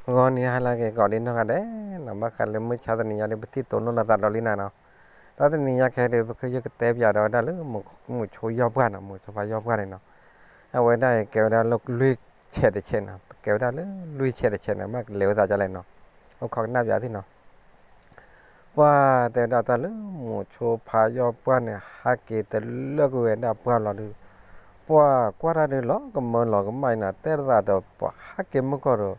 ဂီၤနံၤဟါလၢအဂ့ၤကိးဒံးနီၢ်ဂၤဒဲးနီၤ, ဘၣ်ဃးလၢမုၢ်ဆါတနံၤညါဒီး ပထံၣ်တိၢ်နီၣ်လီၤသးဒီးလံနၤနီၤ. တၢ်တနံၤညါခဲအံၤဒီး ပကယဲၢ်ကတဲပၠးဒီးဝဲဒၣ်လၢ မုဆိယီၢ်ပှၢ်နီၤ, မုဆိဖါယီၢ်ပှၢ်န့ၣ်နီၤ. အဝဲဒၣ်အံၤကဲဝဲဒၣ်လၢလွံၢ်ဆဲးတဆဲးနီၤ, ကဲဝဲဒၣ်လၢလွံၢ်ဆဲးတဆဲးန့ၣ် ဘၣ်ကလဲၤဝဲသးဒ်လဲၣ်နီၤ, အိၣ်ခိးကနၣ်ပၠးသ့ၣ်နီၤ. ပှၢ်တဲဝဲဒၣ်တၢ်လၢ မုဆိဖါယီၢ်ပှၢ်န့ၣ် ဟးက့ၤတလၢကွံာ်ဝဲဒၣ်ပှၢ်လီၤဒီး ပှၢ်ကွၢ်တၢ်ဒီးလီၤကမၢလီၤကမၣ်အံၤနၤ, တဲသးဒီးပှၤဟးက့ၤမုၢ်ကီၢ်ဒီး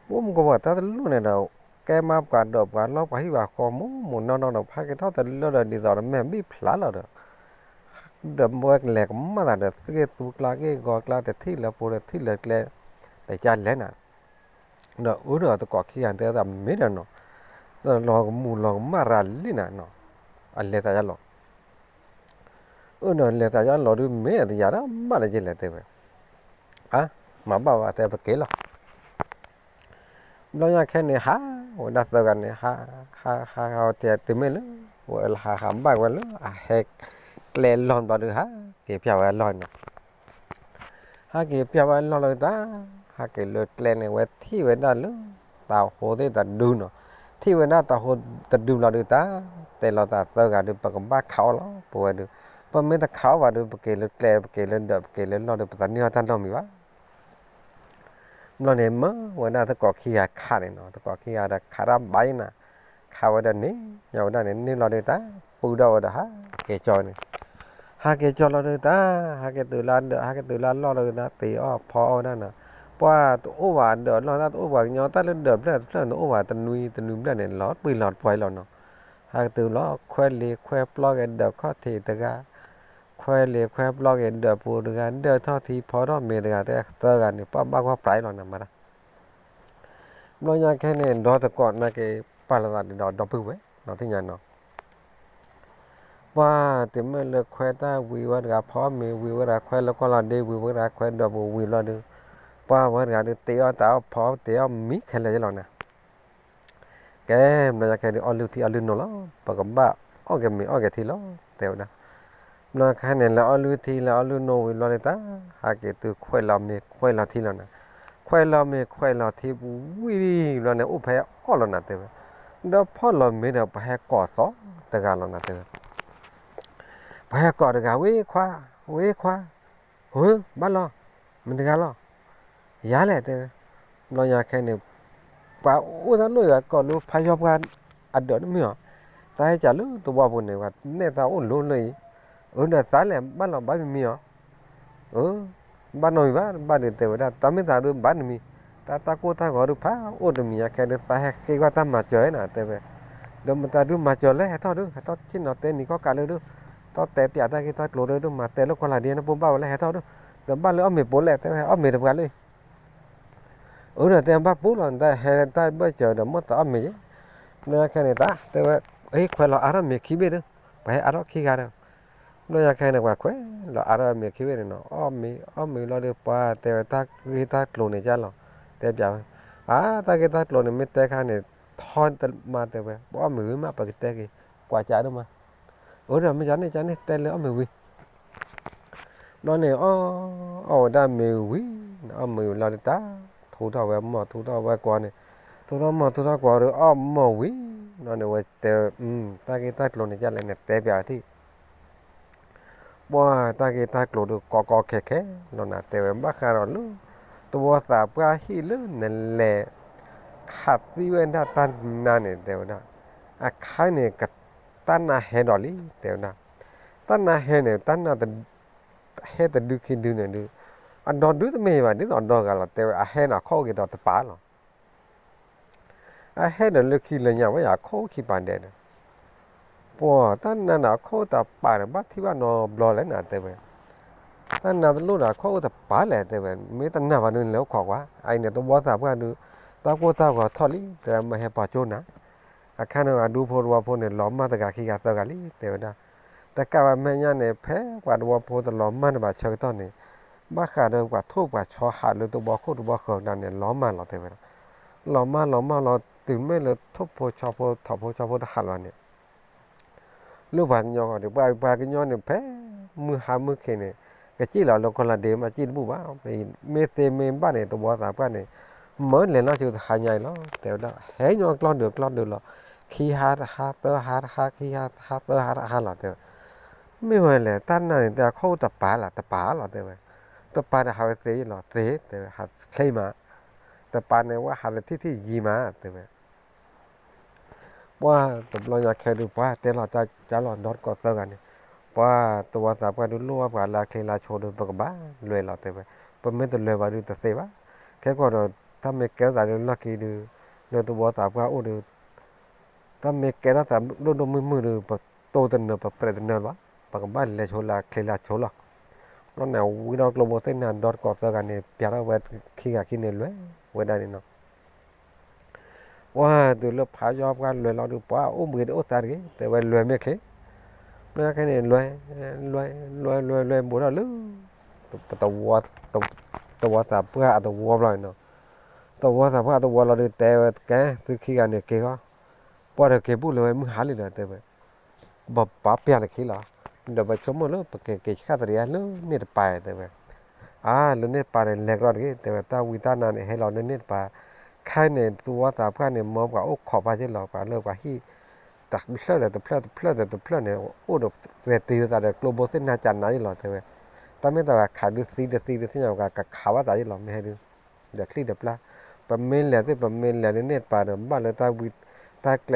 ပှၤမုၢ်ကီၢ်ပှၤတၢ်တလိၣ်န့ၣ်ဒီး ကဲမးပှၤဒီးပှၤလီၢ်ပှၤဟံၣ်ပှၤဃီမူးမူးနီၢ်နီၢ်ဒီး ဟးက့ၤထီၣ်တလၢဒီးဒ်သိးဒီးမဲာ်ဘံၣ်ဖျါလီၤဒီး ဒီးဝဲကလဲၤကမၣ်သးဒီး သူၣ်ဂ့ၢ်သူကျါဂ့ၢ်ဂီၤကျါ တထံၣ်လၢပူၤတထံၣ်လၢကျဲ တကါလဲၣ်နၤ. ဒီးအုၣ်ဒီးသကိးခံဂၤတဲသးမ့ၢ်ဒီးနီၤ, လီၤကမူၤလီၤကမၣ်ရၤလံနၤနီၤ, အလဲၤသးယါလီၤ. အုၣ်ဒီးလဲၤသးယါလီၤဒုး မ့ၢ်အတယၤဒီးမးလၢကလဲၤတဲဝဲ, အါ မၤဘၣ်ဝဲတဲပက့ၤလီၤ. ဘျီညါခဲန့ၣ် ဟးဝဲဒၣ်သၢဂၤန့ၣ် ဟး ဟး ဟး ဟး တုၤမ့ၢ်လၢ ဝဲလၢဟး ဟးဘၣ်ဝဲလၢအဟဲကျဲလီၢ်ဘျီဒုး ဟးက့ၤပၠးဝဲအလီၢ်နီၤ. ဟးက့ၤပၠးဝဲအလီၢ်လၢတၢ် ဟးက့ၤလၢကျဲန့ၣ် ဝဲထံၣ်ဝဲဒၣ်လၢ တၤဟိသ့ၣ်တဒုနီၤ. ထံၣ်ဝဲဒၣ်တၤဟိတဒုဘျီဒုးတၢ် တဲလီၤသးသၢဂၤဒုး ပကဘၣ်ခးအီၣ်လီၤ ပဝဲဒုး, ပမ့ၢ်တခးအီၣ်ဘၣ်ဒုး ပက့ၤလၢကျဲ ပက့ၤလၢဒၢး ပက့ၤလၢလီၢ်ဒုး ပတန့ၢ်အီၣ်တၢ်နီတမံၤဘၣ်. ဘျီန့ၣ် မၢဝဲဒၣ်သကိးခံဂၤခးန့ၣ်နီၤ, သကိးခံဂၤဒီးခးတၢ်ဘၣ်အံၤနၤ, ခးဝဲဒီးန့ၣ် ညီဝဲဒၣ်န့ၣ် န့ၢ်လီၤဒုးတၢ် ပူဒီးဝဲဒီးဟးက့ၤကၠီန့ၣ်, ဟးက့ၤကၠီလီၤဒုးတၢ် ဟးက့ၤတုၤလၢဒၢး ဟးက့ၤတုၤလၢလီၢ်လီၤဒုးတၢ် တ့အီၣ်ဖီအီၣ်ဝဲဒၣ်နီၤ, ပှၢ်တအိၣ်ဘၣ်ဒၢးလီၢ် တၢ်တအိၣ်ဘၣ်ကညီ တၢ်လၢဒၢးဖျၢၣ်တဖျၢၣ်န့ၣ် တအိၣ်ဘၣ်တနွံတနွံဘျဲၣ်န့ၣ် လီၤပှံၤလီၤတပှီၤလီၤနီၤ. ဟးက့ၤတုၤလီၤ ခွဲးလံာ်ခွဲးပျီက့ၤဒၢးခီၣ်ထံးတဂၤ, ခွဲးလံာ်ခွဲးပျီက့ၤဒၢးပူၤတဂၤ, ဒၢးထီၣ်ထံဖီထီၣ်မ့ၤတဂၤ တဲသၢဂၤန့ၣ် ပှၢ်ဘၣ်ကွၢ်ပြးလီၤနၤမၤတၢ်. ဘျီညါခဲန့ၣ် ဒီသကိးနာ်က့ၤ ပာ်လီၤသးဒ်ဒီးဒီပုၢ်ဝဲၢ် နီၢ်သ့ၣ်ညါနီၤ. ပှၢ်တုၤမ့ၢ်လၢခွဲးတၢ်ဝံၤဝဲတဂၤ ဖီမ့ၤဝံၤဝဲတဂၤ ခွဲးလၢကွၢ်လီၤဒ့ဝံၤဝဲတဂၤ ခွဲးဒၢးပူၤဝံၤဘျီဒုး ပှၢ်ဝဲတဂၤဒုး တ့အီၣ်တၢ်အီၣ်ဖီတ့အီၣ်မံခဲလၢာ်ယဲလီၤနၤ. ကဲ ဘျီညါခဲဒုး အီၣ်လုၢ်ထံအီၣ်လုၢ်နိလီၤ ပကဘၣ်အီၣ်က့ၤမ့ၤအီၣ်က့ၤထံလီၤ တဲဝဲဒၣ်. ဘျီခဲန့ၣ် လဲၤအီၣ်လုၢ်ထံလဲၤအီၣ်လုၢ်နိဝံၤဘျီဒုးတၢ် ဟးက့ၤတုၤခွဲးလီၤမ့ၤခွဲးလီၤထံလီၤနၤ. ခွဲးလီၤမ့ၤခွဲးလီၤထံဝံၤဘျီန့ၣ် အိၣ်ဖဲအီၣ်လီၤနၤတဲဝဲ, ဒီးဖီၣ်လီၤမ့ၤဒီး ပှၤဟဲကိးသီတဂၤလီၤနၤတဲဝဲ. ပှၤဟဲကိးတဂၤ ဝ့ခွါ ဝ့ခွါ, ဟၢ ဘၣ်လီၤ, မတၤတဂၤလီၤ, ယၤလဲၣ်တဲဝဲ. ဘျီညါခဲန့ၣ် ပှၤအိၣ်တၢ်လိၣ်ယၤကိးလၢဖါယီၢ်ပှၢ်အဒၢးတမ့ၢ်အီၤ, တၢ်ဟဲကးလၢသဝီပူၤန့ၣ် ပှၤနဲၣ်တၢ်အိၣ်လိၤလၢအံၤ, အၢ ဒီးသးလဲၣ် ဘၣ်လီၤဘၣ်မံမံအီၤ အၢ ဘၣ်နီတမံၤဘၣ် ဘၣ်ဒုးတဲဝဲဒၣ် တၢ်မ့ၢ်သးဒုးဘၣ်တမံၤ, တၢ်တၢ်ကိၢ်တၢ်ဂီၤဒုးဖးအိၣ်တမံၤညါခဲဒုး သးဟဲဃ့ကွၢ်တၢ်မၤစၢၤနၤတဲဝဲ, ဒီးမတၤဒုးမၤစၢၤလဲၣ် ဟဲထီၣ်ဒုး ဟဲထီၣ်ဆ့ၣ်နီၤတဲနံၤကီၢ်ကးလၢဒုး, တၢ်တဲပၠးတၢ်ဂ့ၢ်တၢ်ကျိၤဒုး မၤတဲလၢကွၢ်လၢ်ဒ်နဖိဘၣ်ဝဲလၢ ဟဲထီၣ်ဒုး, ဒီးဘၣ်လၢအီၣ်မ့ၤပိာ်လဲၣ် တဲဝဲ ဟဲအီၣ်မ့ၤတပှၤလၢ အၢ ဒီးတဲဘၣ်ပူၤလီၤ တၢ်ဟဲတၢ်ဘၢၣ်စၢၤဒီး မိၣ်သးအီၣ်မ့ၤယဲ, ဘျီညါခဲန့ၣ် တၢ်တဲဝဲ အ့ ခွဲးလီၤအါထီၣ်မ့ၤခံဘ့ၣ်ဒုး, ပှၤဟဲအါထီၣ်ခံဂၤဒီး, ဘျီညါခဲန့ၣ် ပှၤခွဲးလီၤအါထီၣ်မ့ၤခံဘ့ၣ်န့ၣ်နီၤ အီၣ်မ့ၤ အီၣ်မ့ၤလီၤဒုး ပှၤတဲဝဲတၢ်ဂ့ၢ်တၢ်ကျိၤန့ၣ်ကၢ်လီၤ, တဲပၠးဝဲ, အါ တၢ်ဂ့ၢ်တၢ်ကျိၤန့ၣ် မ့ၢ်တဲခါန့ၣ် ထီတမါတဲဝဲ ပအီၣ်မ့ၤဝံၤမး ပကတဲက့ၤ ကွၢ်ကးဒုးမး, အၢ ဒီးမ့ၢ်ကန့ၣ် ကန့ၣ် တဲလၢအီၣ်မ့ၤဝံၤ ဘျီန့ၣ် အီၣ် အီၣ်ဝဲဒၣ်မ့ၤဝံၤ အီၣ်မ့ၤဝံၤလီၤဒုးတၢ် ထူထီၣ်ဝဲမီၢ်ထူထီၣ်ဝဲကွီၤန့ၣ်, ထူထီၣ်မီၢ်ထူထီၣ်ကွီၤဒီး အီၣ်မီၢ်ဝံၤ ဘျီန့ၣ် ဝဲတဲ တၢ်ဂ့ၢ်တၢ်ကျိၤန့ၣ်ကလဲၣ်န့ၣ် တဲပၠးထံၣ် ပှၤတၢ်ဂ့ၢ်တၢ်ကျိၤဒုး ကီကီခဲခဲလီၤနၤ တဲဝဲ ဘၣ်ဃးဒီးလၢ သဝီသးပှၢ်ဟံၣ်လၢနလဲၤ ခးသံဝဲဒၣ်တၢ်နါန့ၣ် တဲဝဲဒၣ်, အခါန့ၣ် တၢ်နါဟဲဒီးလံ တဲဝဲဒၣ်, တၢ်နါဟဲန့ၣ် တၢ်နါ ဟဲတဒုခံဒုန့ၣ်ဒုး, အဒီဒုတမ့ၢ်ဘၣ် ဒ်သိးဒီဂၤလီၤ တဲဝဲ အဟဲန့ၣ် အခီၣ်အိၣ်က့ၤဒီးတပၤလီၤ အဟဲဒီးလၢခံလၢညါဝဲယၤ အခီၣ်အိၣ်ခံပၤဒဲးဒီး, ပှၤတၢ်နါန့ၣ် အခီၣ်အိၣ်တပၤဒီး ဘၣ်ထံၣ်ဘၣ်နီတဘျီလဲၣ်နၤ တဲဝဲ, တၢ်နါတလိၣ်ဒီး အခီၣ်အိၣ်တပၤလဲၣ် တဲဝဲ, မ့ၢ်တနၢ်ဘၣ်ဒုး နလဲၤအိၣ်ခိးကွၢ် အအံၤန့ၣ် သဝီသးပှၢ်ဒုး တၢ်ကိၢ်တၢ်ဂီၤထီၣ်လံ တဲဝဲ မ့ၢ်ဟဲပှၤကၠိနၤ အခါန့ၣ် အဒူဖိသဝီဖိန့ၣ် လီၤမၢ်တဂၤခံဂၤသၢဂၤလံ တဲဝဲဒၣ်, တကးဘၣ်မဲာ်ညါန့ၣ် ဖဲပှၤသဝီဖိတလီၤမၢ်တဘၣ်ဆၢကတီၢ်န့ၣ်, ဘၣ်ဃးဒီးပှၤထိၣ်ပှၤဆီဟးလၢသဝီခိၣ်သဝီဃၢၤဒၣ်န့ၣ် လီၤမၢ်လီၤ တဲဝဲဒၣ်, လီၤမၢ်လီၤမၢ်လီၤ တုၤမ့ၢ်လၢထိၣ်ဖိဆီဖိထီၣ်ဖိဆီဖိတဟးလီၤန့ၣ် လၢပှၤကညီဃီဒီး ပှၤပှၤကညီန့ၣ် ဖဲမုၢ်ဟါမုၢ်ခ့န့ၣ် ကစံၣ်လီၤလၢကီၢ်လီၤဒ့မး စံၣ်တဘူၣ်ဘၣ်, မ့ၢ်သ့မ့ၢ်ဘၣ်န့ၣ် သဝီသးပှၢ်န့ၣ် မၢလဲၤလီၤဆူတဟါညါအံၤလီၤ တဲဝဲဒၣ်. ဟဲညီကျီၢ်ဒုးကျီၢ်ဒုးလီၤ, ခံဟါတဟါ သၢဟါတဟါ ခံဟါတဟါ သၢဟါတဟါလီၤ တဲဝဲ. မ့ၢ်ဝဲလဲၣ် တၢ်နါန့ၣ် တဲအခီၣ်အိၣ်တပၤလီၤ တပၤလီၤ တဲဝဲ. တပၤန့ၣ်ဟးဝဲသ့လီၤ သ့ တဲဝဲ, ဟးချ့မး, တပၤန့ၣ်ဝဲဟးလၢထံၣ်ထံၣ်ယံၤမး တဲဝဲ. ပှၤတဘျီညါခဲဒုး ပှၤတဲလီၤတၢ်ကၢ်လီၤ ဒီတကိးသၢဂၤန့ၣ်, ပှၤသဝီသးပှၢ်ဒုး လိၣ်ဘၣ်ပှၤလၢအချ့လၢအဆိဒီး ပကဘၣ်လဲၤလီၤ တဲဝဲ. ပမ့ၢ်တလဲၤဘၣ်ဒုးတသ့ဘၣ်. ခဲကီၢ်ဒီး တၢ်မ့ၢ်ကဲထီၣ်သးလၢလီၢ်ခံဒုး လၢသဝီသးပှၢ်အိၣ်ဒီး တၢ်မ့ၢ်ကဲထီၣ်သးဒိၣ်ဒိၣ်မုၢ်မုၢ်ဒီး ပတိၢ်တနၢၤ ပပြဲးတနၢၤလၢၤဘၣ်. ပကဘၣ်လဲၤဆိလၢအချ့လၢအဆိလီၤ. ဘျီန့ၣ် ဝံထီၣ်ကျိဘိသ့ၣ်နၤ ဒီတကိးသၢဂၤန့ၣ် ပျးထီၣ်ဝဲခံဂၤခံန့ၣ် လဲၤဝဲဒၣ်န့ၣ်နီၤ. ပှၤတုၤလၢဖးယီၤပှၢ်လဲၤလီၤဒုး ပှၤအိၣ်ဘှံးတအိၣ်သါတဂ့ၤ တဲဝဲ, လဲၤမ့ၢ်ချ့. ဘျီညါခဲန့ၣ် လဲၤ လဲၤ လဲၤ လဲၤ လဲၤ ဘူးထီၣ်လၢ ပ သဝီသးပှၢ်အသဝီဘျီန့ၣ်နီၤ. သဝီသးပှၢ်အသဝီလီၤဒုး တဲဝဲ ကဲ သုခံဂၤန့ၣ်က့ၤဃီ, ပှၤတက့ၤဘူၣ်လၢၤဝဲမုၢ်ဟါလံဒီး တဲဝဲ. ပဘၣ်ပျၢ်တခံလီၤ. ဒီးပဆိကမိၣ်လၢပကက့ၤဆၣ်သရံးအါလၢန့ၣ်တပၤ တဲဝဲ. အါ လၢန့ၣ်တပၤန့ၣ် လဲၤကရီတဂ့ၤ တဲဝဲ, တၢ်ဝံတၢ်နါန့ၣ် ဟဲလီၤလၢန့ၣ်တပၤ. ခဲအံၤန့ၣ် သဝီသးပှၢ်န့ၣ် မၢပှၤအိၣ်ခိးဖးယံာ်လီၤ ပှၤလၢပှၤဟံၣ် တဖျၢၣ်ဒီးတဖျၢၣ် တဖျၢၣ်ဒီးတဖျၢၣ်န့ၣ် အိၣ်ဒီးဂဲၤတ့ၢ်သးဒီးကျိဘိသ့ၣ်နၤကနၤယံာ်လီၤ တဲဝဲ. တၢ်မ့ၢ်တၢ်ဂၤခးဒုးသံတသံဒုးသ့ၣ်ညါ ပှၤကခးဘၣ်သးယံာ်လီၤ မ့ၢ်ဟဲဒုး ဒီးချံၣ်ဒီးပျၢ်. ပမ့ၢ်လဲၤသ့ၣ် ပမ့ၢ်လဲၤလၢန့ၣ်တပၤဒီး ဘၣ်လၢတၢ်ဝံ တၢ်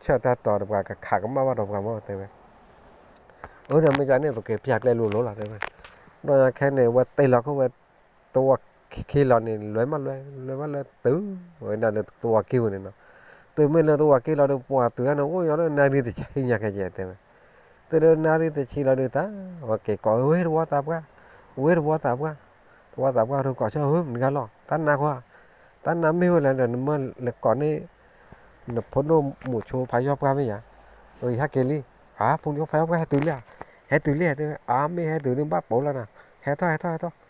ကျဲတၢ်ဆၢတၢ်တီၤဒီး ပှၤကခးကမၣ်ဘၣ်ဒီးပှၤမ့ၢ် တဲဝဲ. အၢ ဒီးမ့ၢ်ကန့ၣ် ပက့ၤပျၢ်ကျဲလိၤလိၤလီၤ တဲဝဲ. ဒီးခဲန့ၣ် ဝဲတ့ၢ်လီၤခိၣ်ဝဲ သဝီခံလီၤန့ၣ် လဲၤမးလဲၤ လဲၤမးလဲၤတုၤဝဲဒၣ်လၢသဝီက့ၢ်ဝဲန့ၣ်နီၤ. တုၤမ့ၢ်လၢသဝီက့ၢ်လီၤဒီး ပှၤတုၤန့ၣ် အိၣ်ညီဒီးနၣ်ရံၣ်တဆံညါခဲကဲ တဲဝဲ. တုၤဒီးနၣ်ရံၣ်တဆံလီၤဒုး တၢ်ဝဲက့ၤကိး ဝ့ၢ်သဝီသးပှၢ်, ဝ့ၢ်သဝီသးပှၢ်, သဝီသးပှၢ်ဒုးကိးဆၢ ဟၢ မတၤဂၤလီၤ တၢ်နါခွါ, တၢ်နါမ့ၢ်ဝဲလဲၣ်ဒီး နမ့ၢ်လဲၤကိးန့ၢ် နဖိဒိၣ်မုၣ်ဆိဖးယီၤပှၢ်မ့ၢ်ယၤ, အဟဲက့ၤလံ, အါ ဖိဒိၣ်ဖးယီၤပှၢ်ဟဲတုၤလံဧါ, ဟဲတုၤလံဧါ တဲဝဲ, အါမ့ၢ်ဟဲတုၤဒုးဘၣ်ပိာ်လီၤနၤ, ဟဲထီၣ် ဟဲထီၣ် ဟဲထီၣ်.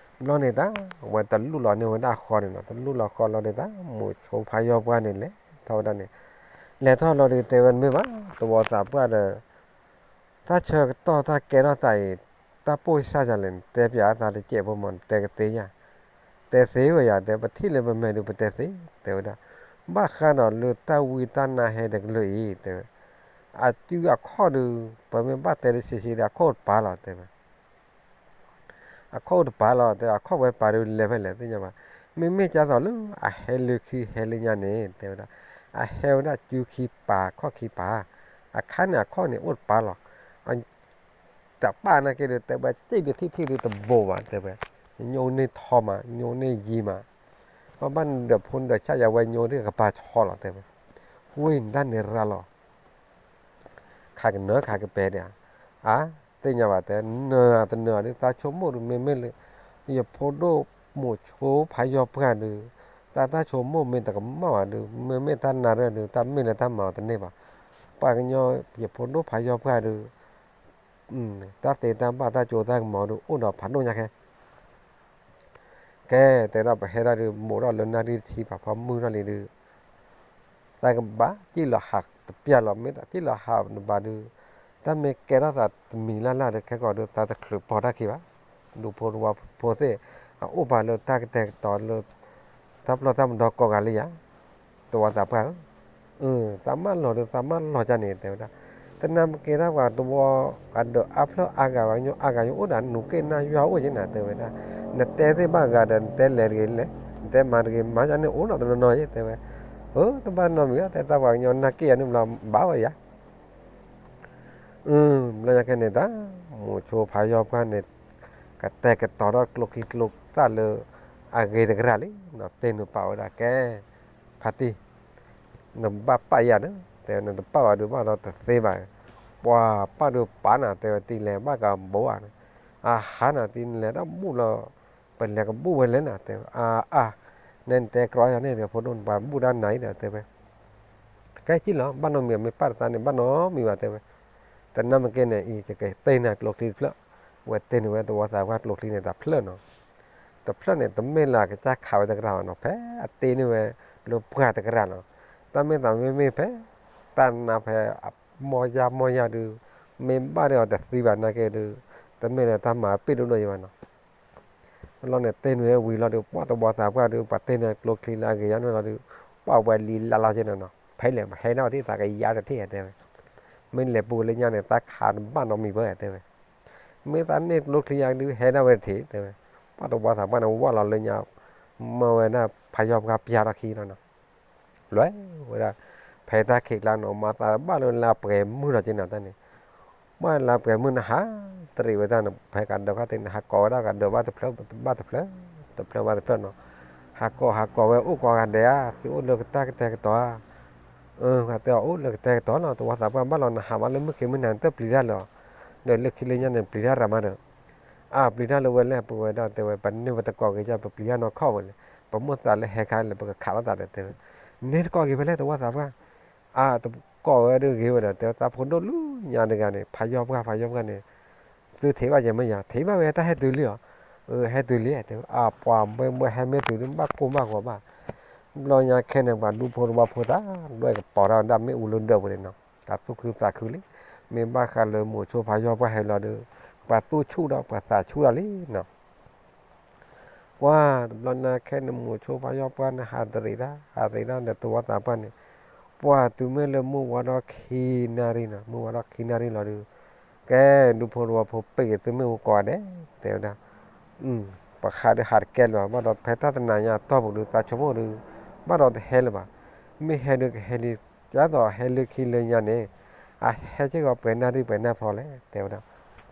ဘျီန့ၣ်တၢ် ဝဲတလူၢ်လီၤန့ၢ်ဝဲဒၣ်ဃီန့ၣ်နီၤ, တလူၢ်လီၤဃီလီၤဒီးတၢ် မုၣ်ဆိဖးယီၤပှၢ်န့ၣ် လဲၤထီၣ်ဝဲဒၣ်န့ၣ်, လဲၤထီၣ်လီၤဒီးတဲဝဲ မ့ၢ်ဘၣ် သဝီသးပှၢ်ဒီး တၢ်ဆၢကတီၢ်တၢ်ကဲထီၣ်သးအံၤ တၢ်ပိၢ်စၢ်ယၤလဲၣ် နတဲပၠးအသးတစဲးဖိမး နတဲကသ့ဧါ, တဲသ့ဝဲယၤ တဲ ပထံၣ်လၢပမဲာ်ဒုး ပတဲသ့ တဲဝဲဒၣ်, ဘၣ်ဃးဒီးလၢတၢ်ဝံတၢ်နါဟဲတကလုာ်အံၤ တဲဝဲ, အစုအခီၣ်ဒုး ပမ့ၢ်ဘၣ်တဲလၢဆံးဆံးဒီး အခီၣ်တပၤလီၤ တဲဝဲ. အခီၣ်တပၤလီၤ တဲ အခီၣ်ဝဲပၤဒုးလဲၤဖဲလဲၣ်သ့ၣ်ညါဘၣ်, မ့မ့ၢ်ကသိးလၢအဟဲလၢခံဟဲလၢညါန့ၣ် တဲဝဲဒၣ်, အဟဲဝဲဒၣ်စုခံပၤခီၣ်ခံပၤ, အခါန့ၣ်အခီၣ်န့ၣ်အိၣ်တပၤလီၤ. တပၣ်နာ်က့ဒုး တဲဝဲ စံၣ်ဒုးထံၣ်ထံၣ်ဒုးတဘိးဘၣ် တဲဝဲ, ညိန့ၢ်ထီမး ညိန့ၢ်ယံၤမး, ပဘၣ်နဒီးဖိနဒီးဆၣ်ယၤဝဲညိဒုးကပၤဆီလီၤ တဲဝဲ, ဝ့ၢ်နတၢ်န့ၣ်ရၤလီၤ ခးကနၢခးကပဲာ်ဒၣ်, အါ, သ့ၣ်ညါဘၣ်တဲ နၢၤတနၢၤဒုး တၢ်ဆိကမိၣ်ဒုး မ့မ့ၢ်လၢ ယဖိဒိၣ်မုၣ်ဆိဖးယီၤပှၢ်ဒုး, တၢ်တၢ်ဆိကမိၣ်မ့ၢ်တကမၣ်ဘၣ်ဒုး မ့မ့ၢ်တၢ်နါရၢၢ်ဒုး တၢ်မ့ၢ်လၢတၢ်မၤအီၤတန့ၢ်ဘၣ်. ပှၤကညီ ယဖိဒိၣ်ဖးယီၤပှၢ်ဒုး တၢ်သ့တၢ်ဘၣ်တၢ်ကၠိတၢ်ကမီၤဒုး အိၣ်ဒီးဖးဒိၣ်ညါခဲ ကဲ တဲဒၣ်ပဟဲဒၣ်ဒုး မိးထီၣ်လၢနၣ်ရံၣ်တဆံပၤဖီမုၢ်ထီၣ်လံဒုး, တၢ်ကဘၣ်စံၣ်လီၤဟးတပျၢ်လီၤ မ့ၢ်တစံၣ်လီၤဟးနဘၣ်ဒုး, တၢ်မ့ၢ်ကဲထီၣ်သးတမံၤလၢ်လၢ်ဒီးခဲကီးဒုး သးတချုးပီၢ်တၢ်ခံဘၣ်, ဒူဖိတဝီဖိသ့ၣ် အအိၣ်ပာ်လၢတၢ်ကတဲာ်ကတီၤလၢ တၢ်ပျီတၢ်မဒီကိးဂၤလံယၤ, သဝီသးပှၢ်ဧၢ သးမၢလီၤဒီး သးမၢလီၤကန့ၣ် တဲဝဲဒၣ်, တနၢ်မ့ၢ်က့ၤတၢ်ပှၤတဝီ အဒၢးအါဖျၢၣ်အါဂၤ ပှၤကညီအါဂၤ ယအိၣ်ဒီးနူၤက့ၣ်နၢ်ယွၤအိၣ်က့ၤနၤ တဲဝဲဒၣ်, နတဲသ့ၣ်ဘၣ်ဂၤဒီး နတဲလဲၤတဂ့ၤလဲၤ, နတဲမၤတဂ့ၤမၤ ယန့ၣ်အိၣ်နီတနီၤနီၤယဲ တဲဝဲ, အၢ တဘၣ်နီတမံၤဘၣ် တဲတၢ်ပှၤကညီနၢ်က့ၣ်ယၤန့ၣ်ဘျီဘၣ်ဝဲယၤ ဘျီညါခဲန့ၣ်တၢ် မုၢ်ဆိဖးယီၤပှၢ်န့ၣ် ကတဲာ်ကတီၤထီၣ်ကျိချံကျိသၣ်လၢ အဂ့ၤတကရၢ်လံ, ဒီးတဲနုာ်ပာ်ဝဲဒၣ်ကဲ ဖါတံၢ် နဘၣ်ပာ်ယၤန့ၣ် တဲဝဲ နတပာ်ဘၣ်ဒုးဘၣ်ဒီးတသ့ဘၣ်, ပှၤပာ်ဒုးပာ်နၤ တဲဝဲ တံၤလဲၤဘၣ်ကဘိးဧါန့ၣ်, အဟါနၤ တံၤနလဲၤတၢ်ဘူၣ်လီၤ, ပလဲၤကဘူၣ်ဝဲလဲၣ်နၤ တဲဝဲ, အါအါ နဲနတဲကြီယၤန့ၣ် ဖိဒိၣ်နပှၤဘူၣ်တၢ်နၤအံၤဒီး တဲဝဲ ကဲစံၣ်လီၤ ဘၣ်နီတမံၤ မ့ၢ်ပာ်တသးန့ၣ် ဘၣ်နီတမံၤဘၣ် တဲဝဲ, တနၢ်မ့ၢ်က့ၤန့ၣ်အံၤ ယကတဲနၤကျိချံတဖျၢၣ်, ဝဲတဲန့ၢ်ဝဲသဝီသးပှၢ်ကျိချံန့ၣ် တဖျၢၣ်နီၤ, တဖျၢၣ်န့ၣ် တမ့ၢ်လၢအကစၢ်ခးဝဲတကရၢ်ဘၣ်နီၤ ဖဲအတဲန့ၢ်ဝဲလၢပှၢ်တကရၢ်နီၤ, တၢ်မ့ၢ်သးမ့မ့ၢ်ဖဲ တၢ်နါဖဲ မီၢ်ယၢ်မီၢ်ယၢ်ဒုး မ့ၢ်ဘၣ်ဒီးအီၤတသံဘၣ်နာ်က့ဒုး တမ့ၢ်လၢတၢ်မၤပ့ၢ်ဒိၣ်ဒိၣ်ယံၤဘၣ်နီၤ လီၤန့ၣ်တဲနုာ်ဝံၤလီၤဒီး ပှၤတဝီသးပှၢ်ဒီး ပှၤတဲနုာ်ကျိချံလၢအဂ့ၤယါန့ၣ်လီၤဒီး ပှၤဝဲလံလၢ်လီၤက့န့ၣ်နီၤ ဖဲလဲၣ် ဟဲနီၣ်ထံၣ်သးကယါတထံၣ်တဲဝဲ, မ့ၢ်လဲၤပူၤလၢညါန့ၣ် သးခးတဘၣ်နီတမံၤဘၣ်တဲဝဲ, မ့ၢ်သးန့ၢ်ကျိချံယါဒုးဟဲဒၣ်ဝဲတထံၣ်တဲဝဲ, ပှၤတဝီသးပှၢ်န့ၣ်ဝၢ်လီၤလၢညါ, မၢဝဲဒၣ်ဖးယီၢ်ပှၢ်ပျၢ်ထီၣ်ခံလီၤနီၤ လဲၤဝဲဒၣ်, ဖဲတၢ်ခံးကျါန့ၣ် မၤသးဘၣ်လၢလၢပှဲၤမုၢ်လီၤက့နီၤတၢ်န့ၣ်, ဘၣ်လၢပှဲၤမုၢ်န့ၣ်ဟးတရံးဝဲတၢ်န့ၣ် ဖဲကဒီးခါသ့ၣ်န့ၣ် ဟးကိးဝဲဒၣ်ကဒီးဘၣ်တဖျၢၣ်ဘၣ်တဖျၢၣ်, တဖျၢၣ်ဘၣ်တဖျၢၣ်နီၤ, ဟးကိးဟးကိးဝဲအိၣ်ကိးဂၤဒဲးဧါ, သုအိၣ်လၢကတၢၢ်ကတဲာ်ကတီၤဧါ, အတဲအီၤအိၣ်လၢကတဲာ်ကတီၤလီၤ တဝီသးပှၢ် ဘၣ်လီၤနဟးမးလၢမုၢ်ခံမုၢ်နၤန့ၣ် တပျံၤတၢ်လၢၤ, ဒီးလၢခံလၢညါန့ၣ် ပျံၤတၢ်ရၤမးဒီး အါ ပျံၤတၢ်လၢဝဲလဲၣ် ပဝဲဒၣ်တဲဝဲ ပန့ၢ်ဝဲတကိးဂ့ၤယါ ပပျံၤတၢ်နီၢ်ခီၣ်ဝဲလဲၣ်, ပမိၢ်သးလၢဟဲခါလဲၣ် ပကခးလိာ်သးဒီးတဲဝဲ, န့ၢ်တကိးဂ့ၤဖဲလဲၣ် တဝီသးပှၢ်, အါ တကိးဝဲဒၣ်ဂ့ၤဝဲဒီး တဲဝဲသးဖိဒိၣ်လူညါတဂၤန့ၣ် ဖးယီၢ်ပှၢ် ဖးယီၢ်ပှၢ်န့ၣ်, သုထံၣ်ဘၣ်ယဲမ့ၢ်ယၤ ထံၣ်ဘၣ်ဝဲတၢ်ဟဲတုၤလံဧါ, ဟဲတုၤလံ တဲဝဲ အါ ပှၤဘဲဘဲဟဲမ့ၢ်တုၤဒုး ဘၣ်ကိၢ်ဘၣ်ဂီၤဘၣ် ဘျီညါခဲန့ၣ် ပှၤဒူဖိတဝီဖိတၢ် ဒွဲၣ်ကပီၤတၢ်ဒၣ်မ့ၣ်အူလၢဒၢးပူၤန့ၣ်နီၤ, တၢ်သူၣ်ခုသးခုလံ, မ့ၢ်ဘၣ်ဃးလၢမိၤဆိဖးယီၢ်ပှၢ်ဟဲလီၤဒီး ပှၤသူၣ်ဆူၣ်ဒီးပှၤသးဆူၣ်လီၤလံနီၤ, ပှၤတဘျီညါခဲန့ၣ် မိၤဆိဖးယီၢ်ပှၢ်န့ၣ် ဟးတရံးတၢ် ဟးတရံးတၢ်ဒီးတဝီသးပှၢ်န့ၣ်, ပှၤတုၤမ့ၢ်လၢမုၢ်ဝါထီၣ်ခံနၣ်ရံၣ်နီၤ မုၢ်ဝါထီၣ်ခံနၣ်ရံၣ်လီၤဒီး, ကဲ ဒူဖိတဝီဖိပ့ၢ်က့ၤသုမ့ၣ်အူကိးဂၤဒဲး တဲဝဲဒၣ် ပှၤဃးဒီးဟးတကဲလၢၤဘၣ်, ဘၣ်ဒီးဖဲတၢ်တနၤညါအတီၢ်ပူၤဒီး သးဆိကမိၣ်ဒီး ဘၣ်ဒီးတဟဲလၢၤဘၣ်, မ့ၢ်ဟဲဒုးကဟဲဒ် ဒ်သိးဟဲလၢခံလၢညါန့ၣ်, အဟဲက့ၤဂီၤပှဲၤနၣ်ရံၣ်ပှဲၤနၣ်ဖီလဲၣ် တဲဝဲဒၣ်,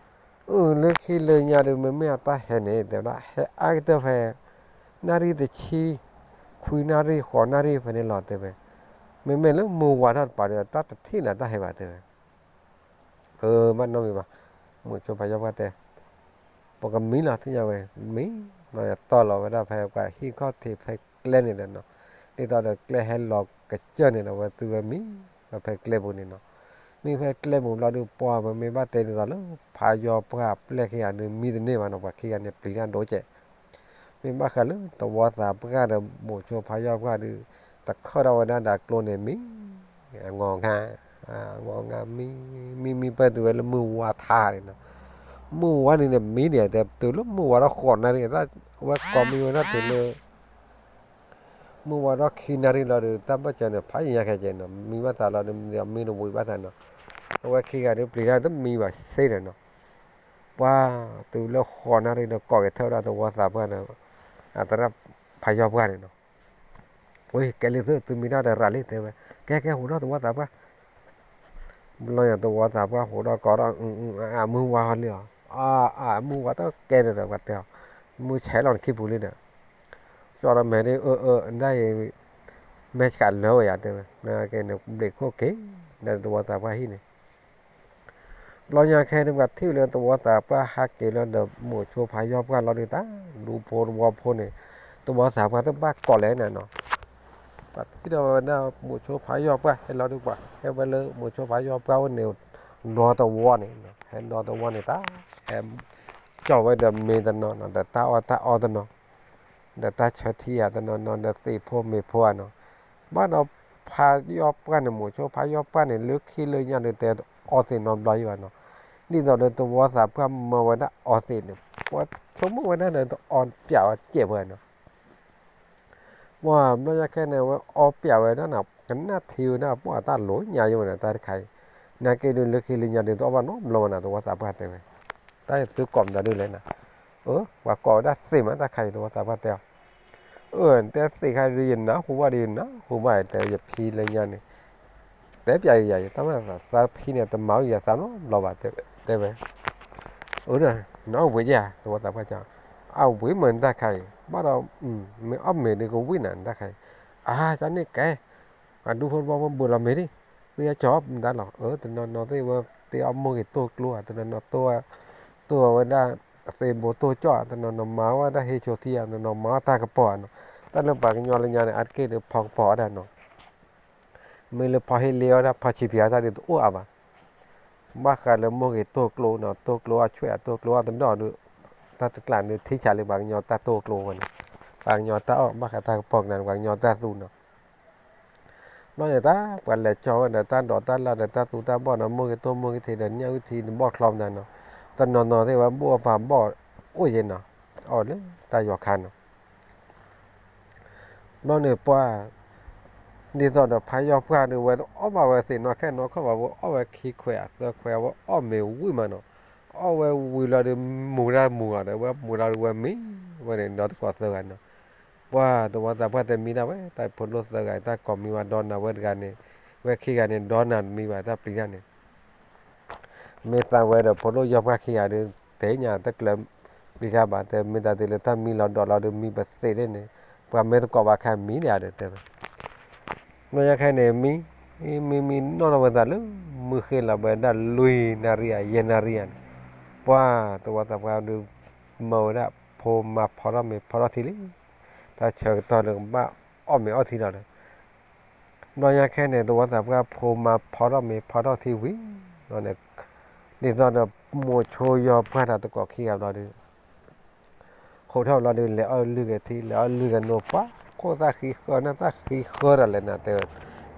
အၢ လၢခံလၢညါဒီး မ့မ့ၢ်အတၢ်ဟဲန့ၣ် တဲဝဲဒၣ် ဟဲအါကတၢၢ်ဖဲ နၣ်ရံၣ်တဆံ ခွံနၣ်ရံၣ်ဃိးနၣ်ရံၣ်ဖဲန့ၣ်လီၤ တဲဝဲ, မ့မ့ၢ်လၢမုၢ်ဝါထီၣ်တပၤဒီး တၢ်တထံၣ်နၤတၢ်ဟဲဘၣ် တဲဝဲ အၢ ဘၣ်နီတမံၤဘၣ်, မိၤဆိဖးယီၢ်ပှၢ်တဲ, ပကမံလီၤသ့ၣ်ညါဝဲ, မံ, တီၢ်လီၤဝဲဒၣ်ဖဲပှၤဟံၣ်ခီၣ်ထံးဖဲကျဲန့ၣ်ဒီးနီၤ, ဒ်သိးဒီးကျဲဟဲလီၤကစၢၢ်န့ၣ်ဒီး ဝဲသုဝဲမံ, ဝဲဖဲကျဲပူၤန့ၣ်နီၤ, မံဖဲကျဲပူၤဘျီဒီး ပှၤပမ့ၢ်ဘၣ်တဲဒ်သိးလၢ ဖးယီၢ်ပှၢ်ပျဲၢ်ခံဂၤဒုးမံတန့ၢ်ဘၣ်နီၤ, ပှၤခံဂၤန့ၣ်ပျံၤတၢ်ဒိၣ်ကဲး မ့ၢ်ဘၣ်ဃးလၢတဝီသးပှၢ်ဒီးမိၤဆိဖးယီၢ်ပှၢ်ဒီး တခၢၣ်ထီၣ်ဝဲဒၣ်ဒီးကျိန့ၣ်မံ, အငီၤငါ, အငီၤငါမံ, မံမံပၢၢ်တုၤဝဲလၢမုၢ်ဝါထါန့ၣ်နီၤ, မုၢ်ဝါန့ၣ်န့ၣ်မံန့ၣ် တဲတုၤလၢမုၢ်ဝါထီၣ်ဃိးနၣ်ရံၣ်, အဝဲကိးမံဝဲဒၣ်တုၤလၢ မုၢ်ဝါထီၣ်ခံနၣ်ရံၣ်လီၤဒီး တၢ်ဘၣ်စၢၤန့ၣ် ဖးယံၤညါခဲကဲနီၤ, မံဘၣ်သးလီၤဒီး မံတဝံၤဘၣ်သးနီၤ, အဝဲခံဂၤဒီးပျံၤတၢ်တမံဘၣ်စ့ၢ်ဒီးနီၤ, ပှၤတုၤလၢဃိးနၣ်ရံၣ်ဒီး ကိးက့ၤထၢၣ်ဝဲဒၣ်တဝီသးပှၢ်ဒီး အသရၣ်ဖးယီၢ်ပှၢ်န့ၣ်နီၤ, ဝဲကဲလံသု သုမံတၢ်ဒီးရၤလံ တဲဝဲ, ကဲကဲဟးထီၣ်တဝီသးပှၢ် ဘျီညါတဝီသးပှၢ်ဟးထီၣ်ကိးထီၣ်, အမုၢ်ဝါဟီလံအီၤ, အမုၢ်ဝါတကဲဒီး ပှၤတဲအီၤ, မုၢ်ဆဲးလီၤနခံပူၤလံဒီး, ကၠီဒီးမဲာ်ဒ်အၢအၢ ဒၣ်အံၤ, မဲာ်ဆှးလၢဝဲယၤတဲဝဲ, နက့န့ၣ် ဘျံးခိၣ်က့ၤ, ဒီးတဝီသးပှၢ်ဟံၣ်န့ၣ် ဘျီညါခဲန့ၣ် ပှၤထံၣ်လၢတဝီသးပှၢ်ဟးက့ၤလီၤဒီး မိၤဆိဖးယီၢ်ပှၢ်လီၤဒုးတၢ် ဒူဖိတဝီဖိန့ၣ်, တဝီသးပှၢ်တဘၣ်ကိးလဲၣ်နၤနီၤ, ပှၤထံၣ်ဒီးဝဲဒၣ်မိၤဆိဖးယီၢ်ပှၢ်ဟဲလီၤဒုး ပှၤဟဲဝဲလၢမိၤဆိဖးယီၢ်ပှၢ်အိၣ်န့ၣ်, နီတဝီန့ၣ်, ဟဲနီတဝီန့ၣ်တၢ်, ဟဲ, ကၠီဝဲဒီးမ့ၢ်တနီၤနီၤ ဒီးတၢ်အီၣ်တၢ်အီတနီၤ ဒီးတၢ်ဆၢထံဧါတနီၤနီၤ ဒီးသ့ၣ်ဖိမ့ၢ်ဖိဧါနီၤ, ဘၣ်ဒီးဖးယီၢ်ပှၢ်န့ၣ် မိၤဆိဖးယီၢ်ပှၢ်န့ၣ် လၢခံလၢညါဒီးတဲအီသံးနီတဘျီယံၤဘၣ်နီၤ, ဒ်သိးဒီးတဝီသးပှၢ်မၢဝဲဒၣ်အီသံးန့ၣ် ပှၤဆိကမိၣ်ဝဲဒၣ်ဒီးတအီပၠးဝဲစဲးပှဲၤနီၤ ပှၤဘျီညါခဲန့ၣ် ဝဲအီပၠးဝဲဒၣ်န့ၣ် ကနၣ်ထံဝဲဒၣ် ပှၤတၢ်လိၤညါယံၤဝဲန့ၣ် တၢ်တခါအံၤ, နာ်က့ဒုးလၢခံလၢညါဒုးတအီၣ်ဘၣ်နီတဘျီဘၣ်နီၤ တဝီသးပှၢ်တဲဝဲ, တၢ်သုကိးမတၤဒုးလဲၣ်နၤ, အၢ ပှၤကိးဝဲဒၣ်သ့ၣ်မးတၢ်ခါအံၤ တဝီသးပှၢ်တဲအီၤ, အၢ နတဲသ့ၣ်ခါဒုး ယနၢ်ဟူဘၣ်ဒီး ယနၢ်ဟူဘၣ်တဲ ယဖံလၢညါန့ၣ် တဲပၠးယၤ ယတၢ်မၤသးဖံန့ၣ် တမၤဝံၤယသးနီတဘျီဘၣ် တဲဝဲ, အၢ နအီၣ်ဝံၤယၤ တဝီသးပှၢ်က, အဝံၤမ့ၢ်နတၢ်ခါအံၤ ဘၣ်ဒီး မ့ၢ်အီၣ်မ့ၢ်ဒုးကဝံၤနၤ နတၢ်ခါအံၤ, အါ တၢ်န့ၣ်ကဲ အဒူဖိတဝီဖိဘုးလီၤမ့ၢ်ဒံး, သုယကၠီမတၤလီၤ, အၢ တနီၤနီၤသ့ၣ်ဝဲ သ့ၣ်အီၣ်မိၢ်ဂ့ၤတိၢ်ကျိဧါ, တနီၤနီၤတိၢ်ဝဲဒၣ် သ့ၣ်ဘိတိၢ်ကၠီၣ်ဧါ, တနီၤနီၤမၤဝဲဒၣ်ဟ့ၣ်ဆိးထံဧါ, တနီၤနီၤမၤဝဲတၢ်ကပီၤဧါနီၤ, တၢ်လၢပှၤကညီလၢညါန့ၣ် အါတက့ၢ်ဒီးဖီကပီၤဝဲဒၣ်နီၤ မ့ၢ်လၢဖီဟ့ၣ်လ့ဝဲဒၣ် ဖီဆံးပၠးတၢ်ဒုးတအိၣ်အါဘၣ်, ဘၣ်ဃးလၢမိၢ်ဂ့ၤတိၢ်ကျိနီၤ, တိၢ်ကျိအီၣ်ဆွဲၣ် တိၢ်ကျိအီၣ်တနီၤဒုး, တၢ်တကျးဒုးထံဆးလၢပှၤကညီတၢ်တိၢ်ကျိဝဲန့ၣ်, ပှၤကညီတၢ်အီၣ် ဘၣ်ဃးတၢ်ကပီၤကနၤ ပှၤကညီတၢ်သူနီၤ ဘျီန့ၣ်တၢ် ပှၤလဲၤကၠီဝဲဒီးတၢ်ဒိးတၢ်လၢ်ဒီးတၢ်သူတၢ်ဘီၣ်ဒီး မိၢ်ဂ့ၤတိၢ်မိၢ်ဂ့ၤထံးဒီး ညၣ်အုၣ်ထံးတဘီၣ်ချီမတၤနီၤ, တနီၤနီၤသ့ၣ်ဝဲဘိၣ်အပၤဘီၣ်အိၣ်ယဲနီၤ, အီၣ်လၢတၢ်ယီၤခါနီၤ. ဘျီန့ၣ်ပှၤ ဒ်သိးဒီးဖးယီၤပှၢ်ဒီး ဝဲတအီၣ်ဘၣ်ဝဲသ့ၣ်နီၣ်ခဲနီၣ်ခီဘၣ် ဝဲအီၣ်ဝဲခံခွဲးသၢခွဲး ဝဲအီၣ်မ့ၤဝံၤမးနီၤ. အီၣ်ဝဲဝံၤလီၤဒီး မူၤတၢ်မူၤအီၤဒီး ဝဲမူၤတၢ်ဒီးဝဲမံဝဲန့ၣ် ဒီးတကိးသၢဂၤနီၤ. ပှၤသဝီသးပှၢ်တဲမံဒၣ်ဝဲ တၢ်ဖိဒိၣ်သၢဂၤ တၢ်ကိးမံဝဲဒီနၤဝဲတဂၤန့ၣ် ဝဲခံဂၤန့ၣ် ဒီနၤတမံဘၣ် တၢ်ပျံၤတၢ်န့ၣ် မ့ၢ်သးဝဲဒီးဖိဒိၣ်ယီၤပှၢ်ခံဂၤဒီး တဲညါတကျၢၤပျံၤတၢ်ဘၣ် တဲမ့ၢ်သးတုၤလၢတၢ်မံလီၤဒိးလီၤဒီး မံပသ့ဒ်န့ၣ် ပှၤမ့ၢ်တကိးဘၣ်ခဲမံဒၣ်ဒီးတဲဝဲ ဘျီညါခဲန့ၣ် မံ မံမံနီၣ်ထီၣ်ဝဲသးလၢ မုၢ်ဃ့လီၤဝဲဒၣ်လွံၢ်နၣ်ရံၣ်ဧါ ယဲၢ်နၣ်ရံၣ်ဧါန့ၣ် ပှၤသဝီသးပှၢ်ဒီး မၢဝဲဒၣ် ဖိမါဖီထီၣ်မ့ၤဖီထီၣ်ထံလံ တၢ်ဆၢကတီၢ်ဒီးကဘၣ်အီၣ်မ့ၤအီထံလီၤဒီး ဘျီညါခဲန့ၣ် သဝီသးပှၢ်ဖိမါဖီထီၣ်မ့ၤဖီထီၣ်ထံဝံၤ ဒ်သိးဒီး မိၤဆိယီၤပှၢ်တၢ်တကိးခံဂၤဘျီဒီး ဟိးထီၣ်ဘျီဒီး လဲၤအီၣ်လုၢ်ဂဲၤထံ လဲၤအီၣ်လုၢ်ဂဲၤနိ ပှၤခိၣ်သၣ်ဃံဃၢနၢ်သၣ်ဃံဃၢတၢ်လဲၣ်နၤတဲဝဲ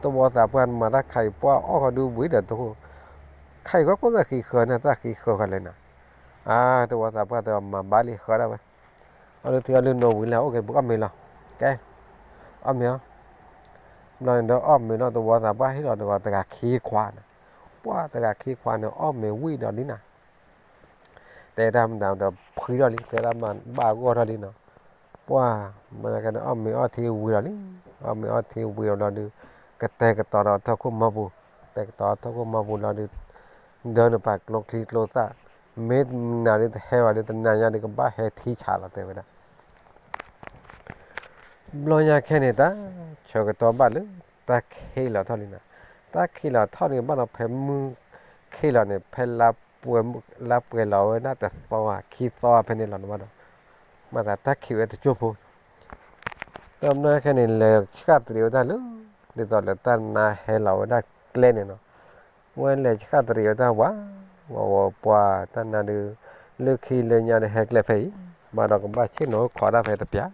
သဝီသးပှၢ်မၤတၢ်ခးအံၤ ပှၤအီၣ်ဃီဒုဝံၤဒီးတဃိ ခါအံၤကီခိၣ်သၣ်ဃံဃၢနၢ်သၣ်ဃံဃၢဃီလဲၣ်နၤ အါ သဝီသးပှၢ်တဲမၤဘၣ်လံဃၢဒၣ်ဝဲ အီၣ်လုၢ်ထံအီၣ်လုၢ်နိဝံၤလၢအိၣ်က့ၤပကအီၣ်မ့ၤလီၤ ကဲ အီၣ်မ့ၤအီၤ ဘျီန့ၣ်ဒီးအီၣ်မ့ၤလီၤ သဝီသးပှၢ်ဟ့ၣ်လီၤတဂၤတဂၤခံခွါန့ၣ် ပှၤတဂၤခံခွါန့ၣ် အီၣ်မ့ၤဝံၤဒီးလံနၤ တဲတၢ်မတၤဒီးဖှံထီၣ်လံ တဲတၢ်မၤဘၣ်ဂီၢ်ထီၣ်လံနီၤ ပှၤ မ့ၢ်ကဲန့ၣ် အီၣ်မ့ၤအီထံဝံၤလီၤလံ အီၣ်မ့ၤအီထံဝံၤလီၤဘျီဒီး ကတဲာ်ကတီၤဒီးထီၣ်ခိၣ်မီပူၤ တဲာ်ကတီၤထီၣ်ခိၣ်မီပူၤလီၤဒီး ဒၢနပာ်ကျိချံကျိသၣ် မ့ၢ်နၤဒုးတဟဲဘၣ်ဒီး တနၤညါဒုးကဘၣ်ဟဲထံဆးလီၤတဲဝဲဒၣ် ဘျီညါခဲန့ၣ် တၢ်ဆၢကတီၢ်ဘၣ်လၢ တၢ်ခံးလီၤထီၣ်လံနီၤ တၢ်ခံးလီၤထီၣ်န့ၣ် ဘၣ်ဒီးဖဲမုၢ်ခံးလီၤန့ၣ် ဖဲလါပှဲၤလီၤဝဲဒၣ်တသီဧါ ခံသီဧါဖဲန့ၣ်လီၤန့ၣ်ဘၣ်ဒီး မၤသးတၢ်ခံးဝဲတကၠိဖိ တဘျီညါခဲန့ၣ် လဲၤဆှၣ်တရံးဝဲဒၣ်လၢ ဒ်သိးလၢတၢ်နါဟဲလီၤဝဲဒၣ်ကျဲန့ၣ်နီၤ ဝဲလဲၤဆှၣ်တရံးဝဲဒၣ်ဝး ဝးဝးပှၤတၢ်နါဒုး လၢခံလၢညါဒီးဟဲကျဲဖဲအံၤ ဘၣ်ဒီးကဘၣ်ဆ့ၣ်နီၤအိၣ်ခိးဒၣ်ဖဲတပျၢ်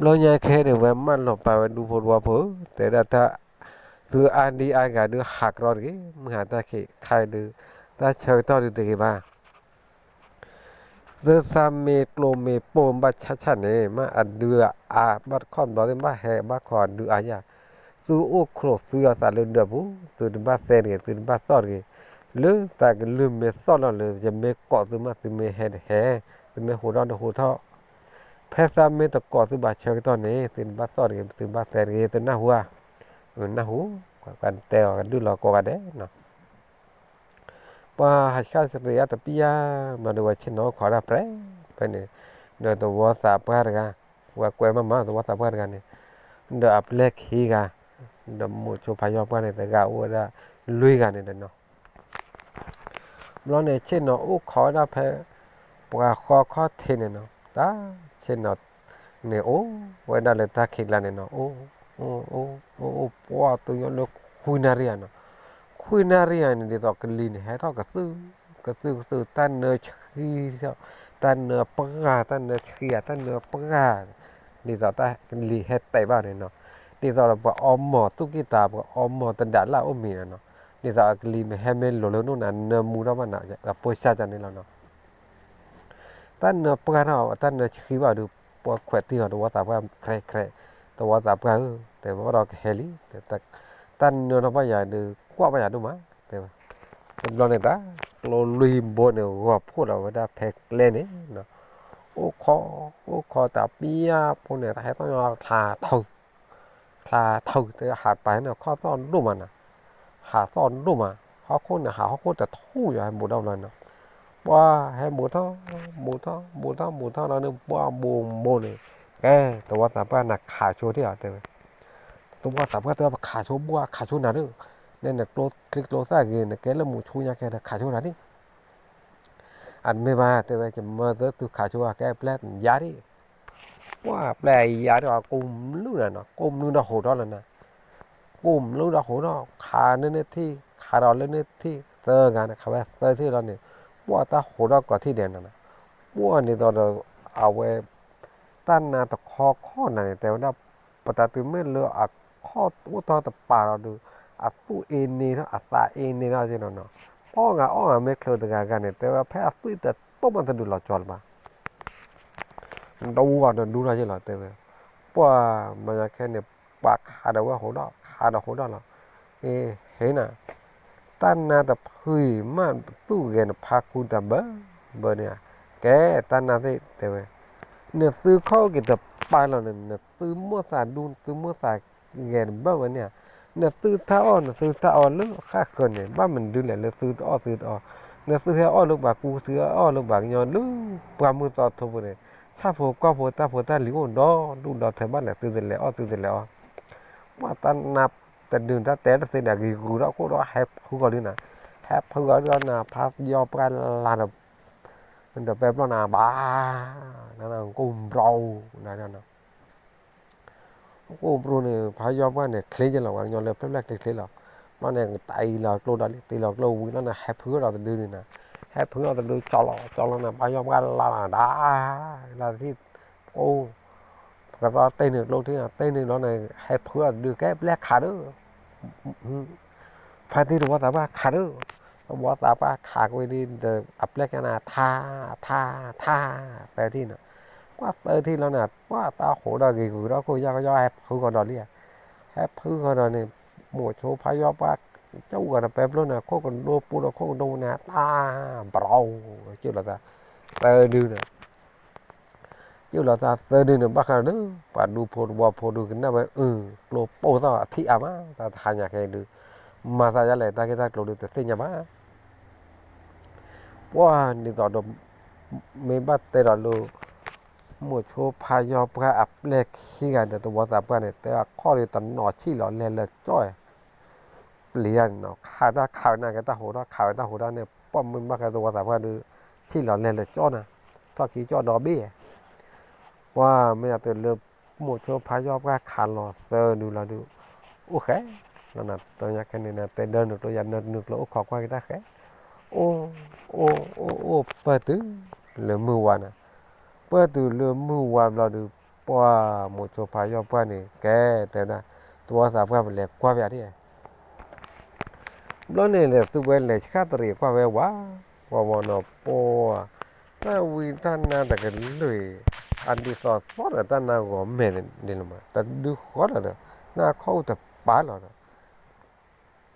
ဘျီညါခဲန့ၣ် ဝဲမၢလီၤပာ်ဝဲဒူဖိတဝီဖိ တဲဒၣ်တၢ် သုအါဒံအါဂၤဒုးဟးကရီတဂ့ၤ မုၢ်ဟါတၢ်ခံးခါဒုး တၢ်ဆၢကတီၢ်ဒုးတဂ့ၤဘၣ် သုသးမ့ၢ်ကျိၤမ့ၢ်ပိၢ်ဘၣ်ဆၣ်ဆၣ်န့ၣ် မ့ၢ်အဒုအါ ဘၣ်တခီဘျီသ့ၣ် ဘၣ်ဟဲဘၣ်ခီအဒုအါယၤ သုအိၣ်ချိးသုအသးလၢဒၢးပူၤ သုတဘၣ်သဲတဂ့ၤ သုတဘၣ်သီၣ်တဂ့ၤ လၢသးကလုၢ်မ့ၢ်သီၣ်လီၤလၢ ယမ့ၢ်ကိးသုမး သုမ့ၢ်ဟဲတဟဲ သုမ့ၢ်ဟူးထီၣ်တဟူးထီၣ် ဖဲသးမ့ၢ်တကိးသုဘၣ်ဆၢကတီၢ်န့ၣ် သုတဘၣ်သီၣ်တဂ့ၤ သုဘၣ်သဲတဂ့ၤ သုနၢ်ဟူဧါ နၢ်ဟူ ပှၤတဲအီၤကဒုၣ်လီၤကိးဂၤဒဲးနီၤ ပှၤဟးဆှၣ်တရံးအတပျၢ် ဘျီဒီးဝဲဆ့ၣ်နီၤအိၣ်ခိးဒၣ်ပြဲး ဖဲန့ၣ် ဒီးသဝီသးပှၢ်တဂၤ ဝဲကွဲမးမး သဝီသးပှၢ်တဂၤန့ၣ် ဒီးအပျဲၢ်ခံဂၤ ဒီးမိၤဆိဖးယီၤပှၢ်န့ၣ် တဂၤအိၣ်ဝဲဒၣ်လွံၢ်ဂၤန့ၣ်ဒီးနီၤ ဘျီန့ၣ် ဆ့ၣ်နီၤအိၣ်ခိးဝဲဒၣ်ဖဲ ပှၤဃီခီၣ်ထံးန့ၣ်နီၤ တၢ်ဆ့ၣ်နီၤ န့ၣ်အိၣ်ဝဲဒၣ်လၢတၢ်ခံးကျါန့ၣ်နီၤ အိၣ် အိၣ် အိၣ် အိၣ် ပှၤတုၤညီလၢခွံနၣ်ရံၣ်ဧါနီၤ ခွံနၣ်ရံၣ်ဧါန့ၣ် ဒ်သိးကလံၤန့ၣ် ဟဲထီၣ်ကသုၣ် ကသုၣ်ကသုၣ် တၢ်နၢဆှံထီၣ် တၢ်နၢပှၢ် တၢ်နၢဆှံဧါ တၢ်နၢပှၢ် ဒ်သိးတၢ်ကလံၤဟဲတဲာ်ဘၣ်န့ၣ်နီၤ ဒ်သိးဒီးပှၤအီမိာ်သူၣ်ကံၢ်သး ပှၤအီမိာ်တဒၣ်လၢအအိၣ်မံၤန့ၣ်နီၤ ဒ်သိးအကလံၤမ့ၢ်ဟဲမ့ၢ်လိၤလၢနအိၣ်နၤ နၢမူထီၣ်ဘၣ်နၤ အပိၢ်စၢ်ကန့ၣ်လီၤနီၤ တၢ်နၢပှၢ်ထီၣ် တၢ်နၢဆှံဘၣ်ဒီး ပှၤခွဲးတံၢ်အီၤ သဝီသးပှၢ် ခြဲးခြဲး သဝီသးပှၢ်ဧၢ တဲဝဲဘၣ်ဒီးကဟဲလံ တၢ်နၢထီၣ်ဘၣ်ယၤဒီး ကွၢ်ဘၣ်ယၤဒိၣ်မး တဲဝဲ တဘျီန့ၣ် တၢ်ကျိလွံၢ်ဘိန့ၣ် ဂီၤဖှိၣ်လီၤဝဲဒၣ်ဖဲကျဲန့ၣ် အိၣ်ခိး အိၣ်ခိးတၢ်ပျၢ်ဖိန့ၣ် တၢ်ဟဲသီၣ်ညီချါထီၣ် ချါထီၣ် တဲဟးပာ်န့ၣ် ခီၣ်သီၣ်ဒိၣ်မးနၤ ဟးသီၣ်ဒိၣ်မး ဟီၣ်ခိၣ်န့ၣ် ဟးဟီၣ်ခိၣ်တထူၣ်ယၤ ဟဲဘူးထီၣ်ဘျီန့ၣ် ပှၤဟဲဘူးထီၣ် ဘူးထီၣ် ဘူးထီၣ် ဘူးထီၣ်လီၤန့ၣ် ပှၤဘူးဘူးန့ၣ် ကဲ သဝီသးပှၢ်နၤခးဆိဒံးဧါ တဲဝဲ သဝီသးပှၢ်တဲဝဲ ပခးဆိဘူး ခးဆိနၤဒၣ် နဲနကျိချံကျိသၣ်ဂ့ၤ နကဲလၢမူဆိညါကဲဒီး ခးဆိနၤဒၣ် အတမ့ၢ်ဘၣ် တဲဝဲ ယမၢသုသုခးဆိအကဲပျဲၢ်ယါဒၣ် ပှၤပျဲၢ်ယါဒၣ် ကိးမုၢ်နၤနီၤ ကိးမုၢ်ဒီးဟူးထီၣ်လီၤနၤ ကိးမုၢ်ဒီးဟူးထီၣ် ခးလၢန့ၣ်ထံၣ် ခးဒီးလၢန့ၣ်ထံၣ် သၢဂၤန့ၣ် ခးဝဲသၢထံၣ်လီၤန့ၣ် ပှၤတၢ်ဟူးထီၣ်ကိးထံၣ်ဒဲးနၤနီၤ ပှၤဒ်သိးဒီး အဝဲ တၢ်နါတခီခီနၤန့ၣ် တဲဝဲဒၣ် ပတၢ်တုၤမ့ၢ်လၢအခီၣ်အိၣ်ထီၣ်တပၤလီၤဒီး အသူၣ်အ့န့ၢ်ထီၣ် အသးအ့န့ၢ်ထီၣ်က့နီၤနီၤ အီၣ်ဂၤအီၣ်ဂၤမ့ၢ်ချုးတဂၤဂၤန့ၣ် တဲဝဲဖဲအသွံၣ်တတိၢ်မးတဒုးလီၤကၠီလၢၤဘၣ် ဒူဂီၤဒီးဒူထီၣ်ယ့ၢ်လီၤ တဲဝဲ, ပှၤမၤညါခဲန့ၣ် ပှၤခးဒီးဝဲဟိးဒီး ခးဒီးဟိးဒီးလီၤ, ဟ့ၣ်နၤ, တၢ်နါတဖုအံၤမးသူၣ်ဂဲၤနဖါခူတၢ်ဘၢဘၢန့ၣ်ဧါ, ကဲတၢ်နါသ့ၣ်တဲဝဲ, နသုခီၣ်က့ၤတပာ်လီၤန့ၣ် နသုမိၢ်သးဒူ နသုမိၢ်သးဂဲၤတဘၢဝဲန့ၣ်ဧါ, နသုထၢအီၣ် နသုထၢအီလၢဃၣ်ဃၢၤန့ၣ် ဘၣ်မနုၤလဲၣ်လၢသုတအီၣ်သုတအီ, နသုဟဲအီၣ်လၢပှၤကူ သုဟဲအီၣ်လၢပှၤကညီလၢ ပှၤမုၢ်သီထိပူၤန့ၣ် ဆၣ်ဖိကီၢ်ဖိတၢ်ဖိတၢ်လံၤအိၣ်ဒီဒူၣ်ဒီထၢဘၣ်လဲၣ် သုတလဲၤအီၣ်သုတလဲၤအီၣ်, ပှၤတၢ်နါတဒုတၢ်တဲတသ့ဒီး ဂ့ၤဂုာ်ထီၣ်ခိၣ်ဒီးဟဲဖုဂီၤဒုနၤ, ဟဲဖုဂီၤဒုနၤ ဖးယီၤပှၢ်လၢ်ဒီး ဒီးပဲဘျီၣ်နၤဘၣ်, ကိၢ်ဘြီၤ ကိၢ်ဘြီၤန့ၣ် ဖးယီၤပှၢ်န့ၣ် ချ့ယဲလီၤ ပှၤကညီလၢဖျၢၣ်ဖျၢၣ်ချ့ချ့လီၤ, ဘျီန့ၣ် တံၢ်လီၤကျိဒီးလံ တံၢ်လီၤကျိဝံၤလီၤန့ၣ် ဟဲဖုထီၣ်ဒီးတဒုန့ၣ်နၤ, ဟဲဖုထီၣ်တဒုကၠီလီၤ ကၠီလီၤန့ၣ် ဖးယီၤပှၢ်လၢ်လၢ်ဒီး လၢ်တထံၣ် ပကိး ပကတီၢ်တ့ၢ်န့ၢ်ကျိထံၣ် တ့ၢ်န့ၢ်လီၤန့ၣ် ဟဲဖုထီၣ်တဒု ကဲပျဲခးဒု ဖါတံၢ်တဝီသးပှၢ်ခးဒု, တဝီသးပှၢ်ခးကွံာ်ဒ်ဒီး အပျဲၢ်ကနၤ ထါ ထါ ထါ သၢထံၣ်န့ၣ်, ပှၢ်သၢထံၣ်လီၤန့ၣ် ပှၢ်တၢ်ဟိးဒီးဂ့ၤဂုာ်ထီၣ်ခိၣ် ယီၢ်ကယီၢ် ဟဲဖုဃီၤဒီးလံဧါ, ဟဲဖုဃီၤဒီးန့ၣ် မိၢ်ဆိဖါယီၤပှၢ် ကၠီဂီၤဒီးပဲဘျီၣ်န့ၣ် ခိၣ်ကဒိပူဒီးခိၣ်ကဒိပူန့ၣ် တၢ်ဘြီၤ ကၠုၢ်လီၤသး သၢဒုန့ၣ် ကၠုၢ်လီၤသးသၢဒုန့ၣ် ဘၣ်ဃးဒီး ပှၤဒူဖိတဝီဖိဒုကနၣ်ဝဲ အၢ ကျိပိၢ်သီၣ်အထံၣ်အါမး တၢ်တဟါညါခဲအံၤဒု မၤသးယါလဲၣ် တၢ်ဂ့ၢ်တၢ်ကျိၤဒု တသ့ၣ်ညါဘၣ် ပှၢ်ဒ်သိးဒီး မ့ၢ်ဘၣ်တဲဒီးလၢ မိၢ်ဆိဖါယီၤပှၢ်အပျဲၢ်ခံဂၤဒီး တဝီသးပှၢ်န့ၣ် တဲအခီၣ်ဒုတနီၤဆံၣ်လီၤလဲၤလၢကၠီၣ် ပျံၤတၢ်န့ၣ်နီၤ ခးတၢ်ခးဝဲန့ၣ်က့ၤတၢ်ဟိးထီၣ် ခးဝဲတၢ်ဟိးထီၣ်န့ၣ် ပှၢ်မ့ၢ်ဘၣ်ဃးတဝီသးပှၢ်ဒု ဆံၣ်လီၤလဲၤလၢကၠီၣ်နၤ ထီၣ်ခံကၠီၣ်ဒီဘ့ၣ် ပှၢ်မ့ၢ်ယၤတလၢ မိၢ်ဆိဖါယီၤပှၢ်ခးလီၤသၢဒုလီၤဒု အိၣ်ဃဲ လီၤနၤ တညါခဲန့ၣ်နၤ တဲဒၢနုာ်ကျိယၤနုာ်ကျိအိၣ်ခိးကွၢ်က့ၤတၢ်ဃဲ အိၣ် အိၣ် အိၣ် အိၣ်ပၢၢ်တုၤလၢမုၢ်ဝါနၤ ပၢၢ်တုၤလၢမုၢ်ဝါဘျီဒု ပှၢ်မိၢ်ဆိဖါယီၤပှၢ်န့ၣ် ကဲတဲဝဲဒၣ် တဝီသးပှၢ်ပလဲၤကွၢ်ပယၤဒ် ဘျီန့ၣ်ဒီး သုဝဲလဲၤဆှၣ်တရံးကွၢ်ဝဲဝး ဝးဝးနီၤ ပှၢ် တၢ်ဝံတၢ်နါတကလုာ်အံၤ အဒ်သိးသီၣ်ဒီးတၢ်နါဂီၤမဲာ်န့ၣ်လီၤမး တဒုဃီလီၤဒီး နၢ်ခီၣ်အိၣ်တပၤလီၤဒီး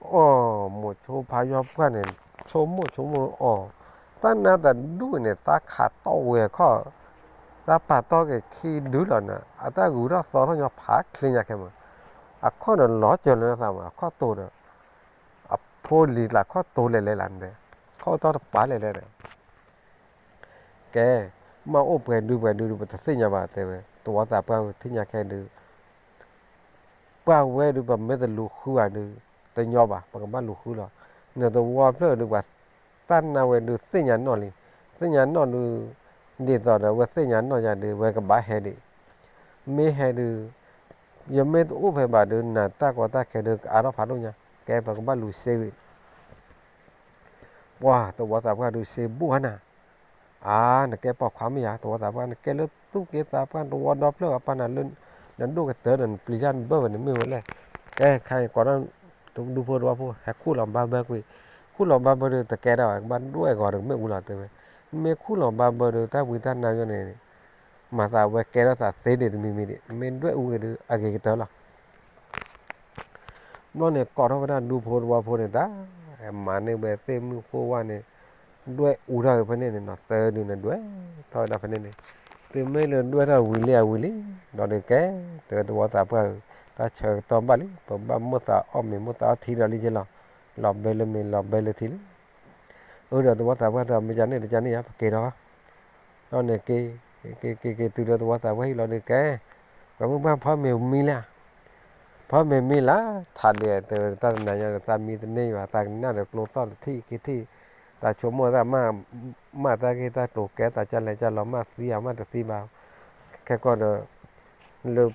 အိၣ် မိၢ်ဆိဖါယီၤပှၢ်န့ၣ် ဆိကမိၣ်ဆိကမိၣ်အီၤ တၢ်နါတဒူၣ်န့ၣ် တၢ်ခးတီၢ်ဝဲအခီၣ် တၢ်ပာ်တီၢ်က့ၤခံဒုလီၤန့ၣ် အတၢ်ဂုၤထီၣ်သီထီၣ်ညီဖးချ့ညါခဲမး အခီၣ်ဒီးလီၤစၢၤလၢသးမး အခီၣ်တိၤဒီး အဖိလံၤကျါခီၣ်တိၤလဲၤလဲၤလၢန့ၣ် ခီၣ်တီၢ်တပၤလဲၤလဲၤဒီး ကဲ မ့ၢ်အိၣ်ပှဲၤဒုပှဲၤဒုဒု ပတသ့ၣ်ညါဘၣ်တဲဝဲ တဝီသးပှၢ်ဝဲထံၣ်ညါခဲဒု ပှၢ်ဝဲဒု ပမ့ၢ်တလူၤဃုဘၣ်ဒု တညီဘၣ် ပကဘၣ်လူၤဃုလီၤ. နတဝီဖျၢၣ်ဒု ပှၤတၢ်နါဝဲဒု သ့ၣ်ညါနီၣ်လံ. သ့ၣ်ညါနီၣ်ဒု ဒ်သိးဒီး ဝဲသ့ၣ်ညါနီၣ်ယၤဒု ဝဲကဘၣ်ဟဲဒံး. မ့ၢ်ဟဲဒု ယမ့ၢ်တအိၣ်ဖဲဘၣ်ဒု နတၢ်ကီတၢ်ခဲဒု ကအါထီၣ်ဖးဒိၣ်ညါ. ကဲ ပကဘၣ်လူၤစ့ဝံၤ ပှၤတဝီသးပှၢ်ဒုးစ့ဘူးဟါနၤ, အါ နကဲပိာ်ခွါမ့ၢ်ယၤ တဝီသးပှၢ် နကဲလၢသူၣ်က့သးပှၢ် တဝီဒီဖျၢၣ်အပၢ်နၤလၢ နဒိၣ်ကတၢၢ်ဒီး နပျံၤတၢ်နဘၢဝဲန့ၣ်မ့ၢ်ဝဲလဲၣ်. ကဲ ခါအံၤ ကိးထီၣ် ဒူဖိတဝီဖိ ဟဲခူၣ်လီၤဘၣ်ဘၢကွံာ်, ခူၣ်လီၤဘၣ်ဘၢဒုး တကဲဒၣ်ဝဲ ကဘၣ်ဒွဲၣ်ဂီၤဒီးမ့ၣ်အူလီၤတဲဝဲ. မ့ၢ်ခူၣ်လီၤဘၣ်ဘၢဒုး တၢ်ဝံတၢ်နါယိန့ၣ် မၤသးဝဲကဲထီၣ်သးသ့ဒံးတမံၤမံၤဒံး မ့ၢ်ဒွဲၣ်အူဂ့ၤဒုး အဂ့ၤကတၢၢ်လီၤ. ဘျီန့ၣ် ကိးထီၣ်ဝဲဒၣ်ဒူဖိတဝီဖိန့ၣ်တၢ်, မၤန့ၢ်ဝဲသ့ၣ်မုၣ်ဃိဝါန့ၣ် ဒွဲၣ်အူထီၣ်ဂ့ၤဖဲန့ၣ်န့ၣ်နီၤ, သၢဒုန့ၣ်ဒွဲၣ်ထီၣ်ဝဲဒၣ်ဖဲန့ၣ်န့ၣ်, တုၤမ့ၢ်လၢဒွဲၣ်ထီၣ်ဝံၤလံအဝံၤလံ, ဒီးဒုးကဲ, တဲဝဲတဝီသးပှၢ်ဧၢ, တၢ်ဆၢကတီၢ်ဘၣ်လံ, ပဘၣ်မိၣ်သးအီၣ်မ့ၤမိၣ်သးအီထံဒီးလံက့လီၤ, လီၤဘဲလၢမ့ၤလီၤဘဲလၢထံလံ. အၢ ဒီးတဝီသးပှၢ်တဲ မ့ၢ်ကန့ၣ်တကန့ၣ်ဧါ ပက့ၤဒီး ဒီးန့ၣ်က့ၤ, က့ၤက့ၤက့ၤတုၤလၢတဝီသးပှၢ်ဟံၣ်လီၤဒုးကဲ, ပှၤမုၢ်ပှၢ်ဖီမ့ၤမံလၢ, ဖီမ့ၤမံလၢ, ထးဒဲးတဲဝဲတၢ်တနၤညါဒီး သးမံတန့ၢ်ဘၣ်, သးကနၣ်ဒီးကျိသီၣ်တထံၣ်က့ၤထံၣ်, သးဆိကမိၣ်သးမး, မးတၢ်ဂ့ၢ်တၢ်ကျိၤကဲ သးကလဲၤကလီၤမးသံဧါမးတသံဘၣ်, ခဲကီၢ်ဒီး လၢ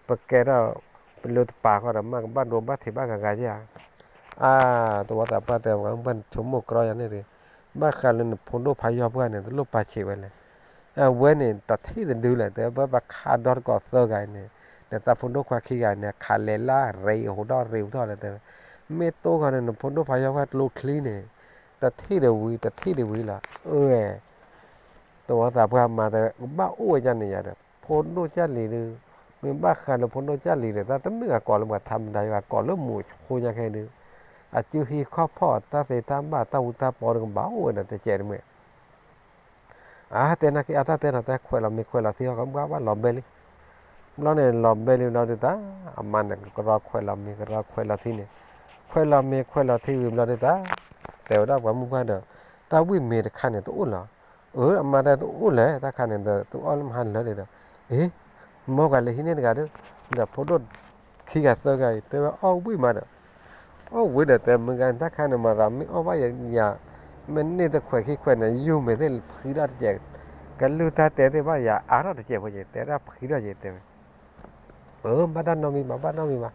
ပကဲထီၣ် ပလၢတပာ်ဃီဒီး မ့ၢ်ကဘၣ်ဒိဘၣ်ထံးဘၣ်ဂၤဂၤဧါ. အါ တဝီသးပှၢ်တဲ ပှၤမုၢ်ပှၢ်နဆိကမိၣ်ကြီယၤန့ၣ်ဒီး ဘၣ်ဃးလၢနဖိဒိၣ်ဖးယီၢ်ပှၢ်န့ၣ် တလိၣ်ပာ်ဆံးဝဲလဲၣ်. အဝဲန့ၣ် တထံၣ်တဒုလဲၣ် တဲဝဲပှၤခးဒီတကိးသၢဂၤအံၤန့ၣ် နသးဖိဒိၣ်ခွါခံဂၤန့ၣ် ခးလဲၤလၢရ့ဟိးထီၣ်ရ့ဟိးထီၣ်လဲၣ်တဲဝဲ. မ့ၢ်တိၢ်ဃီန့ၣ် နဖိဒိၣ်ဖးယီၢ်ပှၢ်ကျိချံန့ၣ် တထံၣ်တဝံၤ တထံၣ်တဝံၤလီၤ. အၢ သဝီသးပှၢ်မါတဲ ကဘၣ်အိၣ်ဝဲဒ်န့ၣ်ယါဒီး ဖိဒိၣ်ကၢ်လံၤဒီး မ့ၢ်ဘၣ်ဃးလၢဖိဒိၣ်ကၢ်လံၤဒီး တၢ်တမ့ၢ်အကိးလၢပှၤထးမတၤယွၤကိးလၢမူးဆိညါခဲဒုး အစုဟံၣ်ခီၣ်ဖီၣ်တၢ်သ့တၢ်ဘၣ်တၢ်ဟူတၢ်ပီဒီးကဘၣ်အိၣ်ဝဲဒီးတစဲးတမဲာ် အါတဲနာ်က့အတၢ်တဲနီၤ တဲခွဲးလီၤမ့ၤခွဲးလီၤထံအီၣ်ကဘၣ်ဘၣ်လီၤဘဲလံ. ဘျီန့ၣ်လီၤဘဲလံဘျီဒုးတၢ် အမါန့ၣ်ကရီခွဲးလီၤမ့ၤကရီခွဲးလီၤထံန့ၣ် ခွဲးလီၤမ့ၤခွဲးလီၤထံဝံၤဘျီဒုးတၢ် တဲဝဲဒၣ်ပှၤမုၣ်ပှၢ်ဒီး တၢ်ဝံၣ်မ့ၤတခါန့ၣ်တအိၣ်လီၤ. အၢ အမါတဲတအိၣ်လဲၣ် တၢ်ခါန့ၣ်ဒီး သုအီၣ်လၢမဟါလၢာ်န့ၣ်ဒီး အ့ မ်ကလဲၤဟံးန့ၢ်တဂၤဒီး ဒီးဖိဒိၣ်ခံဂၤသၢဂၤအံၤ တဲဝဲအီၣ်ဝံၣ်မးဒီး အီၣ်ဝံၣ်ဒီးတဲမုၢ်ဂၤတၢ်ခါန့ၣ်မၤသးမ့ၢ်အီၣ်ဘၣ်ယၤ မ့ၢ်န့ၢ်တခွဲးခံခွဲးန့ၣ် ယိာ်မ့ၤသ့ၣ်ဖှံထီၣ်တစဲး ကလုၢ်တၢ်တဲသ့ၣ်ဘၣ်ယၤအါထီၣ်တစဲးဖိက့ၤ တဲဒၣ်ဖှံထီၣ်က့ၤတဲဝဲ အၢ ဘၣ်တၢ်နီတမံၤဘၣ် ဘၣ်နီတမံၤဘၣ်.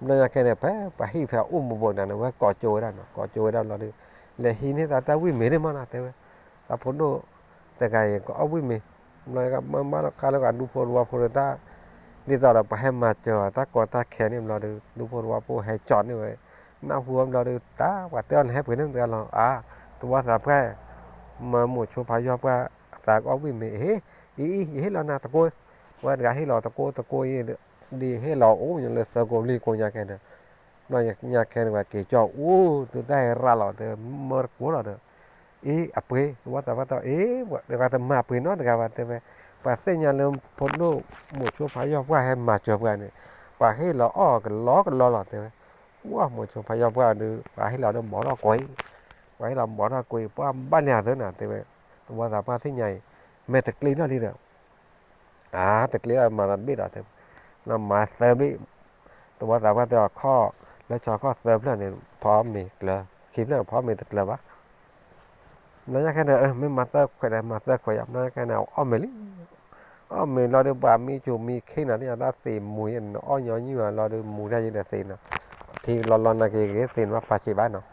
ဘျီညါခဲန့ၣ် ဖဲပှၤဟံၣ်ဖဲအအိၣ်မူးဘိးနၤန့ၣ် ဝဲကိးကၠိဝဲဒၣ်နီၤ ကိးကၠိဝဲဒၣ်ဘျီဒီး လဲၤဟံးန့ၢ်သးတၢ်ဝံၣ်မ့ၤန့ၣ်မးနီၤ တဲဝဲ တၢ်ဖိဒိၣ်တဂၤအံၤ ကအီၣ်ဝံၣ်မ့ၤ ဘျီကမၤဘၣ်လီၤခါလၢကဒူဖိတဝီဖိဒီးတၢ် ဒ်သိးဒီးပှၤဟဲမၤစၢၤအီၤ တၢ်ကီတၢ်ခဲန့ၣ်ဘျီဒီး ဒူဖိတဝီဖိဟဲကၠီန့ၢ်ဝဲ နၢ်ဟူအီၤဘျီဒီး တၢ်ပှၤတဲအီၤနဟဲပှ့ၤန့ၣ်တဂၤလီၤ အါ သဝီသးပှၢ် မၢမိးဆိဖးယီၢ်ပှၢ် သးကအီၣ်ဝံၣ်မ့ၤ အ့ အံၤ ယဟ့ၣ်လီၤနၤတကိး ဝဲတဂၤဟ့ၣ်လီၤတကိးတကိးအံၤ ဒ်ဟ့ၣ်လီၤအိၣ်ညါလၢသၢကိးလွံၢ်ကိးညါခဲဒီး ဘျီညါခဲန့ၣ် ပှၤက့ၤကၠီအိၣ် သုတၢ်ဟဲရၤလီၤ တဲမၢတကိးလီၤဒီး အ့ အပှ့ၤ သဝီသးပှၢ်တဲ အ့ တဂၤတမၤပှ့ၤနီတဂၤဘၣ် တဲဝဲ ပှၤသ့ၣ်ညါလၢဖိဒိၣ်မိးဆိဖးယီၢ်ပှၢ်ဟဲမၤစၢၤပှၤန့ၣ် ပှၤဟ့ၣ်လီၤအီၣ်ကလီကလီလီၤ တဲဝဲ ဝဲမိးဆိဖးယီၢ်ပှၢ်ဒီး ပှၤဟ့ၣ်လီၤဒီးဘီထီၣ်ကွံာ် ပှၤဟ့ၣ်လီၤဘီထီၣ်ကွံာ် ပှၤဘၣ်လၢအသၢနၤ တဲဝဲ သဝီသးပှၢ်သ့ၣ်ညါအံၤ မ့ၢ်တကျ့ထီၣ်လံဒီး အါ တကျ့ထီၣ်မၤဒီးတဘ့ၣ်ဒီး တဲဝဲ နမၤသၢဘ့ၣ် သဝီသးပှၢ်တဲအီၤခီၣ် လၢဆီခီၣ်သၢဖျၢၣ်န့ၣ် ဖီမ့ၤကျၢၤ ခံဖျၢၣ်န့ၣ် ဖီမ့ၤတကျၢၤဘၣ် ဘျီညါခဲန့ၣ် မ့ၢ်မၤသၢခွဲးဒီး မၤသၢခွဲးယါ ဘျီညါခဲန့ၣ် အီၣ်မ့ၤလံ အီၣ်မ့ၤလီၤဒီး ပှၤမံဆိးမံခ့နီၤ ဒ်သိးသံးမူၤယါနီၤ အီၣ်ညီနုၢ်အီၤလီၤဒီး မူၤတၢ်ယါဒီးသံးနီၤ ထံလီၤလီၤနာ်က့ၤဂ့ၤ သံးန့ၣ်ဘၣ်ပာ်စံးဘၣ်နီၤ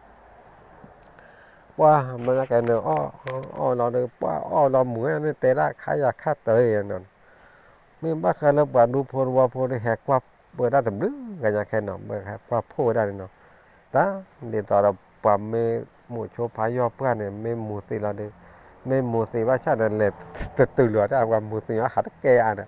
ပှၢ်ဘျီညါကဲန့ၣ် အီၣ်အီၣ်လီၤဒီး ပှၢ်အီၣ်လီၤမူၤန့ၣ် တဲဒၣ်ခါယၤခါတၢၢ်အံၤနီၤ မ့ၢ်ဘၣ်ဃးလၢပှၤဒူဖိတဝီဖိဒီး ဟဲကွၢ်ပၢဒၣ်တဘျုးဂၤညါခဲနီၤ မ့ၢ်ဟဲကွၢ်ဖှိၣ်ဝဲဒၣ်န့ၣ်နီၤ တၢ်ဒ်သိးဒီးပှၤမ့ၢ်မိးဆိဖးယီၢ်ပှၢ်န့ၣ် မ့ၢ်မူၤသံးလီၤဒီး မ့ၢ်မူၤသံးဘၣ်ဆၣ်ဒီး လဲၤတတုၤလီၤတၢ် ပှၤမူၤသံးအီၣ်ဟးတကဲအါဒီး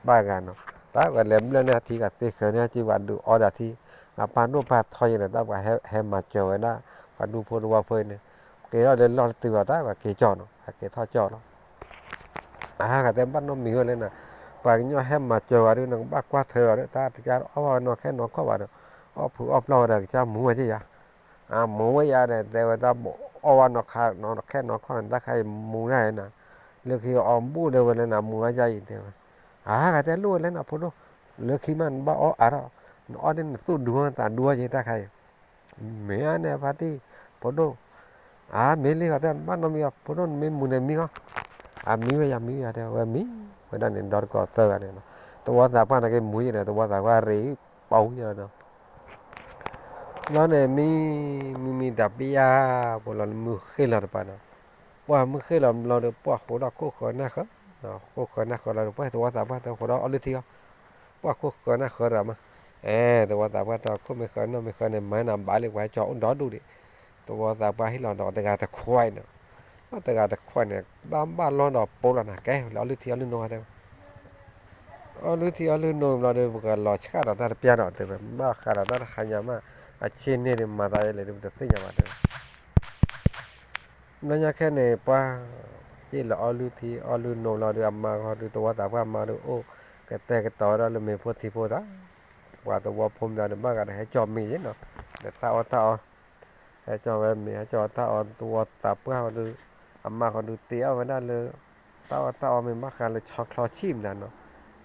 ဘၣ်ဂၤနီၤ တၢ်ပှၤလဲၤဘျၢၣ်န့ၢ်ထံကသ့ဃၢၤန့ၢ်ထံ ပှၤဒုးအီဒီးထံ အပၢ်ဒိၣ်ပၢ်ထီယဲဒီး တၢ်ပှၤဟဲမၤစၢၤဝဲဒၣ် ပှၤဒူဖိတဝီဖိအံၤန့ၣ် က့ၤထီၣ်လၢလီၢ်တတုၤဘၣ် တၢ်ပှၤက့ၤကၠီနီၤ က့ၤထီၣ်ကၠီလီၤ အါ ကတဲဘၣ်နီတမံၤဝဲလဲၣ်နီၤ ပှၤကညီဟဲမၤစၢၤဝဲဒၣ်ဒီး နကဘၣ်ကွၢ်ထွဲအီၤဒီး တၢ်တကါအီၣ်ဝဲနီၢ်ခဲနီၢ်ခီၣ်ဘၣ်ဒီး အီၣ်ဖုးအီၣ်ပျီၢ်ဝဲဒီး ကစၢ်မူၤဝဲက့ယါ အမူၤဝဲယါဒီး တဲဝဲတၢ်အီၣ်ဝဲနီၢ်ခဲနီၢ်ခီၣ်န့ၣ် တၢ်ခါအံၤမူၤဒၣ်နီၤ လၢခံအီၣ်ဘူၣ်ဒၣ်ဝဲလဲၣ်နီၤ မူၤဝဲယါအံၤတဲဝဲ အါ ကတဲလိၣ်ဝဲလဲၣ်နီၤ ဖိဒိၣ် လၢခံမးနဘၣ်အီၣ်အါထီၣ် နအီၣ်န့ၣ်နသူၣ်ဒူသးဒူက့ တၢ်ခါအံၤ မ့ၢ်အါန့ၣ်ဖါတံၢ် ဖိဒိၣ် အါ မ့ၢ်လံဃီတဲ ဘၣ်နီတမံၤအီၤ ဖိဒိၣ်နမ့ၢ်မူၤန့ၣ်မံဃီ အမံဝဲယါမံဝဲယါတဲဝဲမံ ဝဲဒၣ်န့ၣ် ဒီတကိးသၢဂၤန့ၣ်နီၤ သဝီသးပှၢ်န့ၣ်က့မူၤယဲဒီး သဝီသးပှၢ်ရ့ပီၤယဲဒီး ဘျီန့ၣ်မံ မံမံတၢ်ပယါ ပှၤလီၤလၢမုၢ်ဃ့ၢ်လီၤတပၤနီၤ ပှၢ်မုၢ်ဃ့ၢ်လီၤဘျီဒီး ပှၢ်ဃိးဒီးခိၣ်ဃၢၤနၢ်ဃၢၤ ခိၣ်ဃၢၤနၢ်ဃၢၤလီၤဒီး ပှၢ်သဝီသးပှၢ်တဲဃိးဒီးအီၣ်လုၢ်ထံအီၤ ပှၢ်ခိၣ်ဃၢၤနၢ်ဃၢၤတဂၤမး အဲ သဝီသးပှၢ်တဲခိၣ်မ့ၢ်ဃၢၤနီၢ်မ့ၢ်ဃၢၤန့ၣ် မၤနၤဘၣ်လၢပှၤဟဲကၠီအိၣ်ဒီဒူၣ်ဒံး သဝီသးပှၢ်ဟ့ၣ်လီၤဒီးတဂၤတခွဲးနီၤ အတဂၤတခွဲးန့ၣ် ဘၣ်ဘၣ်လီၤဒီးပိလီၤနၤကဲ လၢအီၣ်လုၢ်ထံအီၣ်လုၢ်နိတဲဝဲ အီၣ်လုၢ်ထံအီၣ်လုၢ်နိဘျီဒီး ပကလီၤဆှၣ်ဒီးတၢ်တပျၢ်ဒီးတဲဝဲ ဘၣ်ဃးဒီးတၢ်တဟါညါမး အဆ့န့ၢ်ဒီးမၤသးယဲလဲၣ်ဒီး ပတသ့ၣ်ညါဘၣ်တဲဝဲ ဘျီညါခဲန့ၣ် ပှၢ် ဟ့ၣ်လီၤအီၣ်လုၢ်ထံအီၣ်လုၢ်နိဘျီဒီး အမါဃီဒီး သဝီသးပှၢ်မါဒီးအိၣ် ကတဲာ်ကတီၤဝဲဒၣ်လၢမ့ၤဖိထံဖိသၣ် ပှၤသဝီဖိမးဒီး ဘၣ်ဂၤဒီးဟဲကၠီမ့ၤယဲနီၤ ဒီးတၢ်အီၣ်တၢ်အီ ဟဲကၠီဝဲမ့ၤ ဟဲကၠီတၢ်အီၣ် သဝီသးပှၢ်ဃီဒီး အမါဃီဒီးတ့အီၣ်ဝဲဒၣ်လၢ တၢ်အီၣ်တၢ်အီမ့ၢ်ဘၣ်ဃးလၢဆီချီဆံၣ်မးနီၤ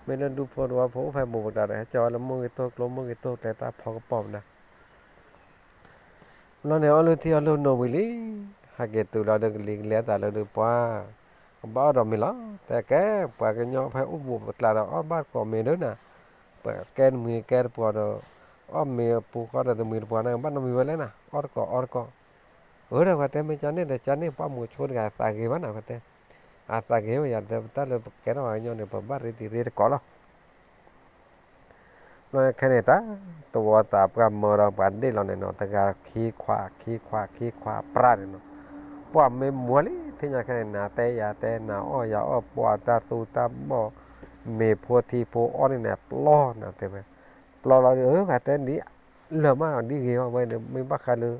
မ့ၢ်လၢဒူဖိတဝီဖိအိၣ်ဖဲမူးပတၤဒီး ဟဲကၠီဝဲလၢမိၢ်ဂ့ၤတိၢ်ကျိ မိၢ်ဂ့ၤတိၢ်ကျဲတၢ်ဖီကပီၤမးနီၤ ဘျီန့ၣ် အီၣ်လုၢ်ထံအီၣ်လုၢ်နိဝံၤလံ ဟဲက့ၤတုၤလီၤဒီးကလံၤကလဲၤအသးလၢဒုးပှၢ် ကဘၣ်အီၣ်ဒီးမ့ၤလီၤ တဲကဲ ပှၤကညီဖဲအိၣ်ဘူးပကျါဒီး အီၣ်ဘၣ်တကိးမ့ၤဒၣ်နၤ ပကဲတမှံၤကဲတပှီၤဒီး အီၣ်မ့ၤအပူၤဃီဒီးတမှံၤတပှီၤန့ၣ် ဘၣ်နီတမံၤဝဲလဲၣ်နၤ အီၣ်တကိးအီၣ်တကိး အၢ ဒီးပှၤတဲမ့ၢ်ကန့ၣ်ဒီး ကန့ၣ် ပှၢ်မူးဆိတဂၤသးဂ့ၤဘၣ်နၤ ပှၤတဲ အသးဂ့ၤဝဲယၤ တၢ်လၢပကဲထီၣ်ပှၤကညီန့ၣ် ပဘၣ်ရ့တံၤရ့တကိးလီၤ ဘျီခဲန့ၣ်တၢ် သဝီသးပှၢ်မၢဒီးပှၤဒ့ၣ်လီၤန့ၣ်နီၤ တဂၤခံခွး ခံခွး ခံခွးပြးန့ၣ်နီၤ ပှၢ်မ့ၢ်မူၤလံ ထံၣ်ညါခဲန့ၣ် နၤတဲယၤတဲ နၤအီၣ်ယၤအီၣ် ပှၤတၢ်သူတၢ်ဘီၣ် မ့ၤဖိထံဖိအီၣ်န့ၣ်န့ၣ် ပျီနၤတဲဝဲ, ပျီလီၤဒီး အၢ ဂၤတဲဒ် လၢာ်မးလီၤ ဒ်ဂ့ၤအီၤဝဲဒီး မ့ၢ်ဘၣ်ဃးလၢ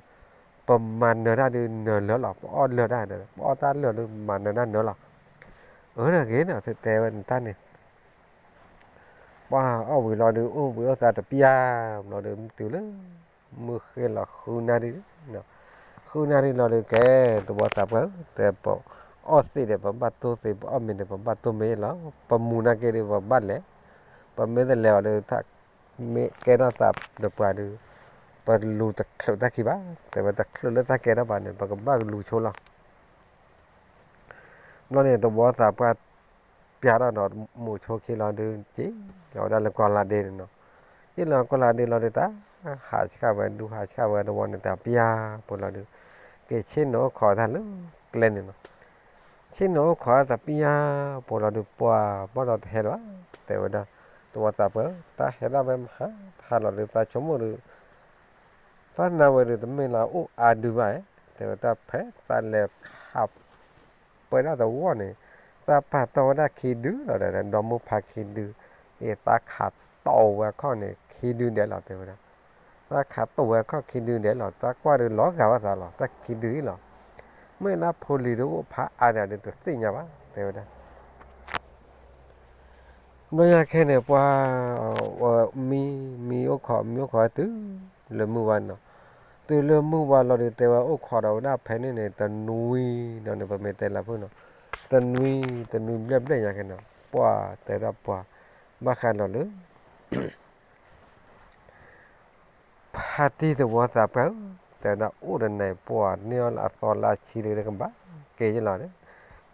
ပမၤနၢၤတၢ်ဒီးနၢၤလၢာ်လီၤ ပအီၣ်လၢာ်တၢ်ဒီး ပအီၣ်တၢ်လၢာ်ဒီးမၤနၢၤတၢ်နၢၤလီၤ, အၢ နဂ့ၤနၤတဲဝဲနတၢ်န့ၣ် ပှၤအီၣ်ဝံၤလီၤဒီး အိၣ်ဘှံးအိၣ်သါတပျၢ်ဘျီဒီး တုၤလၢ မုၢ်ဃ့ၢ်လီၤဃုနၣ်ရံၣ်, ဃုနၣ်ရံၣ်လီၤဒီး ကဲ သဝီသးပှၢ်ဧၢ တဲပအီၣ်သ့ၣ်ဒီး ပဘၣ်တိၢ်သ့ၣ် ပအီၣ်မ့ၤဒီး ပဘၣ်တိၢ်မ့ၤလီၤ ပမူနာ်က့ဒီး ပဘၣ်လဲၤ, ပမ့ၢ်တလဲၤအီၤဒီး မ့ၢ်ကဲထီၣ်သးဒီးပှၤဒီး ပလူၤတချုးတၢ်ခံဘၣ်, တဲဝဲတချုးလၢတၢ်ကဲထီၣ်ဘၣ်န့ၣ် ပကဘၣ်လူၤဆိလီၤ ဘျီန့ၣ် သဝီသးပှၢ် ပျၢ်ထီၣ်ဒီးမိၤဆိခံလီၤဒီး က့ၤလီၤဝဲဒၣ်လၢကီၢ်လါဒ့န့ၣ်နီၤ, က့ၤလီၤကီၢ်လါဒ့လီၤဒီး တၢ်ဟးဆှၣ်ဝဲဒူဟးဆှၣ်ဝဲတဝီန့ၣ် တၢ်ပျၢ်ပှဲၤလီၤဒီး က့ၤဆ့ၣ်နီၤအိၣ်ခိးတၢ်လၢကျဲန့ၣ်နီၤ, ဆ့ၣ်နီၤအိၣ်ခိးတၢ်ပျၢ်ပှဲၤလီၤဒီး ပှၤဘၣ်ဒီးတဟဲလၢၤဘၣ်, တဲဝဲဒၣ် သဝီသးပှၢ်ဧၢ တၢ်ဟဲဒၣ်ဝဲမဟါတဟါလီၤဒီး သးဆိကမိၣ်ဒီး တၢ်နါဝဲဒီး တမ့ၢ်လၢအိၣ်အါဒုဘၣ်, တဲဝဲတၢ်ဖဲသးလဲၤခး ပှဲၤဒၣ်သဝီန့ၣ် သးပာ်တီၢ်ဝဲဒၣ်ခံဒုလီၤဒီး ဒီမုၢ်ဖးခံဒု, အ့ၣ် သးခးတီၢ်ဝဲခီၣ်န့ၣ် ခံဒုဒဲးလီၤ တဲဝဲဒၣ်, သးခးတီၢ်ဝဲခီၣ်ခံဒုဒဲးလီၤ သးကွၢ်ဒီးလီၤဂာ်ဘၣ်သးလီၤ တၢ်ခံဒုအံၤလီၤ, မ့ၢ်လၢဖိလံၤဒီးအိၣ်ဖးအါဒၣ်ဒီးတသ့ၣ်ညါဘၣ် တဲဝဲဒၣ် ဘျီညါခဲန့ၣ် ပှၤ မံ မံအိၣ်ခိး မံအိၣ်ခိးတုၤ လၢမုၢ်ဝါနီၤ, တုၤလၢမုၢ်ဝါလီၤဒီး တဲဝဲအိၣ်ခိးဒီးဝဲဒၣ်ဖဲန့ၣ်န့ၣ် တနွံနီၤန့ၣ် ပမ့ၢ်တဲလၢဖုၣ်နီၤ, တနွံ တနွံဘျဲၣ်ဘျဲၣ်ညါခဲနီၤ ပှၤတဲဒၣ်ပှၤ ဘၣ်ဃးလီၤလၢ ဖါတံၢ်သဝီသးပှၢ်ဧၢ, တဲဝဲဒၣ်အိၣ်ဒီးနၤ ပှၤန့ၢ်အီၤလၢအသီလၢအဆံလၢကဘၣ်က့ၤယလီၤ,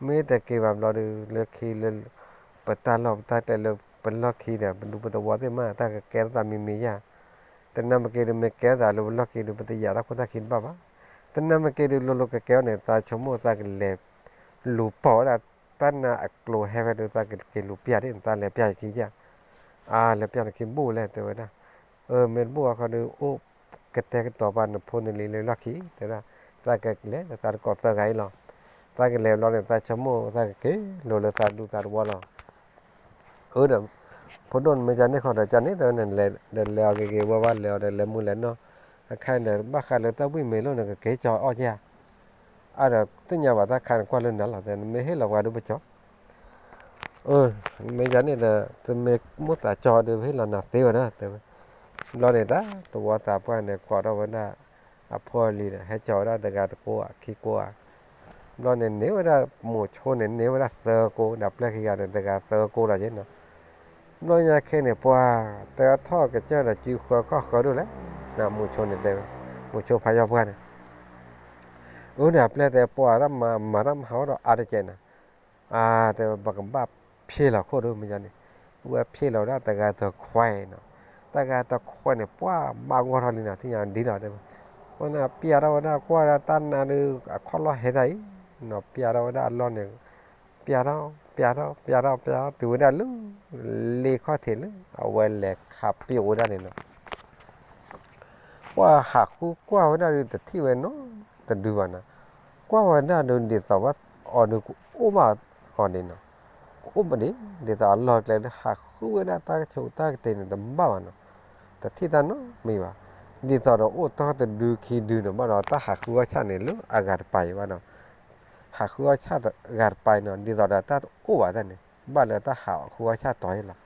မ့ၢ်တက့ၤဘၣ်ဘျီဒီး လၢခံလၢ ပတၢ်လီၢ်ပတၢ်ကျဲလၢပလီၢ်ခံဒီး ပဒူပသဝီသ့ၣ်မး တၢ်ကကဲထီၣ်သးမံၤမံၤယါ, တနၢ်မ့ၢ်က့ၤဒီး မ့ၢ်ကဲထီၣ်သးလၢပလီၢ်ခံဒီး ပတယာ်တၢ်ခိၣ်တၢ်ခံတဘၣ်ဘၣ်, တနၢ်မ့ၢ်က့ၤဒီး လိၤလိၤကကဲအီၤန့ၣ် သးဆိကမိၣ်သးကလဲၤ လူၤပိာ်ဝဲဒၣ် တၢ်နါအကျိၤဟဲဖဲဒီး သးကက့ၤလူၤပျၢ်ဒ်န့ၣ် တၢ်လဲၤပျၢ်ယခံယါ အါ လဲၤပျၢ်နခံဘူၣ်လဲၣ် တဲဝဲဒၣ်, အၢ မ့ၢ်တဘူၣ်အခီဒီး အိၣ်ကတဲာ်ကတီၤပာ်နဖိနလံၤလၢလီၢ်ခံ တဲဝဲဒၣ်, သးကလဲၤလၢသးတကိးသၢဂၤအံၤလီၤ, သးကလဲၤဘျီန့ၣ် သးဆိကမိၣ်သးကက့ၤလိၤလၢသးဒူသးသဝီလီၤ, အၢဒီး ဖိဒိၣ်နမ့ၢ်ကန့ၣ်ခီဒီး ကန့ၣ်တဲဝဲန့ၣ် ဒီးလဲၤအီၤက့ၤက့ၤဝဲဝဲ လဲၤအီၤဒီးလဲၤမုၢ်လဲၤနီၢ်, အခါန့ၣ်ဒီး ဘၣ်ဃးလၢတၢ်ဝံၣ်မ့ၤလိၣ်န့ၣ် ကက့ၤကၠီအီၣ်က့ၤဧါ အါဒီးသ့ၣ်ညါဘၣ်တၢ်ခါန့ၣ်ကွၢ်လၢနၤလီၤ တဲ နမ့ၢ်ဟ့ၣ်လီၤပှၤဒုပကၠီ, အၢ မ့ၢ်ယၤန့ၣ်ဒီး တမ့ၢ်မိၣ်သးကၠီဒီး ပဟ့ၣ်လီၤနၤသ့ဝဲဒီး တဲဝဲ, ဘျီန့ၣ်တၢ်သဝီသးပှၢ်န့ၣ် ကိးထီၣ်ဝဲဒၣ် အဖိအလံၤဒီး ဟဲကၠီဝဲဒၣ်တဂၤတကိးဧါ ခံကိးဧါ, ဘျီန့ၣ်န့ၢ်ဝဲဒၣ် မိၤဆိန့ၣ် န့ၢ်ဝဲဒၣ်သၢကိး ဒီးပျဲၢ်ခံဂၤန့ၣ် တဂၤသၢကိးလီၤက့နီၤ ဘျီညါခဲန့ၣ် ပှၤတဲထီၣ်ကစၢၢ်ဒီး စုဃၢခီၣ်ဃၢဒိၣ်လဲၣ်, နမိၤဆိန့ၣ်တဲဝဲ, မိၤဆိဖးယီၢ်ပှၢ်န့ၣ်, အၢ ဒီးပျဲၢ်တဲ ပှၤတၢ်မၤမၤတၢ်မဟါအီၣ်ဒီးအါတကဲးနီၤ, အါ တဲဝဲ ပကဘၣ်ဖ့ၣ်လီၤခိၣ်ဒိၣ်မ့ၢ်ယါန့ၣ်, ဝဲဖ့ၣ်လီၤဝဲဒၣ်တဂၤတခွဲးနီၤ, တဂၤတခွဲးန့ၣ် ပှၤဘၣ်ဂီၢ်ထီၣ်လံနီၤ သ့ၣ်ညါဒ်လီၤတဲဝဲ, ပှၤန့ၣ်ပျၢ်ထီၣ်ဝဲဒၣ်ကွၢ်ဝဲဒၣ်တၢ်နါဒီး အခီၣ်လီၢ်ဟဲတၢ်အံၤ, နီၤ ပျၢ်ထီၣ်ဝဲဒၣ်အလီၢ်န့ၣ် ပျၢ်ထီၣ် ပျၢ်ထီၣ် ပျၢ်ထီၣ် ပျၢ်ထီၣ် တုၤဝဲဒၣ်လၢ လ့ခီၣ်ထံးလၢ အဝဲလဲၤခးပျိာ်ဝဲဒၣ်န့ၣ်နီၤ, ပှၤဟးဃုကွၢ်ဝဲဒၣ်ဒီး တထံၣ်ဝဲနီတဒုဘၣ်နီၤ, ကွၢ်ဝဲဒၣ်ဒီး ဒ်သိးဝဲအီၤဒီး ကအိၣ်ဘၣ်အီၤဒံးနီၤ, ကအိၣ်ဘၣ်ဒံး ဒ်သိးအလီၢ်ကျဲဒီး ဟးဃုဝဲဒၣ်တၢ်ကဆိးတၢ်ကတ့ၤန့ၣ် တဘၣ်ဘၣ်နီၤ, တထံၣ်တၢ်နီတမံၤဘၣ်, ဒ်သိးဒီးအိၣ်တီၢ်တဒုခံဒုန့ၣ် ဘၣ်ဒီးတၢ်ဟးဃုအီၣ်ဆၣ်န့ၣ် လၢအဂၤတပၤအံၤဘၣ်နီၤ, ဟးဃုအီၣ်ဆၣ်ဂၤတပၤအံၤနီၤ ဒ်သိးဒီးတၢ်တအိၣ်ဘၣ်တၢ်န့ၣ် ဘၣ်လၢတၢ်ဟးဃုအီၣ်ဆၣ်တီၤအံၤလီၤ,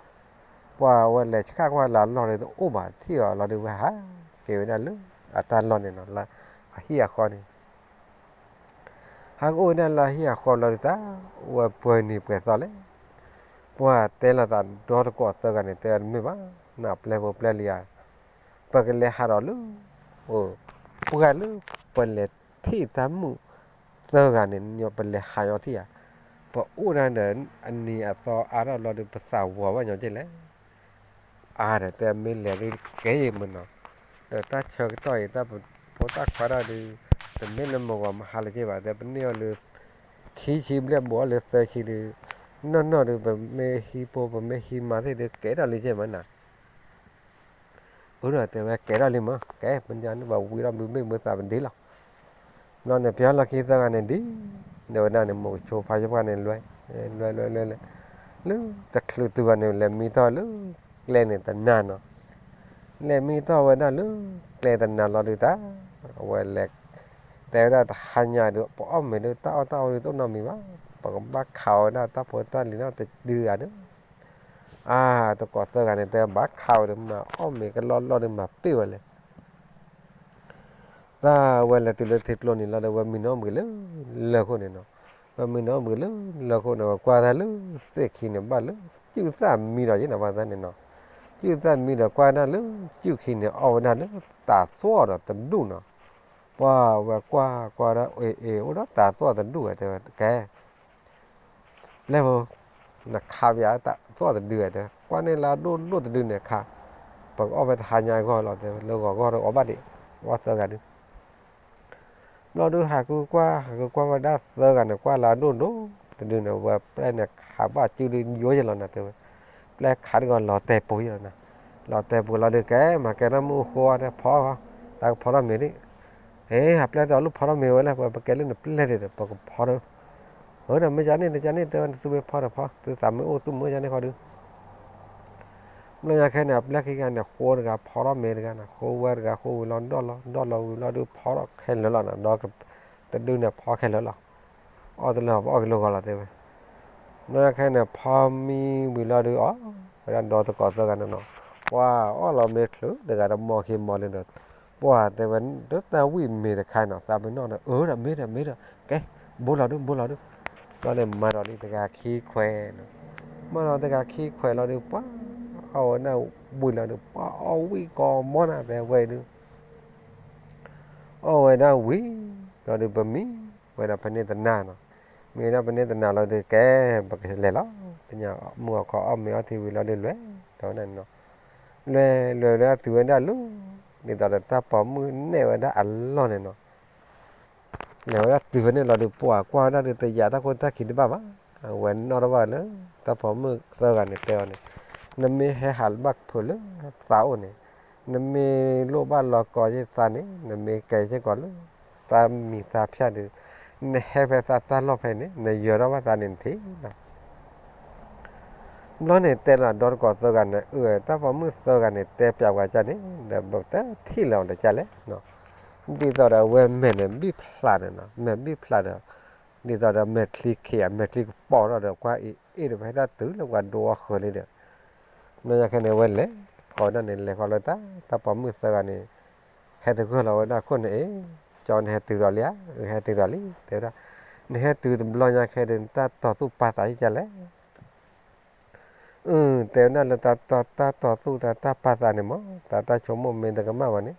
ပှၤဝဲလဲၤဆှၣ်ကွၢ်လၢအလီၢ်ဒီးတအိၣ်ဘၣ် ထံၣ်အီၤလီၤဒီးဝဲဟး က့ၤဝဲဒၣ်လၢအတၢ်လီၢ်န့ၣ်နီၤ လၢအဟံၣ်အဃီန့ၣ် ဟးကအိၣ်ဝဲဒၣ်လၢအဟံၣ်အဃီလီၤဒီး တၢ်ဝဲပှဲၤနံၤပှဲၤသီလဲၣ်, ပှၤတဲလိာ်သးဒီတကိးသၢဂၤန့ၣ် တဲတမ့ၢ်ဘၣ်, နပျဲၢ်ဖိပျဲၢ်လံဧါ, ပကလဲၤဟးဒီးလၢ ပှၤလၢ ပလဲၤထံၣ်တၢ်မုာ်သၢဂၤန့ၣ် ပလဲၤဟးညီထံၣ်ဧါ, ပအိၣ်ဒၣ်ဒီးအနံၤအသီအါထီၣ်လီၤဒီး ပသးဝီၤဘၣ်ညီက့လဲၣ် အါဒီးတဲမ့ၢ်လဲၤဒုးကဲယံာ်မးနီၤ, ဒီးတၢ်ဆၢကတီၢ်အံၤ တၢ်ဖိတၢ်ခွါတၢ်ဒုး တမ့ၢ်လၢမုၢ်ဂီၤမဟါလၢၤက့ဘၣ်, တဲပန့ၢ်အီၤလၢ ခံဆံဘျဲၣ် ဘူးအီၤလၢသၢဆံဒုး, နီၢ်နီၢ်ဒုး ပမ့ၢ်ဟံးဖိ ပမ့ၢ်ဟံးမါသ့ၣ်ဒုး ကဲထီၣ်လံက့မးနီၤ အၢဒီးတဲဝဲကဲထီၣ်လံမး ကဲ ပညါန့ၣ် ပဝံထီၣ်မုာ်ဘ့ၣ်မုာ်သးပဒ့လီၤ, ဘျီန့ၣ် ပျီလီၢ်ခံသၢဂၤန့ၣ်ဒ် တဲဝဲဒၣ်န့ၣ် မိၢ်ကဆိဖါယွၤပှၢ်န့ၣ်လွဲ, လွဲလွဲလွဲလွဲ, လၢတချုးတုၤဘၣ်န့ၣ် လဲၤမံထီၣ်လၢကျဲန့ၣ်တနၤနီၤ, လဲၤမံထီၣ်ဝဲဒၣ်လၢကျဲတနၤလီၤဒုးတၢ်, အဝဲလဲၤ တဲဝဲဒၣ်တဟါညါဒုး ပအီၣ်မ့ၤဒုး တၢ်အီၣ်တၢ်အီဒုးတအိၣ်နီတမံၤဘၣ်, ပကဘၣ်ခးဝဲဒၣ်တၢ်ဖိတၢ်လံၤနီတဒုဂၤဒုး, အါ တကိးသၢဂၤန့ၣ် တဲဘၣ်ခးဝဲဒုး မၤအီၣ်မ့ၤကလီလီဒုး မၤပ့ၢ်ဝဲလဲၣ် တၢ်ဝဲလဲၤတုၤလၢထံကျိန့ၣ်လီၤဒီး ဝဲမံနီၤဘှံးလၢလၢၢ်ခိၣ်န့ၣ်နီၤ, ဝဲမံနီၤဘှံးလၢလၢၢ်ခိၣ်န့ၣ် ဝဲကွၢ်တၢ်လၢသ့ၣ်ခံန့ၣ် ဘၣ်လၢ ကုၢ်သၣ်မံဒီးယဲနီၤ ဘၣ်သၢန့ၣ်နီၤ, ကုၢ်သၣ်မံဒီးကွၢ်တၢ်လၢ ကုၢ်ခံန့ၣ် အီၣ်ဝဲဒၣ်လၢတၤသွီၣ်ဒီးတဒူၣ်နီၤ, ပှၢ်ဝဲကွၢ်ကွၢ်ဒၣ် အ့ၣ်အ့ၣ် အိၣ်ဒီးတၤသွီၣ်တဒူၣ်ဝဲ တဲဝဲ ကဲ ပျဲၢ်ဖိ, နခးပယၤတၤသွီၣ်တဒုတဲ, ကွၢ်န့ၢ်လၢအဒိၣ်ဒိၣ်တဒုန့ၣ်ခး, ပကအီၣ်ဖဲတဟါညါအဂီၢ်လီၤ တဲဝဲ, လၢဂီၤဂီၢ်ဒီးအီၣ်ဘၣ်ဒံး, အီၣ်သၢဂၤဒု, ဘျီဒုးဟးဃုကွၢ် ဟးဃုကွၢ်ဝဲဒၣ်သၢဂၤန့ၣ် ကွၢ်လၢအဒိၣ်ဒိၣ်တဒုန့ၣ် ဝဲပျဲၢ်န့ၣ်ခးဘၣ်စုဒုယိယဲလီၤနၤ တဲဝဲ, ပျဲၢ်ခးတဂီၤလီၤတဲာ်ပူၤယဲလီၤနၤ, လီၤတဲာ်ပူၤလီၤဒုးကဲ မၤကဲထီၣ်မ့ၣ်အူဃိဒီးဖီ, တၢ်ကဖီထီၣ်မ့ၤဒံး, ဟ့ ဟးပျဲၢ်တဲအီၤလၢဖီထီၣ်မ့ၤဝဲလဲၣ် ပကဲလၢနပျဲၢ်ဒံးဒီး ပကဖီထီၣ် အၢ ဒီးမ့ၢ်ကန့ၣ် တကန့ၣ် တဲဝဲ နသုမ့ၢ်ဖီဒီးဖီ သုသးမ့ၢ်အိၣ်သုမ့ၢ်ကန့ၣ်ဃီဒုး, ဘျီညါခဲန့ၣ် အပျဲၢ်ခံဂၤန့ၣ် ဃိတဂၤဖီထီၣ်မ့ၤတဂၤန့ၣ် ဃိဝဲတဂၤဃိဝံၤလီၤဒီၣ်လီၤ ဒီၣ်လီၤဝံၤလီၤဒုးဖီထီၣ်ခဲလၢာ်လီၤနၤ ဒီးတဒုန့ၣ်ဖီခဲလၢာ်လီၤ, အီၣ်တလၢပအီၣ်က့ၤလၢဂီၤလီၤတဲဝဲ, ဘျီညါခဲန့ၣ် ဖီမံဝံၤလီၤဒုးအီၣ်ဝဲဒၣ်ဒီတကိးသၢဂၤန့ၣ်နီၤ, ပှၤအီၣ်လီၤမ့ၤချုးတဂၤဒီးမီၢ်ခံမီၢ်လံဒီး, ပှၤတဲဝဲ ဒ်တၢ်ဝံၣ်မ့ၤတခါနီၤ သးပ့ၤနီၣ်ဒီး အၢ ဒီးမ့ၢ်ဒီးမ့ၢ်ဒီး ကဲ ဘိလီၤဒုး ဘိလီၤဒုး, ဘျီန့ၣ် မၤဒီးလံတဂၤခံခွဲးနီၤ, မၤဒီးတဂၤခံခွဲးလီၤဒုး ပှၤအီၣ်ဝဲဒၣ်ဝံၤလီၤဒုး ပှၤအီၣ်ဝံၣ်ကိးမီၢ်နၤ တဲဝဲဒုး, အီၣ်ဝဲဒၣ်ဝံၤလီၤဒုး ပမံဝဲဒၣ်ဖဲန့ၣ်တနၤနီၤ, မံဝဲဒၣ်ဖဲန့ၣ်တနၤလီၤဒုး ကဲ ပကလဲၤလီၤ, ပညါမုၢ်ဂီၤခီအီၣ်မ့ၤအီထံဝံၤလီၤဒုး လဲၤဒီးဝဲဒၣ်နီၤ, လဲၤလဲၤဝဲဒၣ်တုၤဝဲဒၣ်လၢ ဒ်သိးဒီးတၢ်ပိာ်မုၣ်နဲၣ်ဝဲဒၣ်အလီၢ်န့ၣ်နီၤ, လဲၤဝဲဒၣ်တုၤဖဲန့ၣ်လီၤဒုး ပှၤကွၢ်ဝဲဒၣ်ဒုး တယာ်တၢ်ခိၣ်တၢ်ခံတဘၣ်ဘၣ်, အဝဲနီၣ်ထီၣ်ဘၣ်လၢ တၢ်ပိာ်မုၣ်သၢဂၤန့ၣ်တဲအီၤန့ၣ်, နမ့ၢ်ဟဲဟးဘၣ်ဖုးလၢသးအိၣ်န့ၣ်, နမ့ၢ်လိၣ်ဘၣ်လီၤကီယဲၢ်သးန့ၣ် နမ့ၢ်ကဲစ့ၢ်ကီးလၢ သးမံၤသးဖၠၣ်ဒုး, နဟဲဖဲသးတၢ်လီၢ်ဖဲန့ၣ် နယၢၤထီၣ်ဘၣ်သးန့ၣ်နထံၣ်လီၤ ဘျီန့ၣ်တဲလီၤဒီတကိးသၢဂၤန့ၣ်, အၢ တၢ်ပိာ်မုၣ်သၢဂၤန့ၣ် တဲပျးပှၤကၢ်န့ၣ် ဒီးပတထံၣ်လၢၤအီၤတကၢ်လဲၣ်, ဒ်သိးဒီးအဝဲမဲာ်န့ၣ်ဘံၣ်ဖျးန့ၣ်နီၤ, မဲာ်ဘံၣ်ဖျးဒီး, ဒ်သိးဒီးမဲာ်ချံခံး မဲာ်ချံကပီၤထီၣ်ဒီး ကွၢ်အ့ၣ်အ့ၣ်ဒီးဖဲတၢ်တုၤလၢပှၤဒိအီၣ်ဃၢၤလံဒီး, ဘျီညါခဲန့ၣ် အဝဲလဲၤဃီၤဝဲဒၣ်န့ၣ် လဲၤဃီၤလၢတၢ် တၢ်ပိာ်မုၣ်သၢဂၤန့ၣ် ဟဲတဂၢၢ်လီၤဝဲဒၣ်ခိၣ်န့ၣ်အ့ၣ်, ကၠီနဟဲတုၤဒီးလံဧါ, အဟဲတုၤဒီးလံ တဲဝဲဒၣ်, နဟဲတုၤတဘျီညါခဲဒီး နတၢ်တီၢ်သူၣ်ပာ်သးယကလဲၣ် အၢ တဲဝဲဒၣ်လၢတၢ်တီၢ်သူၣ်တၢ်တၢ်ပာ်သးန့ၣ်မ့ၢ် တၢ်တၢ်ဆိကမိၣ်မ့ၢ်တကမၣ်ဘၣ်န့ၣ်,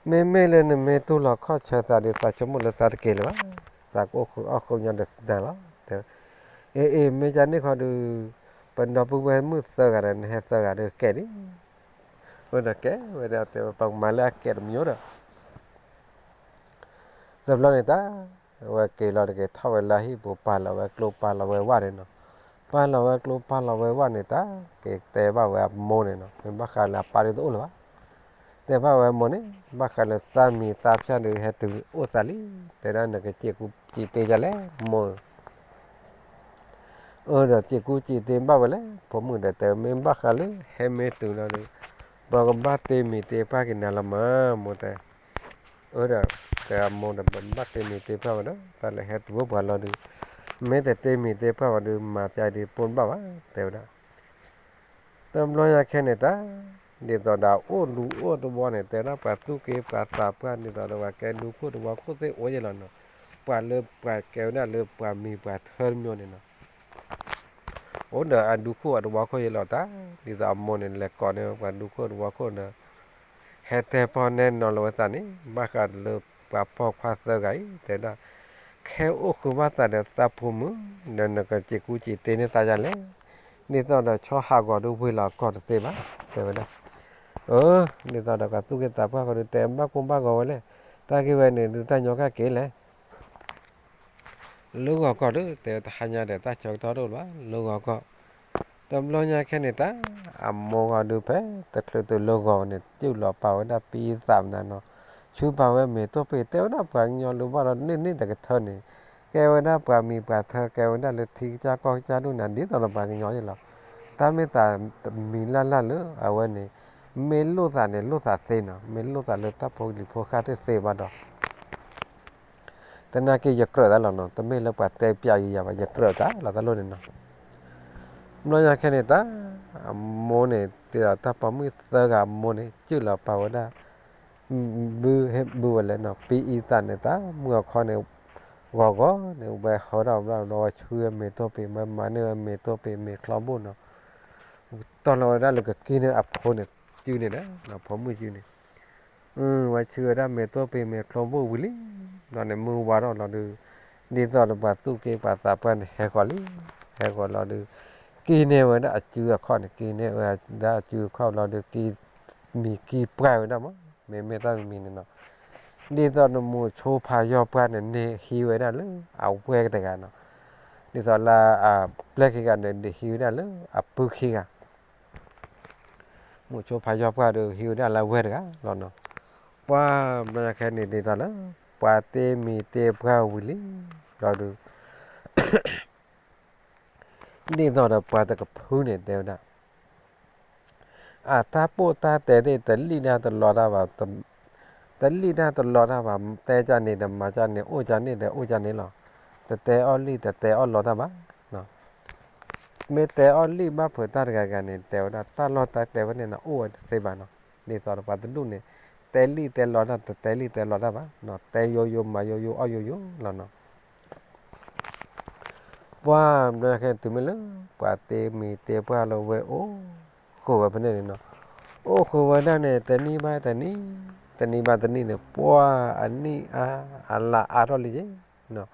မ့မ့ၢ်လၢနမ့ၢ်တူၢ်လိာ်ခီၣ်ဆၢသးဒီး သးဆိကမိၣ်လၢသးတက့ၤလၢၤဘၣ်, သးကအိၣ်ဃုာ်အီၣ်ဃုာ်ညီဒီးနၤလီၤ တဲဝဲ, အ့ၣ်အ့ၣ် မ့ၢ်ကန့ၣ်ခီဒီး ပဒီပုၢ်ဝဲၢ်မုၣ်သၢဂၤဒီး နဟဲသၢဂၤဒီးကဲဒ် အၢ ဒီးကဲဝဲဒၣ်တဲဝဲ ပကမၤလၢအကဲတမံၤဒီး တဘျီန့ၣ်တၢ် အဝဲက့ၤလီၤတက့ၤထီၣ်ဝဲလၢဟံၣ်ပူၤ ပာ်လီၤဝဲကျိပာ်လီၤဝဲဝၣ်န့ၣ်နီၤ, ပာ်လီၤဝဲကျိပာ်လီၤဝဲဝၣ်န့ၣ်တၢ် က့ၤတဲဘၣ်ဝဲအမိၢ်န့ၣ်နီၤ, မ့ၢ်ဘၣ်ဃးလၢအပၢ်ဒုးတအိၣ်လၢၤဘၣ်, တဲဘၣ်ဝဲအမိၢ်န့ၣ် ဘၣ်ဃးလၢသးမံၤသးဖၠၣ်ဒုးဟဲတုၤအိၣ်သးလံ, တဲဒၣ်နကစံးကူစံးသ့ဒ်လဲၣ် မိၢ်ဧၢ အၢ ဒီးစံးကူစံးသ့ဘၣ်ဝဲလဲၣ်, ဖိမုၣ်ဒီးတဲ မ့ၢ်ဘၣ်ဃးလၢဟဲမ့ၢ်တုၤလီၤဒီး ပကဘၣ်တ့မံၤတ့ဖၣ်က့ၤနၤလီၤမး မိၢ်တဲ, အၢ ဒီးတဲအမိၢ်ဒီး ပဘၣ်တ့မံၤတ့ဖၣ်ဝဲဒီး တၢ်လၢဟဲတုၤအိၣ်ပှၤလီၤဒီး မ့ၢ်တတ့မံၤတ့ဖၣ်ဝဲဒီး မၤတၢ်ဒ်ပိၢ်တဘၣ်ဘၣ် တဲဝဲဒၣ် တဘျီညါခဲန့ၣ်တၢ် ဒ်သိးဒီးအိၣ်လူၤအိၣ်သဝီန့ၣ် တဲဒၣ်ပှၤသူၣ်က့ပှၤသးပှၢ် ဒ်သိးဒီးပှၤကဲဒူခိၣ်သဝီခိၣ်သ့ၣ်အိၣ်ယဲလီၤနီၤ, ပှၤလၢပှၤကဲဝဲဒၣ်လၢပှၤမံၤပှၤထၢတမံၤန့ၣ်နီၤ, အိၣ်ဒီးအဒူခိၣ်အသဝီခိၣ်ယဲလီၤတၢ် ဒ်သိးအမိၢ်န့ၣ် လဲၤကိးန့ၢ်ပှၤဒူခိၣ်သဝီခိၣ်ဒီး ဟဲတဲပီၢ်နဲၣ်နီၤလီၤဝဲသးန့ၣ် ဘၣ်ဃးလၢပှၤပိာ်ခွါသၢဂၤအံၤ တဲဒၣ် ခဲအိၣ်ဃုာ်ဘၣ်သးဒီးသးဖိမုၣ် ဒီးနကစံးကူစံးသ့န့ၢ်သးယၤလဲၣ်, ဒ်သိးဒီးဆီဟးဂီၤဒုးဝ့ၤလီၤကီၢ်တသ့ဘၣ် တဲဝဲဒၣ်, အၢ ဒ်သိးဒီးပှၤသူၣ်က့သးပှၢ်ဃီဒီး တဲဘၣ်ကိၢ်ဘၣ်ဂီၤဝဲလဲၣ်, တၢ်ဂ့ၢ်ဝဲန့ၣ် ဒုးတၢ်ညီကၣ်က့ၤလဲၣ် လၢဂီၤကီၢ်ဒီး တဲတဟါညါဒီးတၢ်ဆၢကတီၢ်တအိၣ်လၢၤဘၣ် လၢဂီၤကီၢ်, တဘျီညါခဲန့ၣ်တၢ် အမိၢ်ဂီၤဒုးဖဲ တချုးတုၤလၢဂီၤန့ၣ် စုၣ်လီၤပာ်ဝဲဒၣ်ပံသးမနုၤနီၤ, ဆူပာ်ဝဲမ့ၤတိၢ်ပ့ၤ တဲဝဲဒၣ်ပှၤကညီလၢဘၣ်ဒီးန့ၢ်န့ၢ်တကထၢန့ၣ်, ကဲဝဲဒၣ်ပှၤမံၤပှၤထၢ ကဲဝဲဒၣ်လၢထံကစၢ်ကီၢ်ကစၢ်ဒိၣ်န့ၣ် ဒ်သိးဒီးပှၤကညီယဲလီၤ. တၢ်မ့ၢ်သးတမံၤလၢ်လၢ်လၢအဝဲန့ၣ် မ့ၢ်လိၣ်သးန့ၣ် လိၣ်သးသ့နီၤ, မ့ၢ်လိၣ်သးလၢတၢ်ဖိလံၤဖိဃၢ်သ့ၣ်သ့ဘၣ်ဒီး သနာ်က့ယကြၢးတၢ်လီၤနီၤ, တမ့ၢ်လၢပှၤတဲပျးယၤဘၣ် ယကြၢးတၢ်လီၤတၢ်လိၣ်န့ၣ်နီၤ. ဘျီညါခဲန့ၣ်တၢ် အမိၢ်န့ၣ် တ့ဒီးတၢ်ပိာ်မုၣ်သၢဂၤအမိၢ်န့ၣ် စုၣ်လီၤပာ်ဝဲဒၣ် ဘုဟ့ၣ်ဘုဝဲလဲၣ်နီၤ, ပံအံသးန့ၣ် တၢ်မုၢ်အခီန့ၣ် ဂီၤဂီၤန့ၣ် ဝဲဟီဒၣ်ဘျီဒီး ဝဲဆှၢဝဲမ့ၤတိၢ်ပ့ၤ မ့ၢ်မၤန့ၢ်ဝဲမ့ၤတိၢ်ပ့ၤ မ့ၤချီဘိၣ်နီၤ, တီၢ်လီၤဝဲဒၣ်လၢကက့ၤန့ၢ်အဖိန့ၣ် စုန့ၣ်ဒီး ဖိမုၣ်စုန့ၣ် ဝဲဆှၢဝဲဒၣ်မ့ၤတိၢ်ပ့ၤ မ့ၤချီဘိၣ်ဝံၤလံ, ဘျီန့ၣ်မုၢ်ဝါထီၣ်လီၤဒီး ဒ်သိးဒီးပှၤသူၣ်က့ပှၤသးပှၢ်န့ၣ် ဟဲဃီၤလံ, ဟဲဃီၤလီၤဒီး က့ၤန့ၢ်ဝဲဒၣ်အစုအခီၣ်န့ၣ် က့ၤန့ၢ်ဝဲဒၣ်အစုအခီၣ်လီၤဒီး က့ၤမံၤက့ၤပှၢ်ဝဲဒၣ်မး, မ့မ့ၢ်တၢ်မံၤန့ၣ်နီၤ, ဒ်သိးနမိၢ်ဆိဖးယီၢ်ပှၢ်န့ၣ် န့ၢ်ဟံးဝဲဒၣ်လၢအဝဲၢ်တဂၤနီၤ, ဒ်သိးလၢအပျဲၢ်ခံဂၤန့ၣ် ဒုးဟံးဝဲဒၣ်လၢအပုၢ်ခံဂၤ မိၢ်ဆိဖးယီၢ်ပှၢ်ဒီး ဟံးဝဲဒၣ်လၢဝဲၢ်တဂၤလီၤနီၤ, ပှၢ်ဘျီညါခဲန့ၣ် ဒ်သိးလၢ ပှၤတ့မံၤတ့ပှၢ်ဝံၤလံ, ဘျီဒီး ဒ်သိးဒီးပှၤတကဖုန့ၣ်တဲဝဲဒၣ် အတၢ်ပိာ်တၢ်တဲသ့ၣ် တလံၣ်တၢ်တလီတၢ်ဘၣ်, တလံၣ်တၢ်တလီတၢ်ဘၣ်, တဲကန့ၣ်ဒီးမၤကန့ၣ် အိၣ်ကန့ၣ်ဒီးအိၣ်ကန့ၣ်လီၤ, တတဲအီၣ်လံၣ် တတဲအီၣ်လီတၢ်ဘၣ် မ့ၢ်တဲအီၣ်လံၣ်ဘၣ်ဖုးတၢ်တဂၤဂၤန့ၣ် တဲဝဲဒၣ် တၢ်လီၢ်တၢ်ကျဲဖဲန့ၣ်န့ၣ် အိၣ်ဝဲတသ့ဘၣ်နီၤ, ဒ်သိးဒီးပှၤတဒူၣ်န့ၣ် တဲလံၣ်တဲလီတၢ် တတဲလံၣ်တဲလီတၢ်ဘၣ်, တဲယိယိ မၤယိယိ အီၣ်ယိယိလီၤနီၤ. ပှၢ်ဘျီညါခဲန့ၣ် တုၤမ့ၢ်လၢ ပှၤတ့မံၤတ့ပှၢ်လၢဝဲအိၣ်ဃုာ်ဝဲဖဲန့ၣ်န့ၣ်နီၤ, အိၣ်ဃုာ်ဝဲဒၣ်န့ၣ် တနံၣ်ဘၣ်တနံၣ်, တနံၣ်ဘၣ်တနံၣ်န့ၣ် ပှၢ်အနံၣ်အါ အလါအါထီၣ်လံက့ၤ,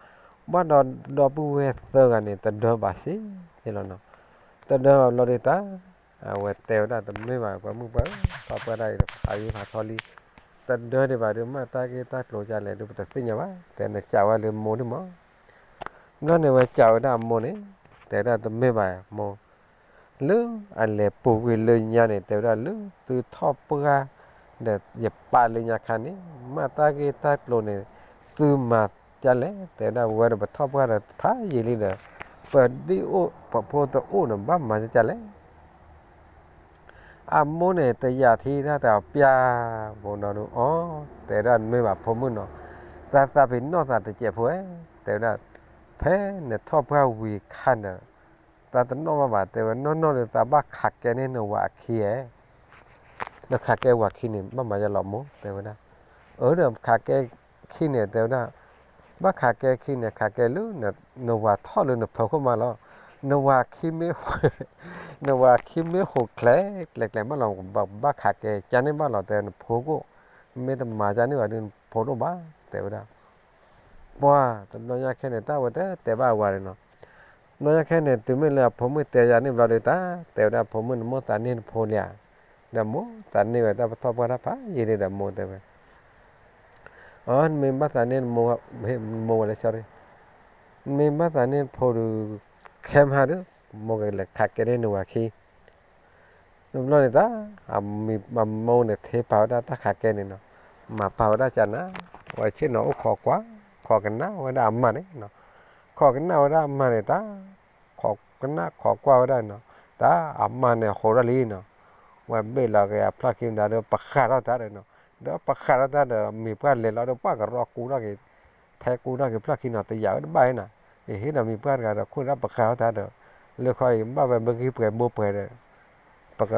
ဘၣ်ဒီးဒီပုၢ်ဝဲၢ်သၢဂၤန့ၣ် တဒၢဘၣ်စ့လီၤနီၤ, တဒၢဘၣ်ဘျီဒီးတၢ် အဝဲတဲဝဲဒၣ် တမ့ၢ်ဘၣ် ပှၤမုၣ်ပှၢ်ဧၢ, ထီၣ်ပှၢ်တၢ်အံၤဒီး ဖးယံၤဖးထီလံ, တဒၢဒံးဘၣ်ဒီး မ့ၢ်တၢ်ဂ့ၢ်တၢ်ကျိၤဒ်လဲၣ်ဒီး ပတသ့ၣ်ညါဘၣ်, တဲနစံးဝဲလၢမိၢ်ဒံးမး. ဘျီန့ၣ်ဝဲစံးဝဲဒၣ်အမိၢ်န့ၣ် တဲဝဲဒၣ် တမ့ၢ်ဘၣ်မိၢ်, လၢအလဲၤပူၤကွံာ်လၢညါန့ၣ် တဲဝဲဒၣ် လၢသုထီၣ်ပှၢ်ဒီး ယပာ်လၢညါခါန့ၣ် မ့ၢ်တၢ်ဂ့ၢ်တၢ်ကျိၤန့ၣ် သုမၤဒ်လဲၣ်, တဲဝဲဒၣ် ဝဲဒီးပထီၣ်ပှၢ်ဒီးဖးယံာ်လံဒီး ပဒံၣ်အိၣ်ပဖိတအိၣ်န့ၣ် ဘၣ်မၤဒ်လဲၣ်. အမိၢ်န့ၣ် တယာ်ထံတၢ်တပျၢ် ဖိနီၤဒုး အီ တဲဝဲဒၣ် တမ့ၢ်ဘၣ်ဖိမုၣ်နီၤ, တၢ်သးပ့ၤနီၣ်သးတစဲးဖိဧၢ, တဲဝဲဒၣ် ဖဲနထီၣ်ပှၢ်ဝံၤခါဒီး တၢ်တနီၣ်ဘၣ်ဘၣ်, တဲဝဲ နီၢ်နီၢ်ဒီး သးဘၣ်ခးကဲန့ၢ်နဝၤအခံဧါ, နခးကဲဝၤခံန့ၣ် ဘၣ်မၤယါလီၤမိၢ် တဲဝဲဒၣ်. အၢ ဒီးခးကဲခံန့ၣ် တဲဝဲဒၣ်, ဘၣ်ခးကဲခံန့ၣ် ခးကဲလၢ နဝၤထီၣ်လၢနဖိခိၣ်မးလီၤ. နဝၤခံမ့ၢ် နဝၤခံမ့ၢ်ဟိးကျဲၤကျဲၤကျဲၤမးလီၤ ဘၣ်ခးကဲကန့ၢ်ဘၣ်လီၤ တဲ နဖိခိၣ်, မ့ၢ်တမၤကန့ၢ်ဘၣ်ဒီး နဖိတအိၣ်ဘၣ် တဲဝဲဒၣ်. ပှၢ် တဘျီညါခဲန့ၣ် တၢ်ဝဲတတဲဘၣ်အဝၤန့ၣ်နီၤ. ဘျီညါခဲန့ၣ် တုၤမ့ၢ်လၢအဖိမုၣ်တဲယၤန့ၣ်ဘျီဒီး တၢ် တဲဝဲဒၣ် ဖိမုၣ် နမိၢ်သးန့ၢ်နဖိလံဧါ. ဒီးမိၢ်သးန့ၢ်ဝဲ တၢ်ပထီၣ်ပှၢ်တၢ်ဖးယံာ်လံဒီး မိၢ်တဲဝဲ အီ နမ့ၢ်ဘၣ်သးန့ၢ်နမိၢ်, မိၢ်ဝဲလဲၣ် sorry, နမ့ၢ်ဘၣ်သးန့ၢ်နဖိဒီး ခဲမဟါဒီး မိၢ်ကလဲၤခးကဲန့ၢ်နဝၤခံ. တဘျီန့ၣ်တၢ် အမိၢ်န့ၣ် ထ့ပာ်ဝဲဒၣ်တၢ်ခးကဲန့ၣ်နီၤ, မၤပာ်ဝဲဒၣ်ကနၤ, ဝဲဆ့ၣ်နီၤအိၣ်ခိးကွၢ်, ခိးကနၣ်ဝဲဒၣ်အမါန့ၣ်နီၤ, ခိးကနၣ်ဝဲဒၣ်အမါန့ၣ်တၢ် ခိးကနၣ်ခိးကွၢ်ဝဲဒၣ်နီၤ, တၢ်အမါန့ၣ်ဟိးထီၣ်လံနီၤ, ဝဲဘ့ၣ်လီၤက့ၤအဖျီၣ်ခံမတၤဒီး ပဃးထီၣ်တၢ်ဒီးနီၤ, ဒီးပဃးထီၣ်တၢ်ဒီး မံၤပှၢ်လဲၤလီၤဒီး ပှၢ်ကရီကူထီၣ်က့ၤ, ထဲကူထီၣ်က့ၤဖျီၣ်ခံနီၤ တယာ်ဝဲတဘၣ်နီၤ, ယဟ့ၣ်ဒီးမံၤပှၢ်တဂၤဒီး ခိၣ်ဒၣ်ပဃးထီၣ်တၢ်ဒီး လၢခီအံၤ ဘၣ်ဝဲဘၢဂံၢ်ပှဲၤဘိပှဲၤဒီး ပက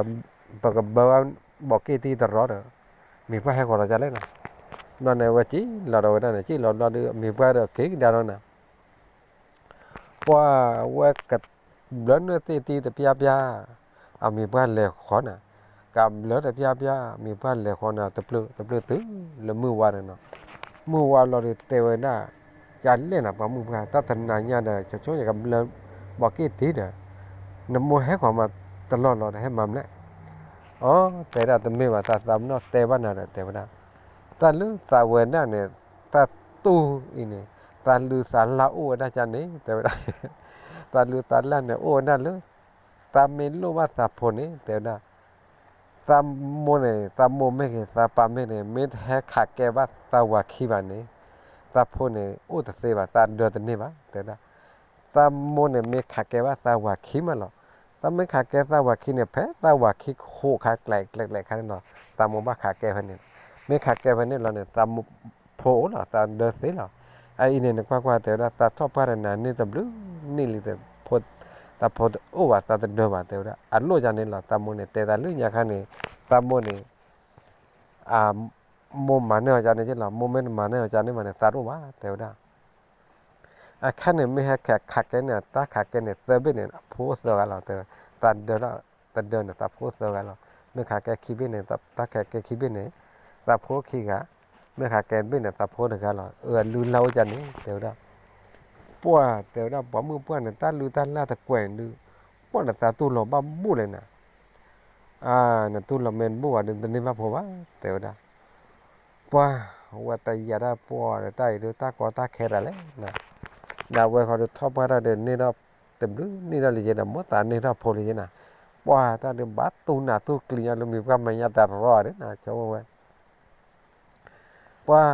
ဘၢဘၣ်ဘီးက့ၣ်တံၢ်တရီဒီး မံၤပှၢ်ဟဲဃီၤလီၤကလဲၣ်နီၤ, ဘျီန့ၣ် ဝဲစံၣ်လီၤဒီးဝဲဒၣ်န့ၣ် စံၣ်လီၤဘျီဒီး မံၤပှၢ်ဒီးက့ၤကဒါဒီးနီၤ ပှၢ်ဝဲကဘျၢနုာ်သ့ၣ်တံၢ်တပျၢ်ပျၢ်, အမံၤပှၢ်လဲၤဃီၤနၤ, ကဘျၢတပျၢ်ပျၢ် မံၤပှၢ်လဲၤဃီၤနၤ တပျၢ်တပျၢ်တုၤလၢမုၢ်ဝါန့ၣ်နီၤ, မုၢ်ဝါလီၤဒီးတဲဝဲဒၣ်, ကလဲၣ်နၤ ပှၤမုၣ်ပှၢ် တၢ်တနၤညါဒီး ဆိဆိယကဘျၢဘီးက့ၣ်တံၢ်ဒီး, နမိၢ်ဟဲဃီၤမးတလီၢ်လီၤဒီး ဟဲမၤမနုၤလဲၣ်, အီ တဲဒၣ်တမ့ၢ်ဘၣ် သးသးပနီၣ်တဲဘၣ်နၤဒီး တဲဝဲဒၣ်, တၢ်လၢသးဝဲဒၣ်န့ၣ် တၢ်တူၢ်အံၤန့ၣ် သးလုၢ်သးလၢ်အိၣ်ဝဲဒၣ်ကန့ၣ် တဲဝဲဒၣ်, သးလုၢ်သးလၢ်န့ၣ် အိၣ်ဝဲဒၣ်လၢ သးမ့ၢ်လိၣ်ဘၣ်သးဖိန့ၣ် တဲဝဲဒၣ်, သးမိၢ်န့ၣ် သးမိၢ်မ့ၢ်ဂ့ၤ သးပၢ်မ့ၢ်ဂ့ၤ မ့ၢ်တဟဲခးကဲဘၣ်သးဝၤခံဘၣ်န့ၣ်, သးဖိန့ၣ်အိၣ်တသ့ဘၣ်, သးဒၢတန့ၢ်ဘၣ် တဲဝဲဒၣ်. သးမိၢ်န့ၣ်မ့ၢ်ခးကဲဘၣ်သးဝၤခံမးလီၤ. သးမ့ၢ်ခးကဲသးဝၤခံန့ၣ် ဖဲသးဝၤခံဃိးခါကျဲးကျဲးခါန့ၣ်လီၤ, သးမိၢ်ဘၣ်ခးကဲဖဲန့ၣ်. မ့ၢ်ခးကဲဖဲန့ၣ်လီၤန့ၣ် သးဖိအိၣ်လီၤ, သးဒၢသ့လီၤ. အအံၤန့ၣ် နကွၢ်ကွၢ် တဲဝဲဒၣ်, သးထီၣ်ပှၢ်ဒီးနၤန့ၢ်တဘျုးနံၣ်လံ, သးဖိတအိၣ်ဘၣ်, သးတဒၢဘၣ် တဲဝဲဒၣ်. အလိၣ်ယၤန့ၣ်လီၤ, သးမိၢ်န့ၣ် တဲသးလၢညါခါန့ၣ်, သးမိၢ်န့ၣ် အ မိၢ်မၤန့ၢ်အီၤကန့ၣ်က့လီၤ, မိၢ်မ့ၢ်တမၤန့ၢ်အီၤကန့ၣ်မးန့ၣ် သးတအိၣ်ဘၣ် တဲဝဲဒၣ်. အခါန့ၣ် မ့ၢ်ဟဲခးကဲန့ၣ် တၢ်ခးကဲန့ၣ် သၢဘ့ၣ်န့ၣ် အဖိအိၣ်သၢဂၤလီၤ, တဲဝဲ. သးဒၢ, တဒၢန့ၣ် သးဖိအိၣ်သၢဂၤလီၤ. မ့ၢ်ခးကဲခံဘ့ၣ်န့ၣ်, တၢ်ခးကဲခံဘ့ၣ်န့ၣ် သးဖိအိၣ်ခံဂၤ, မ့ၢ်ခးကဲတဘ့ၣ်န့ၣ် သးဖိအိၣ်တဂၤလီၤ. အလုၢ်အလၢ်အိၣ်ကန့ၣ် တဲဝဲဒၣ်. ပှၢ် တဲဝဲဒၣ်, ပှၤမုၣ်ပှၢ်န့ၣ် တၢ်လုၢ်တၢ်လၢ်တကွဲးဒုး, ပှၢ်ဒီး သးတူၢ်လိာ်ဘၣ်ဘူၣ်လဲၣ်နၤ. အၢ နတူၢ်လိာ်မ့ၢ်တဘူၣ်ဘၣ်ဒီး တန့ၢ်ဘၣ်ဖိဘၣ် တဲဝဲဒၣ်. ပှၢ် ဝဲတယာ်တၢ်ပှၢ်ဒီး တၢ်အံၤဒုး တၢ်ကီတၢ်ခဲတၢ်လဲၣ်နၤ. ဒီးဝဲဃီဒုး ထီၣ်ပှၢ်တၢ်ဒီး န့ၢ်ထီၣ်တဘျုးနံၣ်ထီၣ်လံယဲဒီး မိၢ်သးန့ၢ်ထီၣ်ဖိလံယဲနၤ. ပှၢ် တၢ်ဒုး ဘၣ်တူၢ်နးတူၢ်ကျံၤညါလၢမံၤပှၢ်မဲာ်ညါတရီဒီးနၤ ဆိကမိၣ်ဝဲ ပှၢ်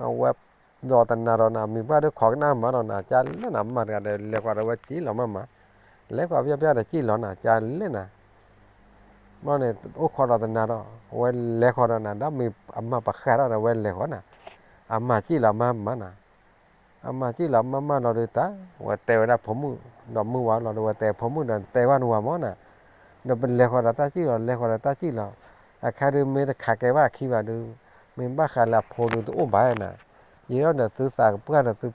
အဝဲ ဒီးတနၤဒီးနၤ မံၤပှၢ်ဒုး ခိးကနၣ်မးဒီးနၤ ကလဲၣ်နၤ မၤတဂၤဒီး လဲၤဃီၤဒီးဝဲ ကံၣ်လီၤမးမး, လဲၤဃီၤပျၢ်ပျၢ်ဒီး ကံၣ်လီၤနၤ ကလဲၣ်နၤ. ဘျီန့ၣ် အိၣ်ခိးဒီးတနၤဒီး အဝဲလဲၤဃီၤဒီးနၤ ဒီးမ့ၢ်အမါပဃၢ်ထီၣ်ဒီး အဝဲလဲၤဃီၤနၤ, အမါကံၣ်လီၤမးမးနၤ. အမါကံၣ်လီၤမးမးလီၤဒုးတၢ် အဝဲတဲဝဲဒၣ်ဖိမုၣ်, ဒီးမုၢ်ဝါလီၤဒီး အဝဲတဲဖိမုၣ်ဒီး တဲဘၣ်နဝၤမးနၤ, ဒီးပလဲၤဃီၤဒီးတၢ်ကံၣ်လီၤ လဲၤဃီၤဒီးတၢ်ကံၣ်လီၤ, အခါဒုးမ့ၢ်တခးကဲဘၣ်အခံဘၣ်ဒုး, မ့ၢ်ဘၣ်ဃးလၢအဖိဒုးတအိၣ်ဘၣ်နၤ, ယဲဒီးသုသးကပှၢ်ဒီးသု,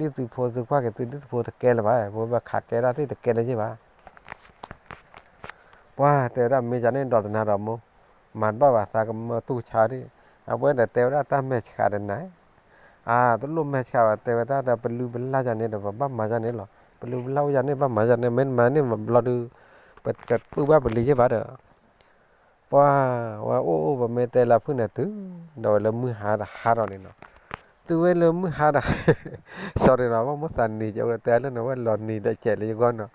ဒ်သုဖိသုကွၢ်က့ၤသုဒ်သုဖိတကဲလၢၤဘၣ်, ပဝဲခးကဲဒၣ်သ့ၣ်တကဲလၢၤဘၣ် ပှၢ်တဲဝဲဒၣ် မ့ၢ်ကန့ၣ်ဒီးတနၤဒီးမိၢ်, မၤတဘၣ်ဘၣ် သးကမၢတူၢ်ဆါဒၣ်, အဝဲဒီးတဲဝဲဒၣ်တၢ်မဲာ်ဆှးဒီးနၤ, အါ တလိၣ်မဲာ်ဆှးဘၣ် တဲဝဲဒၣ်ဒီး ပလုၢ်ပလၢ်ယၤန့ၣ်ဒီး ပဘၣ်မၤယၤန့ၣ်လီၤ, ပလုၢ်ပလၢ်အိၣ်ယၤန့ၣ် ဘၣ်မၤယၤန့ၣ် မ့ၢ်တမၤန့ၣ်ဘျီဒုး, ပတပုၢ်ဘၣ်ပလံၤယဲၢ်ဘၣ်ဒီး ပှၢ်ဝဲအိၣ်အိၣ် ပမ့ၢ်တဲလၢဖုၣ်န့ၣ်တုၤ, ဒီးဝဲလၢမုၢ်ဟါတဟါဒီးန့ၣ်နီၤ, တုၤဝဲလၢမုၢ်ဟါတဟါ, sorry နီၤ ဘၣ်မိၢ်သးနံၤကဲဝဲတဲလၢန့ၣ် ဝဲလီၤနံၤဒီးကဲးလၢယဂီၢ်နီၤ,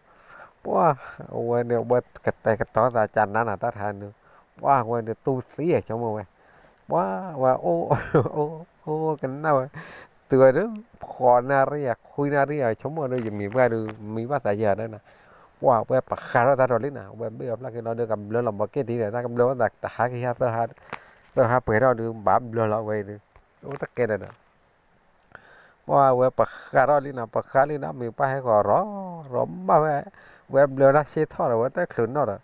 ပှၢ်ဝဲန့ၣ် ဝဲကတဲာ်ကတီၤသးကနါနၤတၢ်တဟါန့ၣ်, ပှၢ်ဝဲန့ၣ်တူၢ်သံဆိကမိၣ်ဝဲ, ပှၢ်ဝဲအိၣ် အိၣ်ကနၣ်ဝဲ, တုၤဝဲဒၣ် ဃိးနၣ်ရံၣ်ဧါ ခွံနၣ်ရံၣ်ဧါ ဆိကမိၣ်ဒီး ယမံၤပှၢ်ဒုး မံဘၣ်သးယၤဒၣ်နၤ, ပှၢ်ဝဲပဃးထီၣ်တၢ်ဒီးလံနၤ, ဝဲဘ့ၣ်အီၤဖျၢၣ်က့ၤလီၤဒီး ကဘျၢလီၤဘီးက့ၣ်တံၢ်ဒီး တၢ်ကဘျၢဝဲသးတဟါကဟါ သၢဟါပှဲၤထီၣ်ဒုး ဘၣ်ဘျၢလီၤဝဲအံၤဒုး, အိၣ်တကဲဒီးဒီး ပှၢ်ဝဲပဃးထီၣ်လံနၤ, ပဃးလံဒီး မံၤပှၢ်ဟဲဃီၤရီၤ ရီၤမးဝဲ, ဝဲဘျၢတၢ်ဆ့ထီၣ်ဒီး ဝဲတချုးနီၣ်ဒီး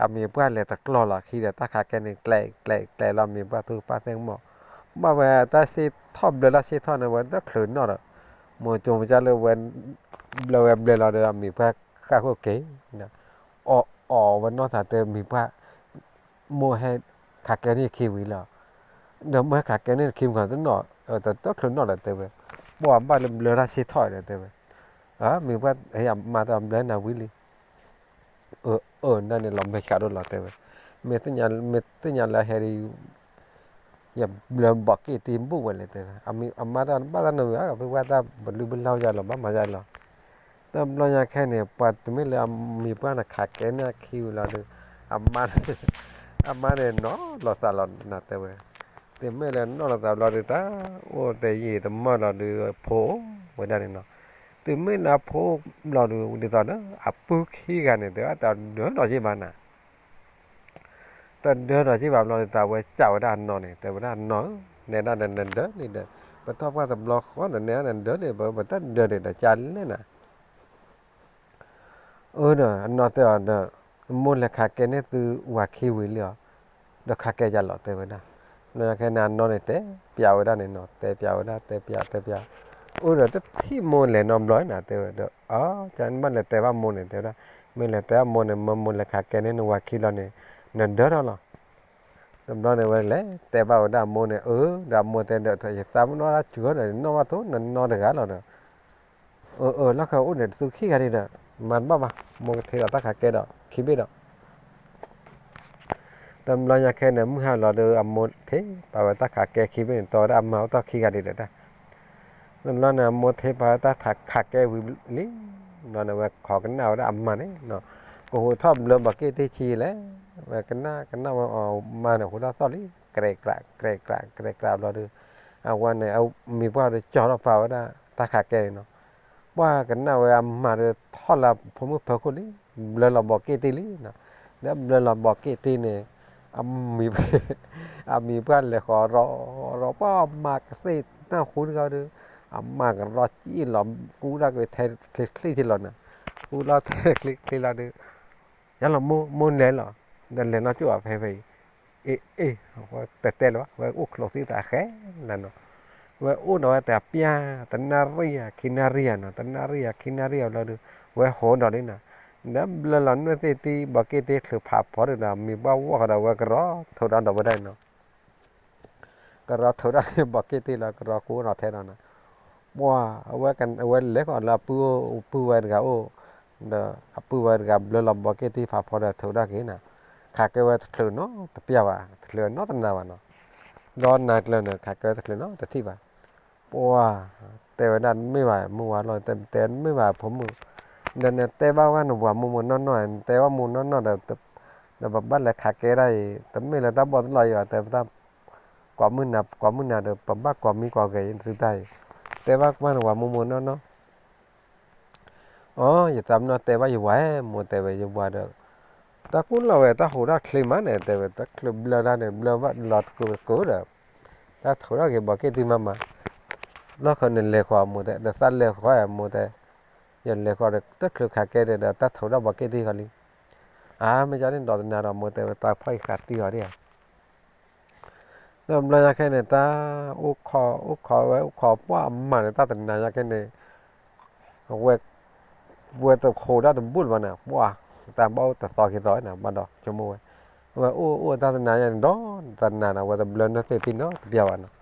အမံၤပှၢ်လဲၤတကျီၢ်လီၤခံဒီး တၢ်ခးကဲန့ၣ် ကျဲးကျဲးကျဲးလီၤ မံၤပှၢ်သူၣ်ကပၢ်သ့ၣ်ကမီၤ, မးဝဲတၢ်ဆ့ထီၣ်ဘျၢတၢ်ဆ့ထီၣ်န့ၣ် ဝဲတချုးနီၣ်ဒီး မိၤကၠိမၤကၢ်လၢဝဲ ဘျၢဝဲဘျၢလီၤဒီး အမံၤပှၢ်ဃၣ်ခိၣ်က့ၤ အီၣ်အီၣ်ဝဲနီၢ်သးတဲမံၤပှၢ် မိၢ်ဟဲခးကဲန့ၢ်ခံဝံၤလီၤ, ဒီးမိၢ်ဟဲခးကဲန့ၢ်ခံမုၢ်ခီၣ်တနီၣ်, တချုးနီၣ်ဒီးတဲဝဲ, ပှၢ်ဘၣ်လၢဘျၢတၢ်ဆ့ထီၣ်ဒီးတဲဝဲ, မံၤပှၢ် မၤတၢ်ဘျၢနၤဝံၤလံ, အၢ အၢ နန့ၣ်လီၤမဲာ်ဆှးဒိၣ်လီၤတဲဝဲ, မ့ၢ်သ့ၣ်ညါလၢဟဲဒ် ယဘျၢဘီးက့ၣ်တံၢ်ဘူၣ်ဝဲလဲၣ်တဲဝဲ, အမါတဘၣ်တၢ်နဝံၤ အဖုပှၢ်တၢ်ပလုၢ်ပလၢ်ယၤလီၤ ဘၣ်မၤယၤလီၤ, တဘျီညါခဲန့ၣ် ပှၤတမ့ၢ်လၢအမံၤပှၢ်န့ၣ် ခးကဲန့ၢ်အခံဝံၤလီၤဒီး အမါ အမါန့ၣ်နီၢ်လီၤသးလီၤနၤတဲဝဲ, တမ့ၢ်လၢနီၢ်လီၤသးဘျီဒီး တၢ်အိၣ်တယံာ်တမီၢ်လီၤဒီး ဖိအိၣ်ဝဲဒၣ်န့ၣ်နီၤ, တမ့ၢ်လၢအဖိအိၣ်ဘျီဒီး ဒ်သိးဒီး အပုၢ်ခံဂၤန့ၣ် တဲဝဲတဒၢဒီးက့ၤဘၣ်နၤ တဒၢဒီးက့ၤဘၣ်ဘျီဒီး တၢ်ဝဲစံးဝဲဒၣ်အနီၢ်န့ၣ် တဲဝဲဒၣ်အနီၢ်ဧၢ, နဲဒၣ်ဒီးနဒၢန့ၣ်ဒီး ပထီၣ်ပှၢ်တဘျီဃီဒီး နဲဒၣ်နဒၢန့ၣ် ပတၢ်ဒၢန့ၣ်ဒီးကလဲၣ်နၤ အၢဒီး အနီၢ်တဲအီၤဒီး မိၢ်လဲၤခးကဲန့ၢ်သုဝၤခံဝံၤလံဧါ, ဒီးခးကဲယၤလီၤတဲဝဲဒၣ်, နီၢ်ခဲန့ၣ် အနီၢ်န့ၣ်တဲပျးဝဲဒၣ်န့ၣ်နီၤ တဲပျးဝဲဒၣ် တဲပျး တဲပျး, အၢဒီးတထံၣ်မိၢ်လဲၤနီတဘျီနၤတဲဝဲဒီး အၢ ကနဘၣ်လဲၤတဲဘၣ်မိၢ်န့ၣ်တဲဝဲဒၣ်, မ့ၢ်လဲၤတဲဘၣ်မိၢ်န့ၣ် မ့ၢ်မိၢ်လဲၤခးကဲန့ၢ်နဝၤခံလီၤန့ၣ် နဒၢထီၣ်လီၤ တဘျီန့ၣ်ဝဲလဲၤတဲဘၣ်ဝဲဒၣ်အမိၢ်န့ၣ် အၢ ဒီးအမိၢ်တဲဒီး ယသးမနီၢ်တၢ်စူၤဒီး နနီၢ်ဘၣ်သိး နနီၢ်တဂၤလီၤဒီး အၢ အၢ လီၢ်ခဲအိၣ်န့ၣ် တသူခံဂၤဒံးဒီး မၤတဘၣ်ဘၣ် မိၢ်ကထံၣ်ဒီးတၢ်ခးကဲဒီး ခံဘ့ၣ်ဒီး တဘျီညါခဲန့ၣ် မုၢ်ဟါလီၤဒီး အမိၢ်ထံၣ်ပာ်ဝဲတၢ်ခးကဲခံဘ့ၣ်န့ၣ် တီဝဲဒၣ်အမါအိၣ်တီၢ်ခံဂၤဒံးဒီးတၢ် တဘျီန့ၣ် အမိၢ်ထံၣ်ပာ်ဝဲတၢ်ခးကဲဝံၤလံ ဘျီန့ၣ်ဝဲခိးကနၣ်ဝဲဒၣ်အမါန့ၣ် ကဟူးထီၣ်ဘျၢဘီးက့ၣ်တံၢ်ဆံးလဲၣ် ဝဲကနၣ်ကနၣ်ဝဲအီၤမါန့ၣ် ဟူးထီၣ်သီၣ်လံ ကြဲးကြး ကြဲးကြး ကြဲးကြးဘျီဒီး အဝဲန့ၣ် မံၤပှၢ်ဒီးကၠီထီၣ်ပာ်ဝဲဒၣ်တၢ်ခးကဲန့ၣ်နီၤ. ပှၢ်ကနၣ်ဝဲအမါဒီးထီၣ်လၢဖိမုၣ်ဖိခွါလံ, ဘျၢလီၤဘီးက့ၣ်တံၢ်လံနီၤ. ဒီးဘျၢလီၤဘီးက့ၣ်တံၢ်န့ၣ် အမံၤ အမံၤပှၢ်လဲၤဃီၤရီၤရီၤ ပှၢ်မၤကသ့ၣ်နၢ်ဟူတဂၤဒီး အမါကရီကံၣ်လီၤကူတၢ်က့ၤထဲချ့ချ့လီၤနီၤ. ကူလီၤထဲချ့ချ့လီၤဒီး ယလီၤမိၢ်မိၢ်လဲၤလီၤ, ဒီးလဲၤနီၣ်ကၠိၣ်အဖဲဖဲအံၤ, အ့ၣ်အ့ၣ်, တတဲလၢၤဘၣ်, ဝဲအိၣ်ချိးသံသးဃဲလၢနီၤ. ဝဲအိၣ်ဒီးဝဲတပျၢ် တနၣ်ရံၣ်ဧါခံနၣ်ရံၣ်ဧါနီၤ, တနၣ်ရံၣ်ဧါခံနၣ်ရံၣ်ဧါလီၤဒီး ဝဲဟိးဒီးလံနီၤ. ဒီးဘျၢလီၤနွဲၣ်သ့ၣ်တံၢ် ဘီးက့ၣ်တံၢ်ချုးဖးဖီဒီး မံၤပှၢ်ဝီၢ်ဃီဒီး ဝဲကရီထိးဒီးဝဲဒၣ်နီၤ. ကရီထိးဒီးဘီးက့ၣ်တံၢ်လီၤ ကရီကူနီၤထဲဒီးနီၤ. ပှၢ် အဝဲအိၣ်လၢဃီၤလၢအပုၢ်ဝဲၢ်တဂၤအိၣ်, ဒီးအပုၢ်ဝဲၢ်တဂၤဘျၢလီၤဘီးက့ၣ်တံၢ်ဖးဖီဒီးထုးဒၣ်က့ၤနီၤ. ခးကဲဝဲတချုးနီတပျၢ်ဘၣ်, တချုးနီတနၤဘၣ်နီၤ. ဒီးနၤကျၢၤန့ၣ်ခးကဲဝဲတချုးနီတထံၣ်ဘၣ်. ပှၢ် တဲဝဲဒၣ်တမ့ၢ်ဘၣ် မုၢ်ဝါလီၤ, တဲတမ့ၢ်ဘၣ်ဖိမုၣ်, ဒီးနတဲဘၣ်ဝဲနဝၤမိၢ်မိၢ်နီၢ်နီၢ်, နတဲဘၣ်မိၢ်နီၢ်နီၢ်ဒီး ဒီးပဘၣ်လဲၤခးကဲဒၣ်အံၤ တမ့ၢ်လၢတၢ်ဘီၣ်တလီၢ်အံၤဘၣ်, တဲတၢ် ကိးမုၢ်နၤ ကိးမုၢ်နၤဒီး ပဘၣ်ကိးမံကိးဂဲၤအံၤသုတၢ်အံၤ, တဲဘၣ်ကွၢ်နဝၤမိၢ်မိၢ်နီၢ်နီၢ်. အိ ယသးပ့ၤနီၣ်တဲဘၣ်ယဝၤဧၢ, မိၢ်တဲဝဲယဝၤဒီး တၢ်ကူၣ်လီၤဝဲတၢ်ဟိးထီၣ်ချ့မးန့ၣ် တဲဝဲ တချုးဘျၢတၢ်န့ၣ် ဘျၢဘၣ်လီၤတကိးကိးဒီး တၢ်ထုးထီၣ်က့ၤဘီးက့ၣ်တံၢ်မးမး, လီၢ်ခီန့ၣ်လဲၤဃီၤမိၢ်တဲ ဒီးသးလဲၤဃီၤဧါမိၢ်တဲ, ယလဲၤဃီၤဒီး တချုးခးကဲဒီး တၢ်ထုးထီၣ်ဘီးက့ၣ်တံၢ်ဃီလံ. အါ မ့ၢ်ကန့ၣ်ဒီးတနၤဒီးမိၢ်တဲဝဲ တၢ်ဖီၣ်အံၤဃးတံၢ်ဃီဒံဧါ. ဒီးဘျီညါခဲန့ၣ် တၢ်အိၣ်ခိးအိၣ်ခိးဝဲအိၣ်ခိးပှၢ်အမါန့ၣ် တၢ်တနၤညါခဲန့ၣ် ဝဲ ဝဲတဟိးဒၣ်တဘူၣ်လၢၤဘၣ်န့ၣ် ပှၢ် တၢ်ဘၣ်အိၣ်တသီခံသီန့ၣ် ဘၣ်ဒီးဆိကမိၣ်ဝဲ, ဝဲအိၣ်အိၣ်တၢ်တနၤညါန့ၣ် ဒီးတနၤန့ၣ် ဝဲတဘျၢနီၢ်သ့ၣ်တံၢ်နီတပျၢ်ဘၣ်နီၤ.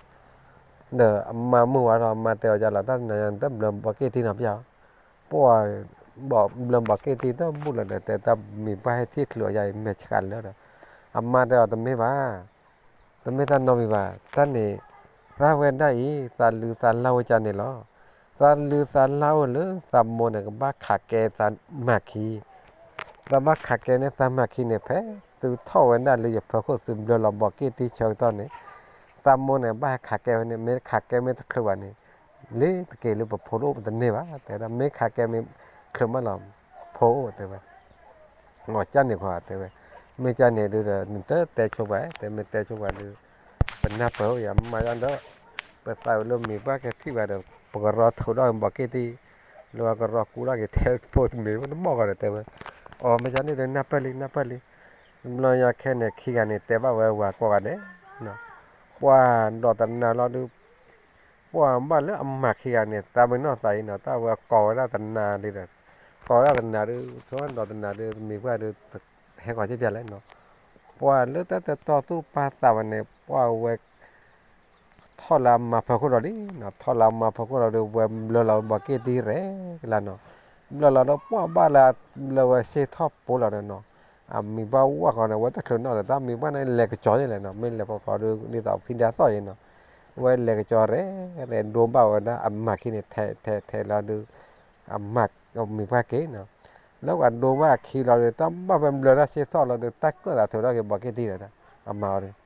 ဒီးအမါမုၢ်ဝါထီၣ် အမါတဲအီၤယၤလီၤ တၢ်တနၤညါန့ၣ် တဘျၢဘီးက့ၣ်တံၢ်နီတပျၢ်ဘၣ်. ပှၢ် ဘီး ဘျၢဘီးက့ၣ်တံၢ်တဘူၣ်လၢၤဒီး တဲတၢ်မံၤပှၢ်ဟဲထံၣ်ချုးအီၤယၤအံၤ မဲာ်ဆှးလၢာ်ဒီး အမါတဲအီၤတမ့ၢ်ဘၣ် တမ့ၢ်တၢ်နီတမံၤဘၣ်, တၢ်န့ၣ် သးဝဲဒၣ်အံၤ သးလုၢ်သးလၢ်ဝဲကန့ၣ်လီၤ. သးလုၢ်သးလၢ်အိၣ်လၢသးမိၢ်န့ၣ် ကဘၣ်ခးကဲသးမၤခံ, သးဘၣ်ခးကဲန့ၢ်သးမၤခံန့ၣ် ဖဲသုထီၣ်ဝဲဒၣ်လၢယဖီခိၣ် သုဘျၢလီၤဘီးက့ၣ်တံၢ်ဆၢကတီၢ်န့ၣ် သးမိၢ်န့ၣ် ဘၣ်ဟဲခးကဲဝဲန့ၣ် မ့ၢ်ခးကဲမ့ၢ်တချုးဘၣ်န့ၣ် လ့ၤတက့ၤလၢပဖိတအိၣ်ပတန့ၢ်ဘၣ် တဲဝဲဒၣ် မ့ၢ်ခးကဲမ့ၢ်ချုးမးလီၤ ဖိအိၣ်တဲဝဲ အကန့ၣ်ခွါတဲဝဲ, မ့ၢ်ကန့ၣ်ဒုးဒီး နတတဲဆိပှၤ တဲမ့ၢ်တဲဆိပှၤဒုး ပနၢ်ပၢၢ်အိၣ်ယၤမၤယါဒီး ပသးဝဲလၢမံၤပှၢ်ကဲထံၣ်ဘၣ်ဒီး ပကရီထိးထီၣ်ဘီးက့ၣ်တံၢ် လၢကရီကူလီၤက့ၤထဲဖိတမံၤတမီၢ်ဂီၤဒီးတဲဝဲ, အိ မ့ၢ်ကန့ၣ်ဒုး နၢ်ပၢၢ်လံ နၢ်ပၢၢ်လံ, ဘျီညါခဲန့ၣ် ခံဂၤန့ၣ် တဲဘၣ်ဝဲဝၤကိးဂၤဒဲး, ပှၢ်ဒီးတနၤလီၤဒုး ပှၢ်ဘၣ်လၢအမၤခံဂၤန့ၣ် သးပ့ၤနီၣ်သးအံၤနီၤ တၢ်ဝဲကိးဝဲဒၣ်တနၤလံဒီး ကိးဝဲဒၣ်တနၤဒုး ဆိဒီးတနၤဒုး မံၤပှၢ်ဒုး ဟဲကိးက့ၤပျၢ်လဲၣ်နီၤ, ပှၢ်လၢတၢ်တတီသူၣ်ပာ်သးဝဲန့ၣ် ပှၢ်ဝဲ ထီၣ်လၢအမါဖီခိၣ်ဒီးလံနီၤ ထီၣ်လၢအမါဖီခိၣ်ဒီး ဝဲဘျၢလီၤဘီးက့ၣ်တံၢ်ရဲၣ်ကလါနီၤ, ဘျၢလီၤဒီးပှၢ်ဘၣ်လၢ ဘျၢဝဲစ့ထီၣ်ပိလီၤဒီးနီၤ, အမံၤပှၢ်ဝဲဃီန့ၣ် ဝဲတချုးနီၤဒီး တၢ်မံၤပှၢ်န့ၣ်လဲၤကစီၤယဲလဲၣ်နီၤ မ့ၢ်လဲၤဖီဖီဒီး ဒ်သိးဖံဒၣ်သီၣ်ယဲနီၤ, ဝဲလဲၤကစီၤရဲၣ်ရဲၣ် ဒိဘၣ်ဝဲဒၣ်အမါခံန့ၣ် ထဲထဲထဲလီၤဒုး အမါ မံၤပှၢ်က့ၤနီၤ, လၢပှၤဒိဘၣ်အခံလီၤဒီး တၢ်ဘၣ်ဝဲဘျၢတၢ်စ့ထီၣ်လီၤဒီး တၢ်ကၢၣ်သးထုးထီၣ်က့ၤဘီးက့ၣ်တံၢ်ဒီး အမါအီၤဒီး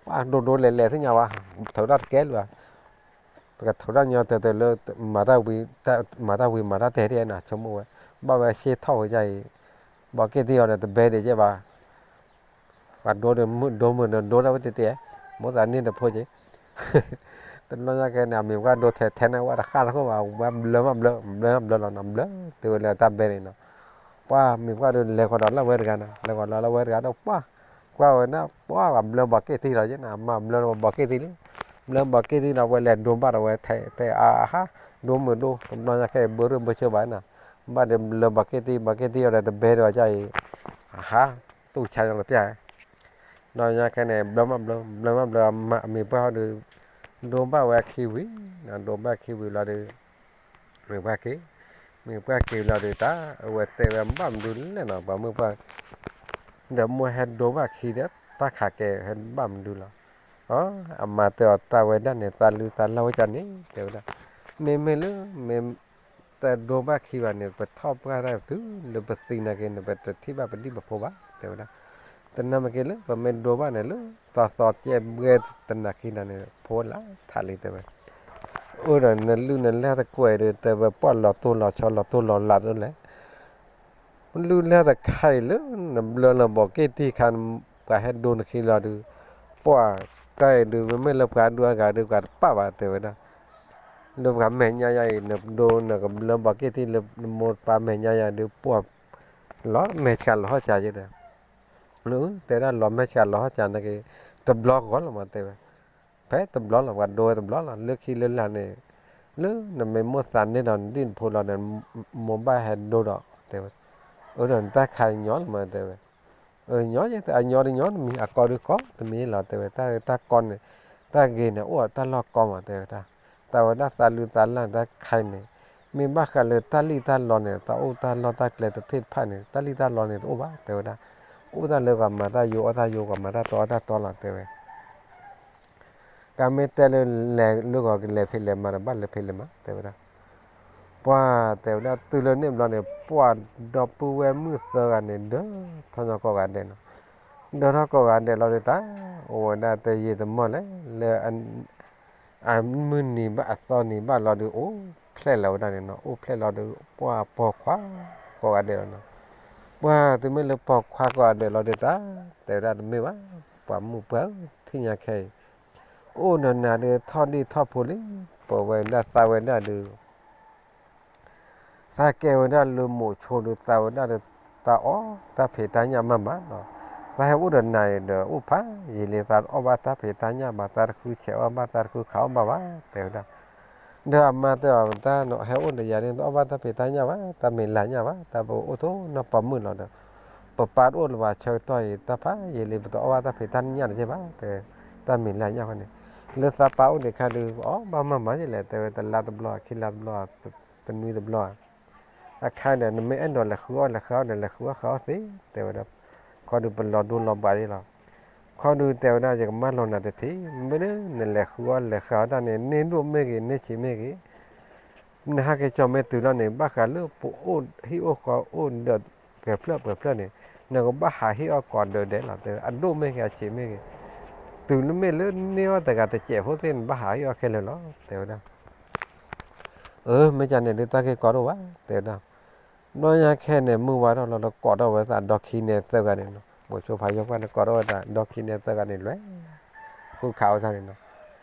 ပှၢ်ဒိဒိလဲၤလဲၤသ့ၣ်ညါဝဲ ထုးထီၣ်တကဲလၢၤဘၣ်, ပကထုးထီၣ်ညီတၢၤတၢၤလၢ မၤတၢ်ဝံၤ မၤတၢ်ဝံၤမၤတၢ်တဲာ်ဒ်နီၤ ဆိကမိၣ်ဝဲ, ဘၣ်ဝဲစ့ထီၣ်ဝဲဒ်အံၤ, ဘီးက့ၣ်တံၢ်အီၤဒီးတဘဲဒံးကဲဘၣ် ပှၤဒိဒီးမုၢ်ဒိမုၢ်ဒီးဒိဒၣ်ဝဲတတဲ, မိၣ်သးန့ၢ်တဖိက့ၤ, တဘျီညါကဲန့ၣ် အမံၤပှၢ်ဒိထဲထဲန့ၣ် ဝဲတဃၣ်တခိၣ်ဘၣ် ဝဲဘျၢမးဘျၢ ဘျၢမးဘျၢလီၤနီၤ ဘျၢတုၤဝဲလၢတၢ်ဘဲန့ၣ်နီၤ, ပှၢ်မံၤပှၢ်ဒိလဲၤဃီၤဒီးလၢဝဲတဂၤနီၤ လဲၤဃီၤလီၤလၢဝဲတဂၤဒီးပှၢ်, ကွၢ်ဝဲန့ၣ် ပှၢ်ဘျၢဘီးက့ၣ်တံၢ်လီၤယဲန့ၣ် အမါဘျၢဘီးက့ၣ်တံၢ်လံ, ဘျၢဘီးက့ၣ်တံၢ်လီၤ ဝဲလဲၤဒိဘၣ်ဒီးဝဲထဲထဲအါဟါ, ဒိမုၢ်ဒိ တဘျီညါကဲဘၢရ့ၣ်ဘၢဆၢဘၣ်နီၤ, ဘၣ်ဒီးဘျၢဘီးက့ၣ်တံၢ် ဘီးက့ၣ်တံၢ်အီၤဒီးတဘဲဒီးဝဲဒ်အံၤ, အဟါ, တူၢ်ဆါညီလီၤပျၢ် ဒီးညါခဲန့ၣ် ဘျၢမးဘျၢ ဘျၢမးဘျၢ အမံၤပှၢ်ဟီဒီး ဒိဘၣ်ဝဲခံဝံၤ, ဒိဘၣ်ခံဝံၤလီၤဒီး မံၤပှၢ်က့ၤ, မံၤပှၢ်က့ၤလီၤဒီးတၢ် အဝဲတဲဝဲဘၣ်မနုၤလဲၣ်နီၤ ပှၤမုၣ်ပှၢ်, ဒီးမိၢ်ဟဲဒိဘၣ်ခံဒီး တၢ်ခးကဲဟဲဘၣ်မနုၤလီၤ, အမၤတဲအီၤတၢ်ဝဲဒၣ်န့ၣ် သးလုၢ်သးလၢ်ဝဲဒၣ်န့ၣ် တဲဝဲဒၣ်, မ့မ့ၢ်လၢ မ့ၢ် တဒိဘၣ်ခံဘၣ်န့ၣ် ပထီၣ်ပှၢ်တၢ်တုၤလၢပသံနာ်က့န့ၣ် ပတထံၣ်ဘၣ်ပဒံၣ်ပဖိဘၣ် တဲဝဲဒၣ်, တနၢ်မ့ၢ်က့ၤလၢပမ့ၢ်ဒိဘၣ်န့ၣ် လၢသီသီကဲဘှဲတနၤခံနၤန့ၣ် ဖိလၢထးလံတဲဝဲ, အိၣ်ဒီးနလုၢ်နလၢ်တကွဲးဒီး တဲဝဲ ပှၤလီၤတိၢ်လီၤဆီ လီၤတိၢ်လီၤလးဒိၣ်လဲၣ်, လုၢ်လၢ်တခါအံၤလၢနဘျၢလီၤဘီးက့ၢ်တံၢ်ခါ ပှၤဟဲဒိနခံလီၤဒုး, ပှၤတၢ်အံၤဒုး မ့မ့ၢ်လၢပှၤဒိအဂၤဒုး ပှၤတပာ်ဘၣ်တဲဝဲဒၣ်, လၢပှၤမဲာ်ညါယၤအံၤ နဒိနကဘျၢဘီးက့ၢ်တံၢ်လၢနမိၢ်ပၢ်မဲာ်ညါယၤဒုး ပှၤ လီၤမဲာ်ဆှးလီၤဟီၣ်စးယဲဒီး, တဲဝဲဒၣ်လီၤမဲာ်ဆှးလီၤဟီၣ်စးန့ၣ်က့ၤ တဘျီဂီၤလီၤမးတဲဝဲ, ဖဲတဘျီလီၤ ပှၤဒိဝဲတဘျီလီၤ လၢခံလၢလာ်န့ၣ်, လၢနမ့ၢ်မိၣ်သးန့ၢ်ဒီးနဒံၣ်နဖိလီၤန့ၣ်, မိၢ်ဘၣ်ဟဲဒိဒီးတဲဝဲ, အၢဒီးနတၢ်ခါညီလီၤမးတဲဝဲ, အၢညီယဲ အညီတညီတမံၤ အကီဒုးကီတမံၤလီၤတဲဝဲ, တၢ်တၢ်ကီန့ၣ်, တၢ်ဂ့ၤန့ၣ် အိၣ်အတၢ်လီၢ်ကီမးတဲဝဲဒၣ်, သးဝဲဒၣ်သးလုၢ်သးလၢ်တၢ်ခါအံၤန့ၣ်, မ့ၢ်ဘၣ်ဃးလၢတၢ်လံၣ်တၢ်လီန့ၣ် တၢ်အိၣ်တၢ်လီၢ်တၢ်ကျဲတထံၣ်တဖၣ်န့ၣ် တၢ်လံၣ်တၢ်လီန့ၣ်တအိၣ်ဘၣ်တဲဝဲဒၣ်, အိၣ်တၢ်လၢပှၤမၤတၢ်ယိအီၣ်တၢ်ယိ ပှၤမၤတၢ်တီအီၣ်တၢ်တီလီၤတဲဝဲ ကမ့ၢ်တဲလၢလဲၤလၢဂီၤကလဲၤဖံးလဲၤမၤဒီးဘၣ်လဲၤဖံးလဲၤမၤတဲဝဲဒၣ်, ပှၤတဲဝဲဒၣ်တုၤလၢန့ၣ်ဘျီန့ၣ် ပှၤဒီပုၢ်ဝဲၢ်မုၣ်သၢဂၤန့ၣ် ဒၢထီၣ်ညီကိးဂၤဒဲးနီၤ, ဒၢထီၣ်ကိးဂၤဒဲးလီၤဒုးတၢ်, အိၣ်ဝဲဒၣ်တယံာ်တမီၢ်လဲၣ်, လၢ အမုၢ်နံၤဘၣ်အသီနံၤဘၣ်လီၤဒုး အိၣ်ဖျဲၣ်လီၤဝဲဒၣ်န့ၣ်နီၤ, အိၣ်ဖျဲၣ်လီၤဒုး ပှၤပိာ်ခွါကိးဂၤဒဲးလီၤနီၤ, ပှၤတုၤမ့ၢ်လၢပိာ်ခွါကိးဂၤဒဲးလီၤဒုးတၢ်, တဲဝဲဒၣ်တမ့ၢ်ဘၣ်, ပှၤမုၣ်ပှၢ်ဧၢ ထံၣ်ညါခဲအံၤ, အိၣ်နၤနၤဒုးထီၣ်ဒံၣ်ထီၣ်ဖိလံ, ပဝဲဒၣ်သးဝဲဒၣ်ဒုး သးကဲဝဲဒၣ်လၢမိးဆိဒုး သးဝဲဒၣ်ဒီး သးအီၣ်တၢ်ဖံးတၢ်ညၣ်မးမးနီၤ, သးဟဲအိၣ်ဒီးနၤအံၤဒီး အိၣ်ဖးယံာ်လံ သးအီၣ်ဘၣ်တၢ်ဖံးတၢ်ညၣ်ဘၣ် သးတဃုဆဲးအီၣ်ဘၣ် သးတဃုခးအီၣ်ဘၣ်ဘၣ် တဲဝဲဒၣ်, ဒီးအမါတဲအီၤ တၢ်နဟဲအိၣ်ဒီးယၤန့ၣ် တအီၣ်ဘၣ်တၢ်ဖံးတၢ်ညၣ်ဘၣ် တၢ်မ့ၢ်လၢညၣ်ဘၣ် တၢ်ပအိၣ်ထိၣ်နီၢ်ပၤမုၣ်လီၤဒီး, ပပၢ်တအိၣ်လၢၤဘၣ်ဆၢကတီၢ်အံၤ တၢ်ဖးယံာ်လံ ပတအီၣ်ဘၣ်တၢ်ဖံးတၢ်ညၣ်တက့ၢ်ဘၣ် တဲ, တၢ်မ့ၢ်လၢညၣ်ဃီန့ၣ်, လၢသးပၢ်အိၣ်ဒံးခါဒုး အီၣ်ဘၣ်မးမးယလဲၣ် တဲဝဲ တလါတဘျီ ခံလါတဘျီ တနွံတဘျီ အခါဒီး နမ့ၢ်အဲၣ်ဒိးလဲၤဃုအီၣ်လဲၤဃုအီၣ်ဒီး လဲၤဃုအီၣ်ဃုအီၣ်သ့ တဲဝဲဒၣ်, ခီဒုးပလီၤဒိလီၤဘးဒ်လီၤ, ခီဒုးတဲဝဲဒၣ် ယကမၢလီၤနၤတထံၣ် မ့ၢ်လၢနလဲၤဃုအီၣ်လဲၤဃုအီၣ်တၢ်န့ၣ် န့ၢ်ဒိၣ်မ့ၢ်ဂ့ၤ န့ၢ်ဆံးမ့ၢ်ဂ့ၤ နဟးက့ၤကၠီၤမ့ၢ်တုၤလီၤန့ၣ် ဘၣ်ဃးလၢပအိၣ်ဟံၣ်အိၣ်ဃီအိၣ်ဒီးကဲၤဖျၢၣ်ပှဲၤဖျၢၣ်န့ၣ် နကဘၣ်ဟးဟ့ၣ်အီၣ်ကိးဒၢးဒဲးလီၤ တဲဝဲ အဒိၣ်မ့ၢ်ဂ့ၤအဆံးမ့ၢ်ဂ့ၤ, တုၤလၢမ့ၢ်လၢန့ၢ်အီၣ်တဂၤတစဲးဖိသ့ၣ် နဘၣ်ဟးဟ့ၣ်အီၣ်ခဲလၢာ်လီၤ တဲဝဲဒၣ် အၢ မ့ၢ်ကန့ၣ်ဒုးတၢ်ဂ့ၢ်ကီဒိၣ်ဘၣ် တဲဝဲဒၣ်, ဘျီညါခဲန့ၣ် မုၢ်ဝါထီၣ်လီၤဒီးကိးထီၣ်ဝဲသးဒီခံနဲသၢဂၤန့ၣ်နီၤ, မိၤဆိဖးယီၤကွၢ်န့ၣ် ကိးထီၣ်ဝဲသးဒီခံနဲသၢဂၤန့ၣ် လဲၤဃုခးအီၣ်တၢ်န့ၣ်နီၤ,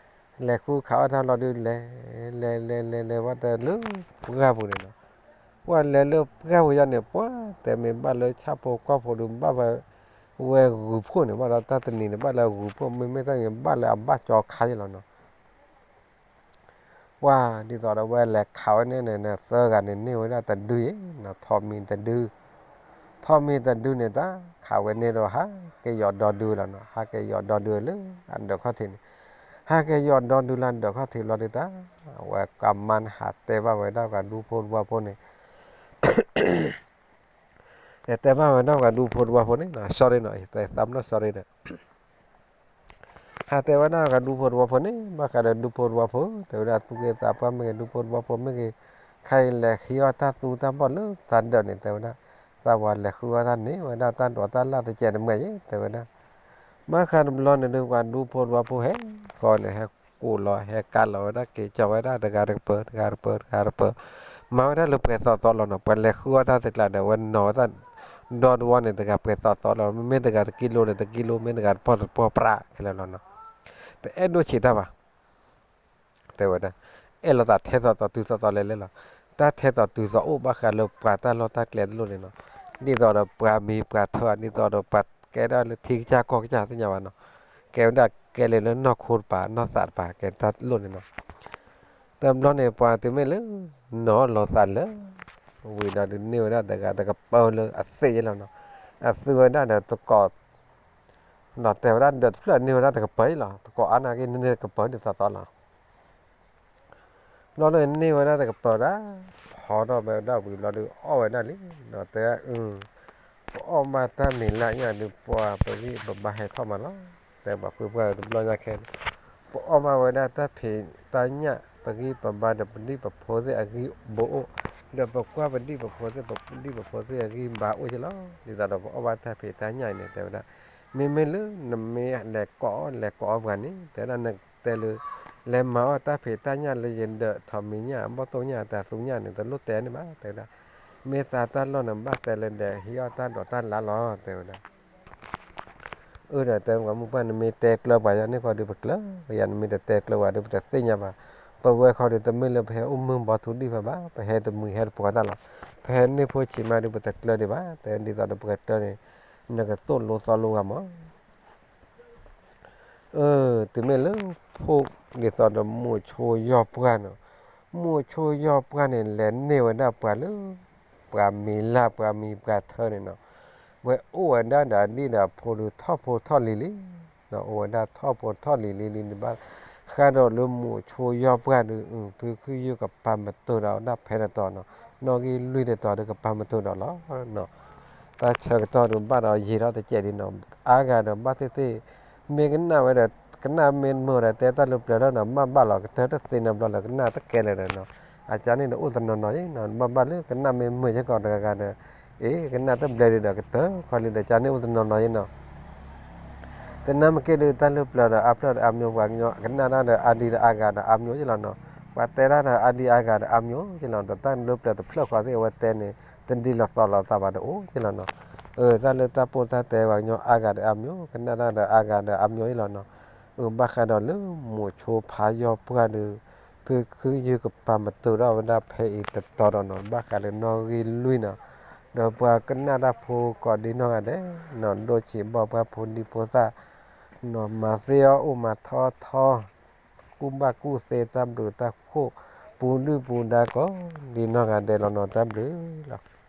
လဲၤဃုခးအီၣ်တၢ်လီၤဒုး လဲၤ လဲၤလဲၤလဲၤလဲၤဝဲတဲလၢပှၢ်ပူၤန့ၣ်နီၤ, ပှၢ်လဲၤလၢပှၢ်ပူၤယါန့ၣ် ပှၢ်တဲမ့ၢ်ဘၣ်လၢဆၣ်ဖိကီၢ်ဖိဒုး ဘၣ်ဝဲ ဝဲဂုၤဖှိၣ်န့ၣ် ဘၣ်ဒီးတၢ်တနံၤန့ၣ် ဘၣ်လၢဂုၤဖှိၣ် မ့မ့ၢ်တၢ်န့ၣ် ဘၣ်လၢအဘၣ်ကၠီခါယဲလီၤနီၤ ပှၢ်ဒ်သိးဒီးဝဲလဲၤခးဝဲန့ၣ်န့ၣ် သၢဂၤန့ၣ်န့ၢ်ဝဲဒၣ်တဒုအံၤနီၤ, ထီးမံၤတဒု, ထီးမံၤတဒုန့ၣ် တၢ်ခးဝဲန့ၣ်ဒီး ဟးက့ၤယီၤဒီဒုလီၤနီၤ, ဟးက့ၤယီၤဒီဒုလၢအဒၢးခီၣ်ထံးန့ၣ်, ဟးက့ၤယီၤဒီဒုလၢအဒၢးခီၣ်ထံးလီၤဒုးတၢ်, အဝဲကမါန့ၣ်ဟးတဲဘၣ်ဝဲဒၣ်ပှၤဒူဖိတဝီဖိန့ၣ် တဲဘၣ်ဝဲဒၣ်ပှၤဒူဖိတဝီဖိန့ၣ်နီၤ, sorry နီၤ, သးမနီၤ sorry ဒီး ဟးတဲဝဲဒၣ်ပှၤဒူဖိတဝီဖိန့ၣ်, ဘၣ်ဃးဒီးဒူဖိတဝီဖိ တဲဝဲဒၣ်သူၣ်က့သးပှၢ်မ့ၢ်ဂ့ၤ ဒူဖိတဝီဖိမ့ၢ်ဂ့ၤ, ခဲအံၤလဲၤဃ့အီၣ်တၢ်သူတၢ်ဘီၣ်လၢသးဒၢးန့ၣ် တဲဝဲဒၣ်, သးပှၢ်လဲၤဃုအီၣ်တၢ်န့ၣ် ဝဲဒၣ်တၢ်ဒိးတၢ်လၢ်တစဲးတမှဲာ်ယဲ တဲဝဲဒၣ် ဘၣ်ဃးတဘျီန့ၣ်ဒုး ပှၤဒူဖိတဝီဖိဟဲဃီန့ၣ် ဟဲကိးလီၤ ဟဲကးလီၤဝဲဒၣ် က့ၤကၠီၤဝဲဒၣ်တဂၤတကပၤ တဂၤတကပၤ တဂၤတကပၤ, မၤဝဲဒၣ်လၢပှဲၤသီသီလီၤနီၤ, ပှၤလဲၤဃုအီၣ်တၢ်တကျးဒီး ဝဲနီၤဝဲဒၣ် ဒီတဝီန့ၣ် တဂၤပှဲၤသီသီလီၤ, မ့မ့ၢ်တဂၤတကံလိန့ၣ် တကံလိ, မ့ၢ်တဂၤတပီၢ်တပီၢ်ပြးခဲလၢာ်လီၤနီၤ, တအဲၣ်ဒိၣ်ဆံးတၢ်ဘၣ် တဲဝဲဒၣ်, အဲၣ်လိာ်သးထဲသိးသိးတုၤသိးသိးလဲၤလဲၤလီၤ, တၢ်ထဲသိးတုၤသိးအိၣ်ဘၣ်ဃးလၢပှၤတၢ်လီၢ်တၢ်ကျဲတလိၣ်န့ၣ်နီၤ, ဒ်သိးဒီးပှၤမံၤပှၤထၢ ဒ်သိးဒီးပှၤကဲဒၣ်လၢထံကစၢ်ကီၢ်ကစၢ်သ့ၣ်ညါဘၣ်နီၤ, ကဲဝဲဒၣ်ကဲလၢလၢနီၢ်ခိတပၤ နီၢ်သးတပၤ ကဲတၢ်လိၣ်န့ၣ်နီၤ တဘျီန့ၣ် ပှၤတုၤမ့ၢ်လၢ နီၤလိာ်သးလၢ ဝံၤဒီးဒုးန့ၢ်ဝဲဒၣ်တဂၤတကပၤလၢအသ့ယဲလီၤနီၤ, အသုဝဲဒၣ်ဒီးတကိး ဒီးတဲဝဲဒၣ်ဒီးတဖျၢၣ်န့ၢ်ဝဲဒၣ်တကပၤအံၤလီၤ, တကိးအါနာ်က့န့ၢ်တကပၤဒ်သိးသိးလီၤ ဘျီန့ၣ်န့ၢ်ဝဲဒၣ်တကပၤဒၣ်, ဟီထီၣ်ဝဲဒၣ်ဝံၤဘျီဒုးအီၣ်ဝဲဒၣ်လံ, ဒီးတဲအၢ, ပအီၣ်မးတၢ်မံၤလၢညါဒုး ပှၤပဂံၢ်ပဘါဟဲထီၣ်မးလီၤ, တဲပှၤဖုပှၢ်တဘျီညါခဲန့ၣ်, ပအီၣ်မးဝဲဒၣ်တၢ်ဖံးတၢ်ညၣ် ပဂံၢ်ပဘါဒီးပဒံၣ်ပဖိသ့ၣ်အဂံၢ်ဘိအိၣ်, ဒီးပကွၢ်ပဒံၣ်ပဖိသ့ၣ် ပဒံၣ်ပဖိသ့ၣ်အဂံၢ်ဘါအိၣ်က့လီၤ, ဒ်သိးဒီးပအီၣ်ဘၣ်တၢ်ဖံးတၢ်ညၣ်အံၤန့ၣ် တဲဝဲဒၣ် မ့မ့ၢ်လၢနမ့ၢ်လဲၤကိးအီၣ်လဲၤကိးအီၣ်ပှၤန့ၣ် တဲဝဲဒၣ် နတဲလၢ လဲၤမၤအီၣ်တၢ်ဖံးတၢ်ညၣ်လၢယဒၢးထိးမံၤညၣ် ဘီၣ်သိၣ်ညၣ်တၢ်သူညၣ်န့ၣ် တလိၣ်တဲန့ၣ်ဘၣ် တဲဝဲဒၣ်. မ့ၢ်သးတၢ်လီၢ်န့ၣ် ဘၣ်တဲလၢဒဲး ဟံးအီၣ်တၢ်ဒိးတၢ်လါလီၤ တဲဝဲဒၣ်. အၢ ဒီးတဲပှၤမုၢ်ပှၢ် နမ့ၢ်တဲကျၢၤပှၤယၤန့ၣ်ဃီဒီး ပကျၢၤယၤ, နမ့ၢ်တတဲကျၢၤဝဲဒီး ပတသ့ၣ်ညါဘၣ်. ပဝဲခီဒီး တမ့ၢ်လၢပဟဲအိၣ်မုၢ်ဘီထူဒံၣ်ဖဲဘၣ်, ပဟဲတမှံၤဟဲတပှီၤတၢ်လီၤ. ပဟဲန့ၢ်ဖိဆံးမးဒီး ပတကျၢၤဒံးဘၣ်, တဲဒ်သိးဒီးပကကျၢၤန့ၣ် နကသိၣ်လိသီလိဂၤမး. အၢ တုၤမ့ၢ်လၢ ဖိဒ်သိးဒီးမုၢ်ဆိယီၢ်ပှၢ်န့ၣ်, မုၢ်ဆိယီၢ်ပှၢ်န့ၣ် လဲၤန့ၢ်ဝဲဒၣ်ပှၤလၢ ပှၤမံၤလၢ်ပှၤမံၤပှၤထၢန့ၣ်နီၤ, ဝဲအိၣ်ဝဲဒၣ်ဒီးအဒံၣ်ဒီးအဖိဒီးထီၣ်ဖိထီၣ်လံၤလံၤ, အိၣ်ဝဲဒၣ်ထီၣ်ဖိထီၣ်လံၤလံၤလံၤန့ၣ် ဘၣ်ဃးဒီးလၢမုၢ်ဆိယီၢ်ပှၢ်ဒီး ဖုခုယုၢ်ကပၤမတိၤဒီးဝဲဒၣ်ဖဲတတီၤနီၤ, နီၣ်ဂံၢ်လွံၢ်တတီၤဒီးကပၤမတိၤဒီးလီၤ. တၢ်ဆၢကတီၢ်ဒီးဘၣ်ဒီးယံာ်ထီၣ်တစဲးဒံးနီၤ, အါဂၤဒီးဘၣ်သ့ၣ်သ့ၣ်, မ့ၢ်ကနၣ်ဝဲဒီး ကနၣ်မ့ၢ်မုာ်ဒီး တဲတၢ်လၢပျၢၤထီၣ်ဒီး မ့ၢ်ဘၣ်လီၤ ကတၢၢ်တသ့နီတဘျီလၢကနၣ်တကဲလၢာ်ဒီးနီၤ, အကါန့ၣ်ဒီးအိၣ်တနီၤနီၤအံၤနီၤ, ဘၣ်ဘၣ်လၢကနၣ်မ့ၢ်မုာ်စ့ၢ်ကီးတဂၤဂၤဒီး အ့ ကနၣ်တဘျဲဒံးဒီးကတၢၢ်ခီလံဒီး ကါန့ၣ်အိၣ်တနီၤနီၤအံၤနီၤ. သနာ်က့ဒီး တၢ်လၢပျၢၤဒီးအါဖျၢၣ်ဒီးအါမျိၤ ပှၤကညီကနၣ်တၢ်ဒီးအါဒံဒီးအါဂၤဒီးအါမျိၤယ့ၢ်လီၤနီၤ, ပှၤတဲတၢ်ဒီးအါဒံအါဂၤဒီးအါမျိၤယ့ၢ်လီၤ, ဒီးတၢ်လၢပျၢၤတဖျၢၣ်ဃီသ့ၣ် အဝဲတဲန့ၣ် တဒ်လီၤသီလီၤသးဘၣ်ဒီးအိၣ်ယ့ၢ်လီၤနီၤ. အၢ တၢ်လၢတၢ်ပိၢ်တၢ်တဲပှၤကညီအါဂၤဒီးအါမျိၤ ကနၣ်တၢ်ဒီးအါဂၤဒီးအါမျိၤယ့ၢ်လီၤနီၤ. အၢ ဘၣ်ဃးဒီးလၢမုၢ်ဆိဖးယီၢ်ပှၢ်ဒီး ဖုခုယုၢ်ကပၤမတိၤထီၣ်ဝဲဒၣ်ဖဲအံၤတတီၤဒီးနီၤ, ဘၣ်ဃးလၢနီၣ်ဂံၢ်လွံၢ်နီၤ, ဒီးပှၤကနၣ်တၢ်ဖိကိးဒံနီၢ်ဂၤဒဲးနီၤ, ဒိၣ်ဆံးဘီၣ်ပှၢ်ဖိဒံဖိသၣ်နီၤ, မၤသ့အီၣ်အိၣ်မၤထီထီ, ကူၣ်ဘၣ်ကူၣ်သ့တၢ်ဘျုးတၢ်ဖှိၣ် ပူၤဒုၣ်ပူၤဒါကိးဒံနီၢ်ဂၤဒဲးလီၤနီၤ, တၢ်ဘျုးလီၤ.